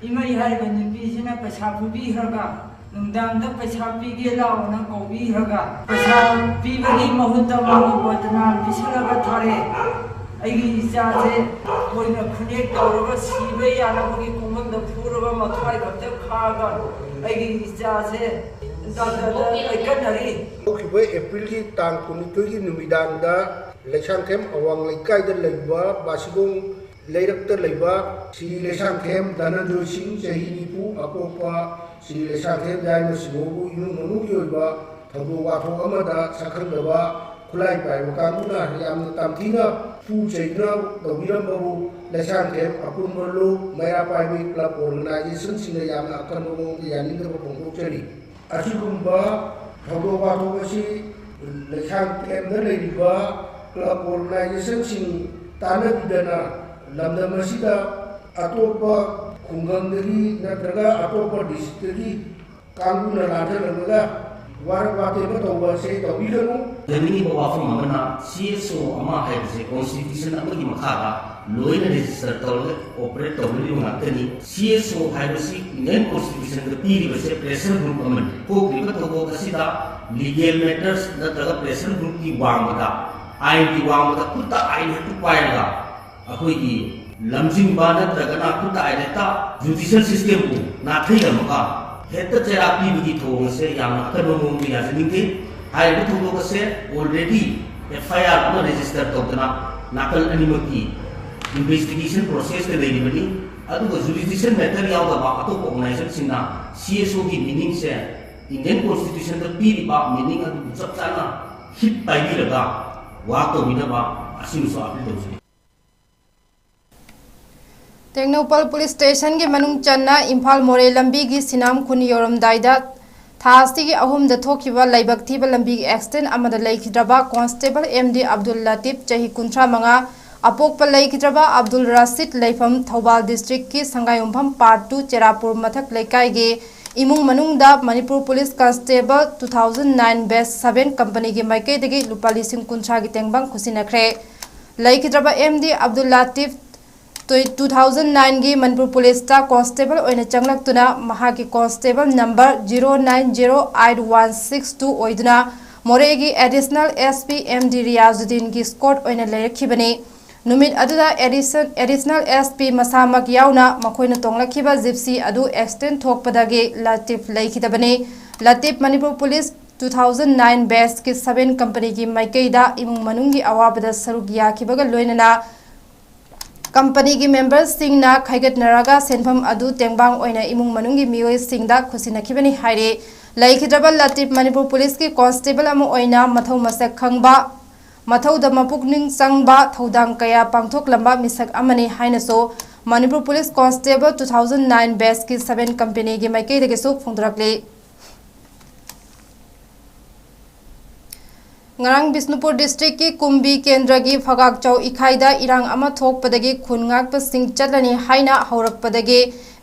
ꯏꯃꯩ ꯍꯥꯏꯔꯤꯕ ꯅꯨꯄꯤꯁꯤꯅ ꯄꯩꯁꯥ ꯄꯨꯕꯤꯈ꯭ꯔꯒ, ꯅꯨꯡꯗꯥꯡꯗ ꯄꯩꯁꯥ ꯄꯤꯒꯦ ꯂꯥꯛꯑꯣꯅ ꯀꯧꯕꯤꯈ꯭ꯔꯒ, ꯄꯩꯁꯥ ꯄꯤꯕꯒꯤ ꯃꯍꯨꯠꯇ ꯃꯥꯕꯨ ꯕꯗꯅꯥꯝ ꯄꯤꯁꯤꯜꯂꯒ ꯊꯥꯔꯦ꯫ ꯑꯩꯒꯤ ꯏꯆꯥꯁꯦ ꯃꯣꯏꯅ ꯈꯨꯅꯦꯛ ꯇꯧꯔꯒ ꯁꯤꯕ ꯌꯥꯅꯕꯒꯤ ꯈꯣꯡꯕꯝꯗ ꯐꯨꯔꯒ ꯃꯊ꯭ꯋꯥꯏ ꯈꯛꯇ ꯈꯥꯛꯑꯒ ꯑꯩꯒꯤ ꯏꯆꯥꯁꯦ ꯗꯥꯛꯇꯔꯗ ꯂꯥꯏꯀꯠꯅꯔꯤ꯫ ꯍꯧꯈꯤꯕ ꯑꯦꯄ꯭ꯔꯤꯜꯒꯤ ꯇꯥꯡ ꯀꯨꯟꯅꯤꯊꯣꯏꯒꯤ ꯅꯨꯃꯤꯗꯥꯡꯗ ꯂꯩꯁꯥꯡꯊꯦꯝ ꯑꯋꯥꯡ ꯂꯩꯀꯥꯏꯗ ꯂꯩꯕ ꯕꯥꯁꯤꯒꯣꯡ ꯂꯩꯔꯛꯇ ꯂꯩꯕ ꯁ꯭ꯔꯤ ꯂꯩꯁꯥꯡꯊꯦꯝ ꯙꯅꯟꯖꯣꯏ ꯁꯤꯡ, ꯆꯍꯤ ꯅꯤꯐꯨ, ꯑꯄꯣꯛꯄ ꯁ꯭ꯔꯤ ꯂꯩꯁꯥꯡꯊꯦꯝ ꯌꯥꯏꯃ ꯁꯤꯡꯍꯕꯨ ꯏꯃꯨꯡ ꯃꯅꯨꯡꯒꯤ ꯑꯣꯏꯕ ꯊꯧꯗꯣꯛ ꯋꯥꯊꯣꯛ ꯑꯃꯗ ꯁꯛꯈꯪꯗꯕ ꯈꯨꯠꯂꯥꯏ ꯄꯥꯏꯕ ꯀꯥꯡꯕꯨꯅ ꯌꯥꯝꯅ ꯇꯝꯊꯤꯅ ꯐꯨ ꯆꯩꯗꯨꯅ ꯇꯧꯕꯤꯔꯝꯕꯕꯨ ꯂꯩꯁꯥꯡꯊꯦꯝ ꯑꯄꯨꯟꯕ ꯂꯨꯞ ꯃꯩꯔꯥ ꯄꯥꯏꯕꯤ club organizationꯁꯤꯡꯅ ꯌꯥꯝꯅ ꯑꯀꯟꯕ ꯃꯑꯣꯡꯗ ꯌꯥꯅꯤꯡꯗꯕ ꯐꯣꯡꯗꯣꯛꯆꯔꯤ꯫ ꯑꯁꯤꯒꯨꯝꯕ ꯊꯧꯗꯣꯛ ꯋꯥꯊꯣꯛ ꯑꯁꯤ ꯂꯩꯁꯥꯡꯊꯦꯝꯗ ꯂꯩꯔꯤꯕ club organizationꯁꯤꯡ ꯇꯥꯟꯅꯕꯤꯗꯅ ꯂꯝꯗꯝ ꯑꯁꯤꯗ ꯑꯇꯣꯞꯄ ꯈꯨꯡꯒꯪꯗꯒꯤ ꯅꯠꯇ꯭ꯔꯒ ꯑꯇꯣꯞꯄ districtꯇꯒꯤ ꯀꯥꯡꯕꯨꯅ ꯂꯥꯟꯖꯜꯂꯝꯂꯒ ꯋꯥꯔꯛ ꯋꯥꯇꯦꯝꯕ ꯇꯧꯕ ꯑꯁꯤ ꯇꯧꯕꯤꯒꯅꯨ꯫ ꯍꯥꯏꯅꯤꯡꯉꯤꯕ ꯋꯥꯐꯝ ꯑꯃꯅ, CSO ꯑꯃ ꯍꯥꯏꯕꯁꯦ constitution ꯑꯃꯒꯤ ꯃꯈꯥꯗ ꯂꯣꯏꯅ register ꯇꯧꯔꯒ operate ꯇꯧꯅꯔꯤꯕ ꯉꯥꯛꯇꯅꯤ꯫ CSO ꯍꯥꯏꯕꯁꯤ Indian constitutionꯗ ꯄꯤꯔꯤꯕꯁꯦ pressure group ꯑꯃꯅꯤ꯫ ꯊꯣꯛꯂꯤꯕ ꯊꯧꯗꯣꯛ ꯑꯁꯤꯗ legal matters ꯅꯠꯇ꯭ꯔꯒ pressure groupꯀꯤ ꯋꯥꯡꯃꯗ, ꯑꯥꯏꯟꯒꯤ ꯋꯥꯡꯃꯗ ꯈꯨꯠꯇ ꯑꯥꯏꯟ ꯍꯦꯛꯇ ꯄꯥꯏꯔꯒ ꯑꯩꯈꯣꯏꯒꯤ ꯂꯝꯖꯤꯡꯕ ꯅꯠꯇ꯭ꯔꯒꯅ ꯈꯨꯠꯇ ꯑꯥꯏꯟ ꯍꯦꯛꯇ judicial systemꯕꯨ ꯅꯥꯊꯩꯔꯝꯃꯒ ꯍꯦꯛꯇ ꯆꯩꯔꯥꯛ ꯄꯤꯕꯒꯤ ꯊꯧꯑꯣꯡ ꯑꯁꯦ ꯌꯥꯝꯅ ꯑꯀꯟꯕ ꯃꯑꯣꯡꯗ ꯌꯥꯖꯅꯤꯡꯗꯦ꯫ ꯍꯥꯏꯔꯤꯕ ꯊꯧꯗꯣꯛ ꯑꯁꯦ already FIR ꯑꯃ register ꯇꯧꯗꯅ ꯅꯥꯀꯜ ꯑꯅꯤꯃꯛꯀꯤ investigation processꯇ ꯂꯩꯔꯤꯕꯅꯤ꯫ ꯑꯗꯨꯒ judicial matter ꯌꯥꯎꯗꯕ ꯑꯇꯣꯞꯄ organizationꯁꯤꯡꯅ CSOꯒꯤ meaningꯁꯦ Indian constitutionꯗ ꯄꯤꯔꯤꯕ meaning ꯑꯗꯨꯕꯨ ꯆꯞ ꯆꯥꯅ ꯍꯤꯠ ꯄꯥꯏꯕꯤꯔꯒ work ꯇꯧꯕꯤꯅꯕ ꯑꯁꯤꯃꯁꯨ appeal ꯇꯧꯖꯔꯤ꯫ ꯇꯦꯡꯅꯧꯄꯜ police stationꯒꯤ ꯃꯅꯨꯡ ꯆꯟꯅ ꯏꯝꯐꯥꯜ ꯃꯣꯔꯦ ꯂꯝꯕꯤꯒꯤ ꯁꯤꯅꯥꯝ ꯈꯨꯟ ꯌꯧꯔꯝꯗꯥꯏꯗ ꯊꯥ ꯑꯁꯤꯒꯤ ꯑꯍꯨꯝꯗ ꯊꯣꯛꯈꯤꯕ ꯂꯥꯏꯕꯛ ꯊꯤꯕ ꯂꯝꯕꯤꯒꯤ accident ꯑꯃꯗ ꯂꯩꯈꯤꯗ꯭ꯔꯕ Constable M D ꯑꯕꯗꯨꯜ ꯂꯇꯤꯐ, ꯆꯍꯤ ꯀꯨꯟꯊ꯭ꯔꯥ ꯃꯉꯥ, ꯑꯄꯣꯛꯄ ꯂꯩꯈꯤꯗ꯭ꯔꯕ ꯑꯕꯗꯨꯜ ꯔꯁꯤꯗ, ꯂꯩꯐꯝ ꯊꯧꯕꯥꯜ districtꯀꯤ ꯁꯉꯥꯏꯌꯨꯝꯐꯝ part two ꯆꯦꯔꯥꯄꯨꯔ ꯃꯊꯛ ꯂꯩꯀꯥꯏꯒꯤ ꯏꯃꯨꯡ ꯃꯅꯨꯡꯗ Manipur police constable two thousand nine batch seven companyꯒꯤ ꯃꯥꯏꯀꯩꯗꯒꯤ ꯂꯨꯄꯥ ꯂꯤꯁꯤꯡ ꯀꯨꯟꯊ꯭ꯔꯥꯒꯤ ꯇꯦꯡꯕꯥꯡ ꯈꯨꯠꯁꯤꯟꯅꯈ꯭ꯔꯦ꯫ ꯂꯩꯈꯤꯗ꯭ꯔꯕ M D Abdul ꯂꯇꯤꯐ two thousand nineꯒꯤ Manipur policeꯇ constable ꯑꯣꯏꯅ ꯆꯪꯂꯛꯇꯨꯅ ꯃꯍꯥꯛꯀꯤ constable number zero nine zero eight one six two ꯑꯣꯏꯗꯨꯅ ꯃꯣꯔꯦꯒꯤ additional SP M D ꯔꯤꯌꯥꯖꯨꯗꯤꯟꯒꯤ escort ꯑꯣꯏꯅ ꯂꯩꯔꯛꯈꯤꯕꯅꯤ꯫ ꯅꯨꯃꯤꯠ ꯑꯗꯨꯗ addition-, additional SP ꯃꯁꯥꯃꯛ ꯌꯥꯎꯅ ꯃꯈꯣꯏꯅ ꯇꯣꯡꯂꯛꯈꯤꯕ gypsy ꯑꯗꯨ accident ꯊꯣꯛꯄꯗꯒꯤ ꯂꯇꯤꯐ ꯂꯩꯈꯤꯗꯕꯅꯤ꯫ ꯂꯇꯤꯐ Manipur police two thousand nine batchꯀꯤ seven companyꯒꯤ ꯃꯥꯏꯀꯩꯗ ꯏꯃꯨꯡ ꯃꯅꯨꯡꯒꯤ ꯑꯋꯥꯕꯗ ꯁꯔꯨꯛ ꯌꯥꯈꯤꯕꯒ ꯂꯣꯏꯅꯅ ꯀꯝꯄꯅꯤꯒꯤ ꯃꯦꯝꯕꯔꯁꯤꯡꯅ ꯈꯥꯏꯒꯠꯅꯔꯒ ꯁꯦꯟꯐꯝ ꯑꯗꯨ ꯇꯦꯡꯕꯥꯡ ꯑꯣꯏꯅ ꯏꯃꯨꯡ ꯃꯅꯨꯡꯒꯤ ꯃꯤꯑꯣꯏꯁꯤꯡꯗ ꯈꯨꯠꯁꯤꯟꯅꯈꯤꯕꯅꯤ ꯍꯥꯏꯔꯤ꯫ ꯂꯩꯈꯤꯗ꯭ꯔꯕ ꯂꯇꯤꯞ ꯃꯅꯤꯄꯨꯔ ꯄꯨꯂꯤꯁꯀꯤ ꯀꯣꯟꯁꯇꯦꯕꯜ ꯑꯃ ꯑꯣꯏꯅ ꯃꯊꯧ ꯃꯁꯛ ꯈꯪꯕ, ꯃꯊꯧꯗ ꯃꯄꯨꯛꯅꯤꯡ ꯆꯪꯕ ꯊꯧꯗꯥꯡ ꯀꯌꯥ ꯄꯥꯡꯊꯣꯛꯂꯝꯕ ꯃꯤꯁꯛ ꯑꯃꯅꯤ ꯍꯥꯏꯅꯁꯨ Manipur police constable two thousand nine batchꯀꯤ seven ꯀꯝꯄꯦꯅꯤꯒꯤ ꯃꯥꯏꯀꯩꯗꯒꯤꯁꯨ ꯐꯣꯡꯗꯣꯔꯛꯂꯤ꯫ ꯉꯔꯥꯡ ꯕꯤꯁꯅꯨꯄꯨꯔ ꯗꯤꯁꯇ꯭ꯔꯤꯛꯀꯤ ꯀꯨꯝꯕꯤ ꯀꯦꯟꯗ꯭ꯔꯒꯤ ꯐꯒꯥꯛꯆꯥꯎ ꯏꯈꯥꯏꯗ ꯏꯔꯥꯡ ꯑꯃ ꯊꯣꯛꯄꯗꯒꯤ ꯈꯨꯟ ꯉꯥꯛꯄꯁꯤꯡ ꯆꯠꯂꯅꯤ ꯍꯥꯏꯅ ꯍꯧꯔꯛꯄꯗꯒꯤ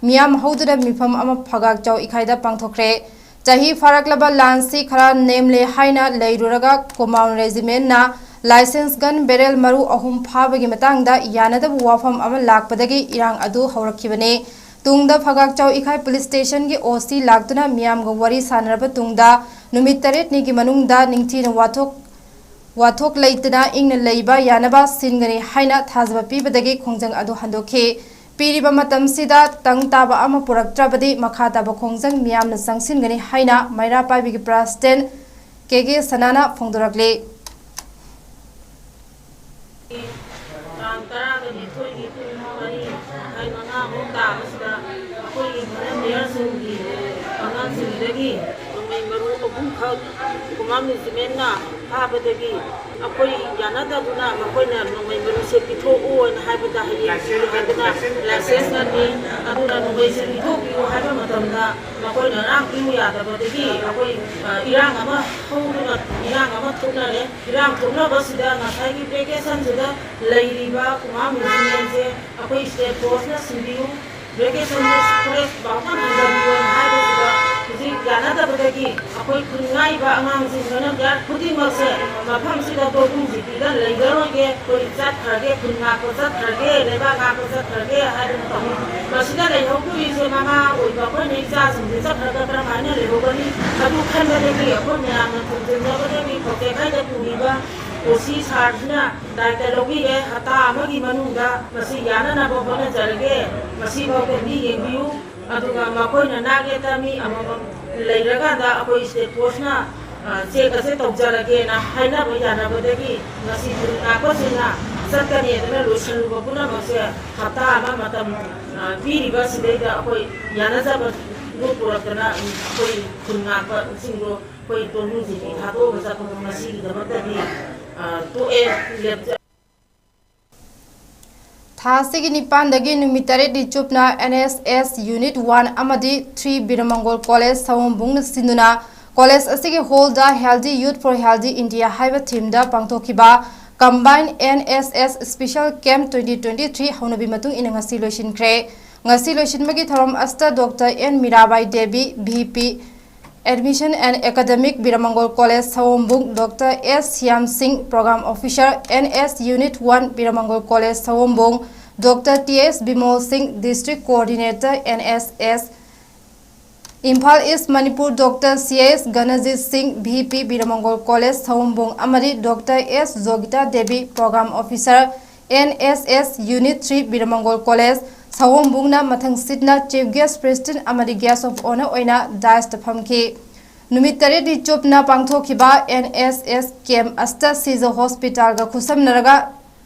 ꯃꯤꯌꯥꯝ ꯍꯧꯗꯨꯅ ꯃꯤꯐꯝ ꯑꯃ ꯐꯒꯥꯛꯆꯥꯎ ꯏꯈꯥꯏꯗ ꯄꯥꯡꯊꯣꯛꯈ꯭ꯔꯦ꯫ ꯆꯍꯤ ꯐꯥꯔꯛꯂꯕ ꯂꯥꯟꯁꯤ ꯈꯔ ꯅꯦꯝꯂꯦ ꯍꯥꯏꯅ ꯂꯩꯔꯨꯔꯒ ꯀꯨꯃꯥꯎꯟ ꯔꯦꯖꯤꯃꯦꯟꯅ ꯂꯥꯏꯁꯦꯟꯁ ꯒꯟ ꯕꯦꯔꯦꯜ ꯃꯔꯨ ꯑꯍꯨꯝ ꯐꯥꯕꯒꯤ ꯃꯇꯥꯡꯗ ꯌꯥꯅꯗꯕ ꯋꯥꯐꯝ ꯑꯃ ꯂꯥꯛꯄꯗꯒꯤ ꯏꯔꯥꯡ ꯑꯗꯨ ꯍꯧꯔꯛꯈꯤꯕꯅꯤ꯫ ꯇꯨꯡꯗ ꯐꯒꯥꯛꯆꯥꯎ ꯏꯈꯥꯏ ꯄꯨꯂꯤꯁ ꯁ꯭ꯇꯦꯁꯟꯒꯤ ꯑꯣ ꯁꯤ ꯂꯥꯛꯇꯨꯅ ꯃꯤꯌꯥꯝꯒ ꯋꯥꯔꯤ ꯁꯥꯟꯅꯔꯕ ꯇꯨꯡꯗ ꯅꯨꯃꯤꯠ ꯇꯔꯦꯠꯅꯤꯒꯤ ꯃꯅꯨꯡꯗ ꯅꯤꯡꯊꯤꯅ ꯋꯥꯊꯣꯛ ꯋꯥꯊꯣꯛ ꯂꯩꯇꯅ ꯏꯪꯅ ꯂꯩꯕ ꯌꯥꯅꯕ ꯁꯤꯟꯒꯅꯤ ꯍꯥꯏꯅ ꯊꯥꯖꯕ ꯄꯤꯕꯗꯒꯤ ꯈꯣꯡꯖꯪ ꯑꯗꯨ ꯍꯟꯗꯣꯛꯈꯤ꯫ ꯄꯤꯔꯤꯕ ꯃꯇꯝꯁꯤꯗ ꯇꯪ ꯇꯥꯕ ꯑꯃ ꯄꯨꯔꯛꯇ꯭ꯔꯕꯗꯤ ꯃꯈꯥ ꯇꯥꯕ ꯈꯣꯡꯖꯪ ꯃꯤꯌꯥꯝꯅ ꯆꯪꯁꯤꯟꯒꯅꯤ ꯍꯥꯏꯅ ꯃꯩꯔꯥ ꯄꯥꯏꯕꯤꯒꯤ ꯄ꯭ꯔꯦꯁꯤꯗꯦꯟꯠ ꯀꯦ ꯀꯦ ꯁꯅꯥꯅ ꯐꯣꯡꯗꯣꯔꯛꯂꯤ꯫ ꯇꯥꯡ ꯇꯔꯥꯒ ꯅꯤꯊꯣꯏꯒꯤ ꯄꯨꯡ ꯃꯔꯤ ꯃꯈꯥꯏ ꯃꯉꯥꯃꯨꯛ ꯇꯥꯕꯁꯤꯗ ꯑꯩꯈꯣꯏꯒꯤ ꯃꯦꯌꯔ ꯁꯤꯡꯒꯤ ꯑꯉꯥꯡꯁꯤꯡꯗꯒꯤ ꯅꯣꯡꯃꯩ ꯃꯔꯨ ꯑꯍꯨꯝꯈꯛ ꯀꯨꯃꯥꯝ ꯔꯦꯖꯤꯃꯦꯟꯅ ꯐꯥꯕꯗꯒꯤ ꯑꯩꯈꯣꯏ ꯌꯥꯅꯗꯗꯨꯅ ꯃꯈꯣꯏꯅ ꯅꯣꯡꯃꯩ ꯃꯔꯨꯁꯦ ꯄꯤꯊꯣꯛꯎꯅ ꯍꯥꯏꯕꯗ ꯍꯌꯦꯡ ꯄꯤꯌꯨ ꯍꯥꯏꯗꯅ ꯂꯥꯏꯁꯦꯟꯁ ꯅꯠꯇꯦ, ꯑꯗꯨꯅ ꯅꯣꯡꯃꯩꯁꯦ ꯄꯤꯊꯣꯛꯄꯤꯌꯨ ꯍꯥꯏꯕ ꯃꯇꯝꯗ ꯃꯈꯣꯏꯅ ꯉꯔꯥꯡ ꯄꯤꯌꯨ ꯌꯥꯗꯕꯗꯒꯤ ꯑꯩꯈꯣꯏ, ꯑ, ꯏꯔꯥꯡ ꯑꯃ ꯍꯧꯗꯨꯅ ꯏꯔꯥꯡ ꯑꯃ ꯊꯣꯛꯅꯔꯦ꯫ ꯏꯔꯥꯡ ꯊꯣꯛꯅꯕꯁꯤꯗ ꯉꯁꯥꯏꯒꯤ ꯕꯦꯀꯦꯁꯟꯁꯤꯗ ꯂꯩꯔꯤꯕ ꯀꯨꯃꯥꯝ ꯔꯦꯖꯤꯃꯦꯟꯁꯦ ꯑꯩꯈꯣꯏ ꯁ꯭ꯇꯦꯠ ꯐꯣꯔꯁꯅ ꯁꯤꯟꯕꯤꯌꯨ, ꯕꯦꯀꯦꯁꯟꯗ ꯐꯣꯔꯦꯁ ꯄꯥꯎꯇꯥꯛ ꯍꯟꯊꯕꯤꯌꯣꯅ ꯍꯥꯏꯕꯁꯤꯗ ꯍꯧꯖꯤꯛ ꯌꯥꯅꯗꯕꯗꯒꯤ ꯑꯩꯈꯣꯏ ꯈꯨꯟ ꯉꯥꯛꯏꯕ ꯑꯉꯥꯡꯁꯤꯡ ꯂꯣꯏꯅ ꯈꯨꯗꯤꯡꯃꯛꯁꯦ ꯃꯐꯝꯁꯤꯗ ꯇꯣꯏꯕꯨꯡꯁꯤꯗꯤꯗ ꯂꯩꯔꯔꯣꯏꯒꯦ, ꯑꯩꯈꯣꯏ ꯆꯠꯈ꯭ꯔꯒꯦ, ꯈꯨꯟ ꯉꯥꯛꯄ ꯆꯠꯈ꯭ꯔꯒꯦ, ꯂꯩꯕꯥꯛ ꯉꯥꯛꯄ ꯆꯠꯈ꯭ꯔꯒꯦ ꯍꯥꯏꯗꯅ ꯇꯧꯏ꯫ ꯃꯁꯤꯗ ꯂꯩꯍꯧꯗꯣꯔꯤꯁꯦ ꯃꯃꯥ ꯑꯣꯏꯕ ꯑꯩꯈꯣꯏꯅ ꯏꯆꯥꯁꯤꯡꯁꯦ ꯆꯠꯈ꯭ꯔꯒ ꯀꯔꯝꯍꯥꯏꯅ ꯂꯩꯍꯧꯒꯅꯤ? ꯑꯗꯨ ꯈꯟꯕꯗꯒꯤ ꯑꯩꯈꯣꯏ ꯃꯌꯥꯝꯅ ꯊꯧꯖꯤꯟꯅꯕꯗꯒꯤ ꯈꯧꯇꯦꯛ ꯈꯥꯏꯗ ꯄꯨꯔꯤꯕ ꯑꯣ ꯁꯤ ꯁꯥꯔꯁꯤꯅ ꯗꯥꯏꯇ ꯂꯧꯕꯤꯔꯦ꯫ ꯍꯞꯇꯥ ꯑꯃꯒꯤ ꯃꯅꯨꯡꯗ ꯃꯁꯤ ꯌꯥꯅꯅꯕ ꯍꯣꯠꯅꯖꯔꯒꯦ꯫ ꯃꯁꯤꯐꯥꯎꯗ ꯃꯤ ꯌꯦꯡꯕꯤꯌꯨ꯫ ꯑꯗꯨꯒ ꯃꯈꯣꯏꯅ ꯅꯥꯛ ꯌꯦꯠꯇ ꯃꯤ ꯑꯃꯃꯝ ꯂꯩꯔꯀꯥꯟꯗ ꯑꯩꯈꯣꯏ ꯁ꯭ꯇꯦꯠ ꯐꯣꯔꯁꯅ, ꯑ, ꯆꯦꯛ ꯑꯁꯦ ꯇꯧꯖꯔꯒꯦꯅ ꯍꯥꯏꯅꯕ ꯌꯥꯅꯕꯗꯒꯤ ꯉꯁꯤ ꯈꯨꯟ ꯉꯥꯛꯄꯁꯤꯡꯅ ꯆꯠꯀꯅꯤ ꯑꯗꯨꯅ ꯂꯣꯏꯁꯤꯜꯂꯨꯕ ꯄꯨꯝꯅꯃꯛꯁꯦ ꯍꯞꯇꯥ ꯑꯃ ꯃꯇꯝ, ꯑ, ꯄꯤꯔꯤꯕ ꯁꯤꯗꯩꯗ ꯑꯩꯈꯣꯏ ꯌꯥꯅꯖꯕꯗꯨ ꯄꯨꯔꯛꯇꯅ ꯑꯩꯈꯣꯏ ꯈꯨꯟ ꯉꯥꯛꯄꯁꯤꯡꯗꯣ ꯑꯩꯈꯣꯏ ꯇꯣꯅꯨꯖꯤꯗꯤ ꯊꯥꯗꯣꯛꯑꯒ ꯆꯠꯄꯗꯣ ꯉꯁꯤꯒꯤꯗꯃꯛꯇꯗꯤ, ꯑ, ꯇꯣꯛꯑꯦ, ꯂꯦꯞꯆ-꯫ ꯊꯥ ꯑꯁꯤꯒꯤ ꯅꯤꯄꯥꯟꯗꯒꯤ ꯅꯨꯃꯤꯠ ꯇꯔꯦꯠꯅꯤ ꯆꯨꯞꯅ N S S Unit one ꯑꯃꯗꯤ three ꯕꯤꯔꯃꯪꯒꯣꯜ ꯀꯣꯂꯦꯖ ꯁꯑꯣꯝꯕꯨꯡꯅ ꯁꯤꯟꯗꯨꯅ ꯀꯣꯂꯦꯖ ꯑꯁꯤꯒꯤ ꯍꯣꯜꯗ Healthy Youth for Healthy India ꯍꯥꯏꯕ ꯊꯤꯝꯗ ꯄꯥꯡꯊꯣꯛꯈꯤꯕ Combined N S S Special Camp twenty twenty-three ꯍꯧꯅꯕꯤ ꯃꯇꯨꯡ ꯏꯟꯅ ꯉꯁꯤ ꯂꯣꯏꯁꯤꯟꯈ꯭ꯔꯦ꯫ ꯉꯁꯤ ꯂꯣꯏꯁꯤꯟꯕꯒꯤ ꯊꯧꯔꯝ ꯑꯁꯤꯗ doctor N Mirabai Devi, V P, Admission and Academic, Biramangol college Sawombung, doctor S Shyam Singh, Program Officer, N S Unit one, Biramangol college Sawombung, doctor T S Bimol Singh, District Coordinator, N S S, Imphal east Manipur, doctor C S ꯒꯅꯖꯤꯠ ꯁꯤꯡ, V P, ꯕꯤꯔꯃꯪꯒꯣꯜ college Sawombung, ꯑꯃꯗꯤ doctor S Jogita Devi, Program Officer, N S S Unit three, Biramangol college ꯁꯑꯣꯝꯕꯨꯡꯅ ꯃꯊꯪꯁꯤꯠꯅ Chief Guest, President ꯑꯃꯗꯤ Guest of Honour ꯑꯣꯏꯅ dais ꯇ ꯐꯝꯈꯤ꯫ ꯅꯨꯃꯤꯠ ꯇꯔꯦꯠꯅꯤ ꯆꯨꯞꯅ ꯄꯥꯡꯊꯣꯛꯈꯤꯕ N S S camp ꯑꯁꯤꯗ ꯁꯤꯖ ꯍꯣꯁꯄꯤꯇꯥꯜꯒ ꯈꯨꯠꯁꯝꯅꯔꯒ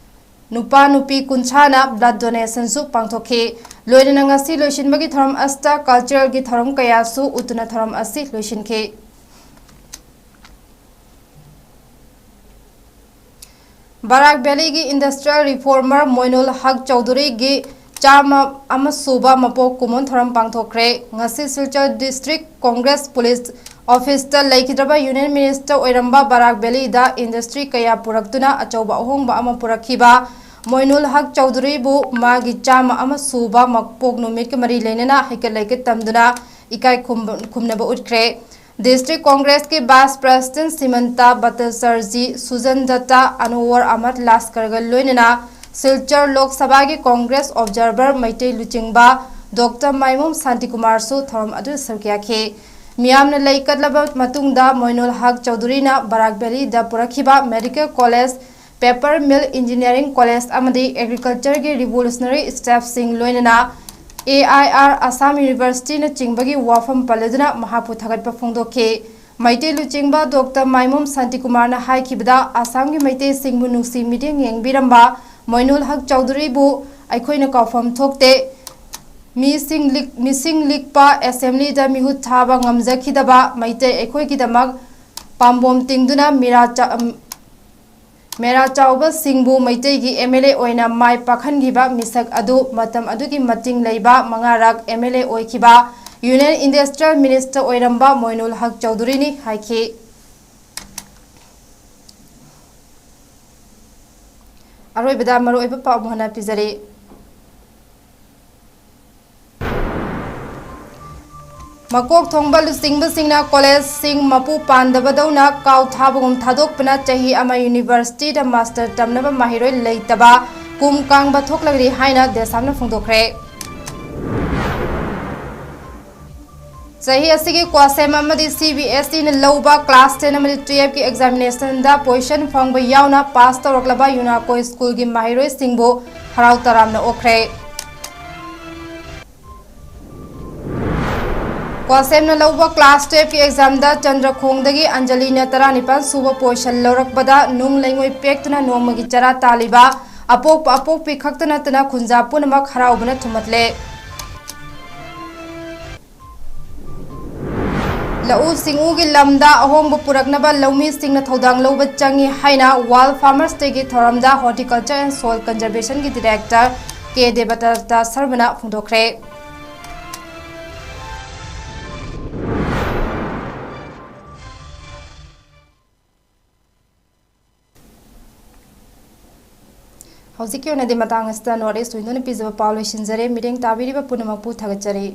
ꯅꯨꯄꯥ ꯅꯨꯄꯤ ꯀꯨꯟꯊ꯭ꯔꯥꯅ blood donation ꯁꯨ ꯄꯥꯡꯊꯣꯛꯈꯤ꯫ ꯂꯣꯏꯅꯅ ꯉꯁꯤ ꯂꯣꯏꯁꯤꯟꯕꯒꯤ ꯊꯧꯔꯝ ꯑꯁꯤꯗ cultural ꯒꯤ ꯊꯧꯔꯝ ꯀꯌꯥꯁꯨ ꯎꯠꯇꯨꯅ ꯊꯧꯔꯝ ꯑꯁꯤ ꯂꯣꯏꯁꯤꯟꯈꯤ꯫ ꯕꯔꯥꯛ ꯚꯦꯂꯤ ꯒꯤ industrial reformer ꯃꯣꯏꯅꯨꯜ ꯍꯛ ꯆꯧꯙꯨꯔꯤ ꯒꯤ ꯆꯥꯝꯃ ꯑꯃ ꯁꯨꯕ ꯃꯄꯣꯛ ꯀꯨꯝꯑꯣꯟ ꯊꯧꯔꯝ ꯄꯥꯡꯊꯣꯛꯈ꯭ꯔꯦ꯫ ꯉꯁꯤ Silchar District Congress Police Office ꯇ ꯂꯩꯈꯤꯗ꯭ꯔꯕ Union Minister ꯑꯣꯏꯔꯝꯕ ꯕꯔꯥꯛ ꯚꯦꯂꯤ ꯗ industry ꯀꯌꯥ ꯄꯨꯔꯛꯇꯨꯅ ꯑꯆꯧꯕ ꯑꯍꯣꯡꯕ ꯑꯃ ꯄꯨꯔꯛꯈꯤꯕ ꯃꯣꯏꯅꯨꯜ ꯍꯛ ꯆꯧꯙꯨꯔꯤ ꯕꯨ ꯃꯥꯒꯤ ꯆꯥꯝꯃ ꯑꯃ ꯁꯨꯕ ꯃꯄꯣꯛ ꯅꯨꯃꯤꯠꯀ ꯃꯔꯤ ꯂꯩꯅꯅ ꯍꯩꯀꯠ ꯂꯩꯀꯠ ꯇꯝꯗꯨꯅ ꯏꯀꯥꯏ ꯈꯨꯝ-, ꯈꯨꯝꯅꯕ ꯎꯠꯈ꯭ꯔꯦ꯫ District Congress ꯀꯤ Vice President ꯁꯤꯃꯟꯇꯥ ꯚꯠꯇꯆꯥꯔꯖꯤ, ꯁꯨꯖꯟ ꯗꯠꯇꯥ, ꯑꯅꯨꯋꯔ ꯑꯍꯃꯗ ꯂꯥꯁꯀꯔꯒ ꯂꯣꯏꯅꯅ ꯁꯤꯜꯆꯔ ꯂꯣꯛ ꯁꯚꯥꯒꯤ Congress observer ꯃꯩꯇꯩ ꯂꯨꯆꯤꯡꯕ ꯗꯣꯛꯇꯔ ꯃꯥꯏꯃꯣꯝ ꯁꯥꯟꯇꯤꯀꯨꯃꯥꯔꯁꯨ ꯊꯧꯔꯝ ꯑꯗꯨꯗ ꯁꯔꯨꯛ ꯌꯥꯈꯤ꯫ ꯃꯤꯌꯥꯝꯅ ꯂꯩ ꯀꯠꯂꯕ ꯃꯇꯨꯡꯗ ꯃꯣꯏꯅꯨꯜ ꯍꯛ ꯆꯧꯙꯨꯔꯤꯅ ꯕꯔꯥꯛ valid ꯄꯨꯔꯛꯈꯤꯕ Medical College, Paper Mill, Engineering College ꯑꯃꯗꯤ Agriculture ꯒꯤ revolutionary step ꯁꯤꯡ ꯂꯣꯏꯅꯅ A I R Assam University ꯅꯆꯤꯡꯕꯒꯤ ꯋꯥꯐꯝ ꯄꯜꯂꯗꯨꯅ ꯃꯍꯥꯛꯄꯨ ꯊꯥꯒꯠꯄ ꯐꯣꯡꯗꯣꯛꯈꯤ꯫ ꯃꯩꯇꯩ ꯂꯨꯆꯤꯡꯕ ꯗꯣꯛꯇꯔ ꯃꯥꯏꯃꯣꯝ ꯁꯥꯟꯇꯤꯀꯨꯃꯥꯔꯅ ꯍꯥꯏꯈꯤꯕꯗ, ꯑꯁꯥꯝꯒꯤ ꯃꯩꯇꯩꯁꯤꯡꯕꯨ ꯅꯨꯡꯁꯤ ꯃꯤꯠꯌꯦꯡ ꯌꯦꯡꯕꯤꯔꯝꯕ ꯃꯣꯏꯅꯨꯜ ꯍꯛ ꯆꯧꯙꯨꯔꯤꯕꯨ ꯑꯩꯈꯣꯏꯅ ꯀꯥꯎꯐꯝ ꯊꯣꯛꯇꯦ꯫ ꯃꯤꯁꯤꯡ ꯂꯤꯛ-, ꯃꯤꯁꯤꯡ ꯂꯤꯛꯄ ꯑꯦꯁꯦꯝꯕ꯭ꯂꯤꯗ ꯃꯤꯍꯨꯠ ꯊꯥꯕ ꯉꯝꯖꯈꯤꯗꯕ ꯃꯩꯇꯩ ꯑꯩꯈꯣꯏꯒꯤꯗꯃꯛ ꯄꯥꯝꯕꯣꯝ ꯇꯤꯡꯗꯨꯅ ꯃꯤꯔꯥ ꯆ-, ꯃꯦꯔꯥ ꯆꯥꯎꯕꯁꯤꯡꯕꯨ ꯃꯩꯇꯩꯒꯤ ꯑꯦꯝ ꯑꯦꯜ ꯑꯦ ꯑꯣꯏꯅ ꯃꯥꯏ ꯄꯥꯛꯍꯟꯈꯤꯕ ꯃꯤꯁꯛ ꯑꯗꯨ ꯃꯇꯝ ꯑꯗꯨꯒꯤ ꯃꯇꯤꯡ ꯂꯩꯕ ꯃꯉꯥꯔꯛ ꯑꯦꯝ ꯑꯦꯜ ꯑꯦ ꯑꯣꯏꯈꯤꯕ ꯌꯨꯅꯤꯌꯟ ꯏꯟꯗꯁꯇ꯭ꯔꯤꯌꯦꯜ ꯃꯤꯅꯤꯁꯇꯔ ꯑꯣꯏꯔꯝꯕ ꯃꯣꯏꯅꯨꯜ ꯍꯛ ꯆꯧꯙꯨꯔꯤꯅꯤ ꯍꯥꯏꯈꯤ꯫ ꯑꯔꯣꯏꯕꯗ ꯃꯔꯨꯑꯣꯏꯕ ꯄꯥꯎ ꯑꯃꯨꯛ ꯍꯟꯅ ꯄꯤꯖꯔꯤ꯫ ꯃꯀꯣꯛ ꯊꯣꯡꯕ ꯂꯨꯆꯤꯡꯕꯁꯤꯡꯅ ꯀꯣꯂꯦꯖꯁꯤꯡ ꯃꯄꯨ ꯄꯥꯟꯗꯕꯗꯧꯅ ꯀꯥꯎ ꯊꯥꯕꯒꯨꯝ ꯊꯥꯗꯣꯛꯄꯅ ꯆꯍꯤ ꯑꯃ ꯌꯨꯅꯤꯚꯔꯁꯤꯇꯤꯗ ꯃꯥꯁꯇꯔ ꯇꯝꯅꯕ ꯃꯍꯩꯔꯣꯏ ꯂꯩꯇꯕ ꯀꯨꯝ ꯀꯥꯡꯕ ꯊꯣꯛꯂꯒꯅꯤ ꯍꯥꯏꯅ ꯗꯦꯁꯥꯝꯅ ꯐꯣꯡꯗꯣꯛꯈ꯭ꯔꯦ꯫ ꯆꯍꯤ ꯑꯁꯤꯒꯤ ꯀ꯭ꯋꯥꯁꯦꯝ ꯑꯃꯗꯤ ꯁꯤ ꯕꯤ ꯑꯦꯁ ꯏꯅ ꯂꯧꯕ ꯀ꯭ꯂꯥꯁ ꯇꯦꯟ ꯑꯃꯗꯤ ꯇꯨꯌꯦꯜꯐꯀꯤ ꯑꯦꯛꯖꯥꯃꯤꯅꯦꯁꯟꯗ ꯄꯣꯖꯤꯁꯟ ꯐꯪꯕ ꯌꯥꯎꯅ ꯄꯥꯁ ꯇꯧꯔꯛꯂꯕ ꯌꯨꯅꯥꯀꯣ ꯁ꯭ꯀꯨꯜꯒꯤ ꯃꯍꯩꯔꯣꯏꯁꯤꯡꯕꯨ ꯍꯔꯥꯎ ꯇꯔꯥꯝꯅ ꯑꯣꯛꯈ꯭ꯔꯦ꯫ ꯀ꯭ꯋꯥꯁꯦꯝꯅ ꯂꯧꯕ ꯀ꯭ꯂꯥꯁ ꯇꯨꯌꯦꯜꯐꯀꯤ ꯑꯦꯛꯖꯥꯝꯗ ꯆꯟꯗ꯭ꯔꯈꯣꯡꯗꯒꯤ ꯑꯟꯖꯂꯤꯅ ꯇꯔꯥꯅꯤꯄꯥꯟ ꯁꯨꯕ ꯄꯣꯖꯤꯁꯟ ꯂꯧꯔꯛꯄꯗ ꯅꯨꯡ ꯂꯩꯉꯣꯏ ꯄꯦꯛꯇꯨꯅ ꯅꯣꯡꯃꯒꯤ ꯆꯔꯥ ꯇꯥꯜꯂꯤꯕ ꯑꯄꯣꯛꯄ ꯑꯄꯣꯛꯄꯤ ꯈꯛꯇ ꯅꯠꯇꯅ ꯈꯨꯟꯖꯥ ꯄꯨꯝꯅꯃꯛ ꯍꯔꯥꯎꯕꯅ ꯊꯨꯝꯍꯠꯂꯦ꯫ ꯂꯧꯎ ꯁꯤꯡꯎꯒꯤ ꯂꯝꯗ ꯑꯍꯣꯡꯕ ꯄꯨꯔꯛꯅꯕ ꯂꯧꯃꯤꯁꯤꯡꯅ ꯊꯧꯗꯥꯡ ꯂꯧꯕ ꯆꯪꯏ ꯍꯥꯏꯅ World Farmers Dayꯒꯤ ꯊꯧꯔꯝꯗ Horticulture and Soil Conservationꯒꯤ Director ꯀꯦ ꯗꯦꯕꯗꯠꯇ ꯁꯔꯃꯅ ꯐꯣꯡꯗꯣꯛꯈ꯭ꯔꯦ꯫ ꯍꯧꯖꯤꯛꯀꯤ ꯑꯣꯏꯅꯗꯤ ꯃꯇꯥꯡ ꯑꯁꯤꯗ North East Windowꯅ ꯄꯤꯖꯕ ꯄꯥꯎ ꯂꯣꯏꯁꯤꯟꯖꯔꯦ꯫ ꯃꯤꯠꯌꯦꯡ ꯇꯥꯕꯤꯔꯤꯕ ꯄꯨꯝꯅꯃꯛꯄꯨ ꯊꯥꯒꯠꯆꯔꯤ꯫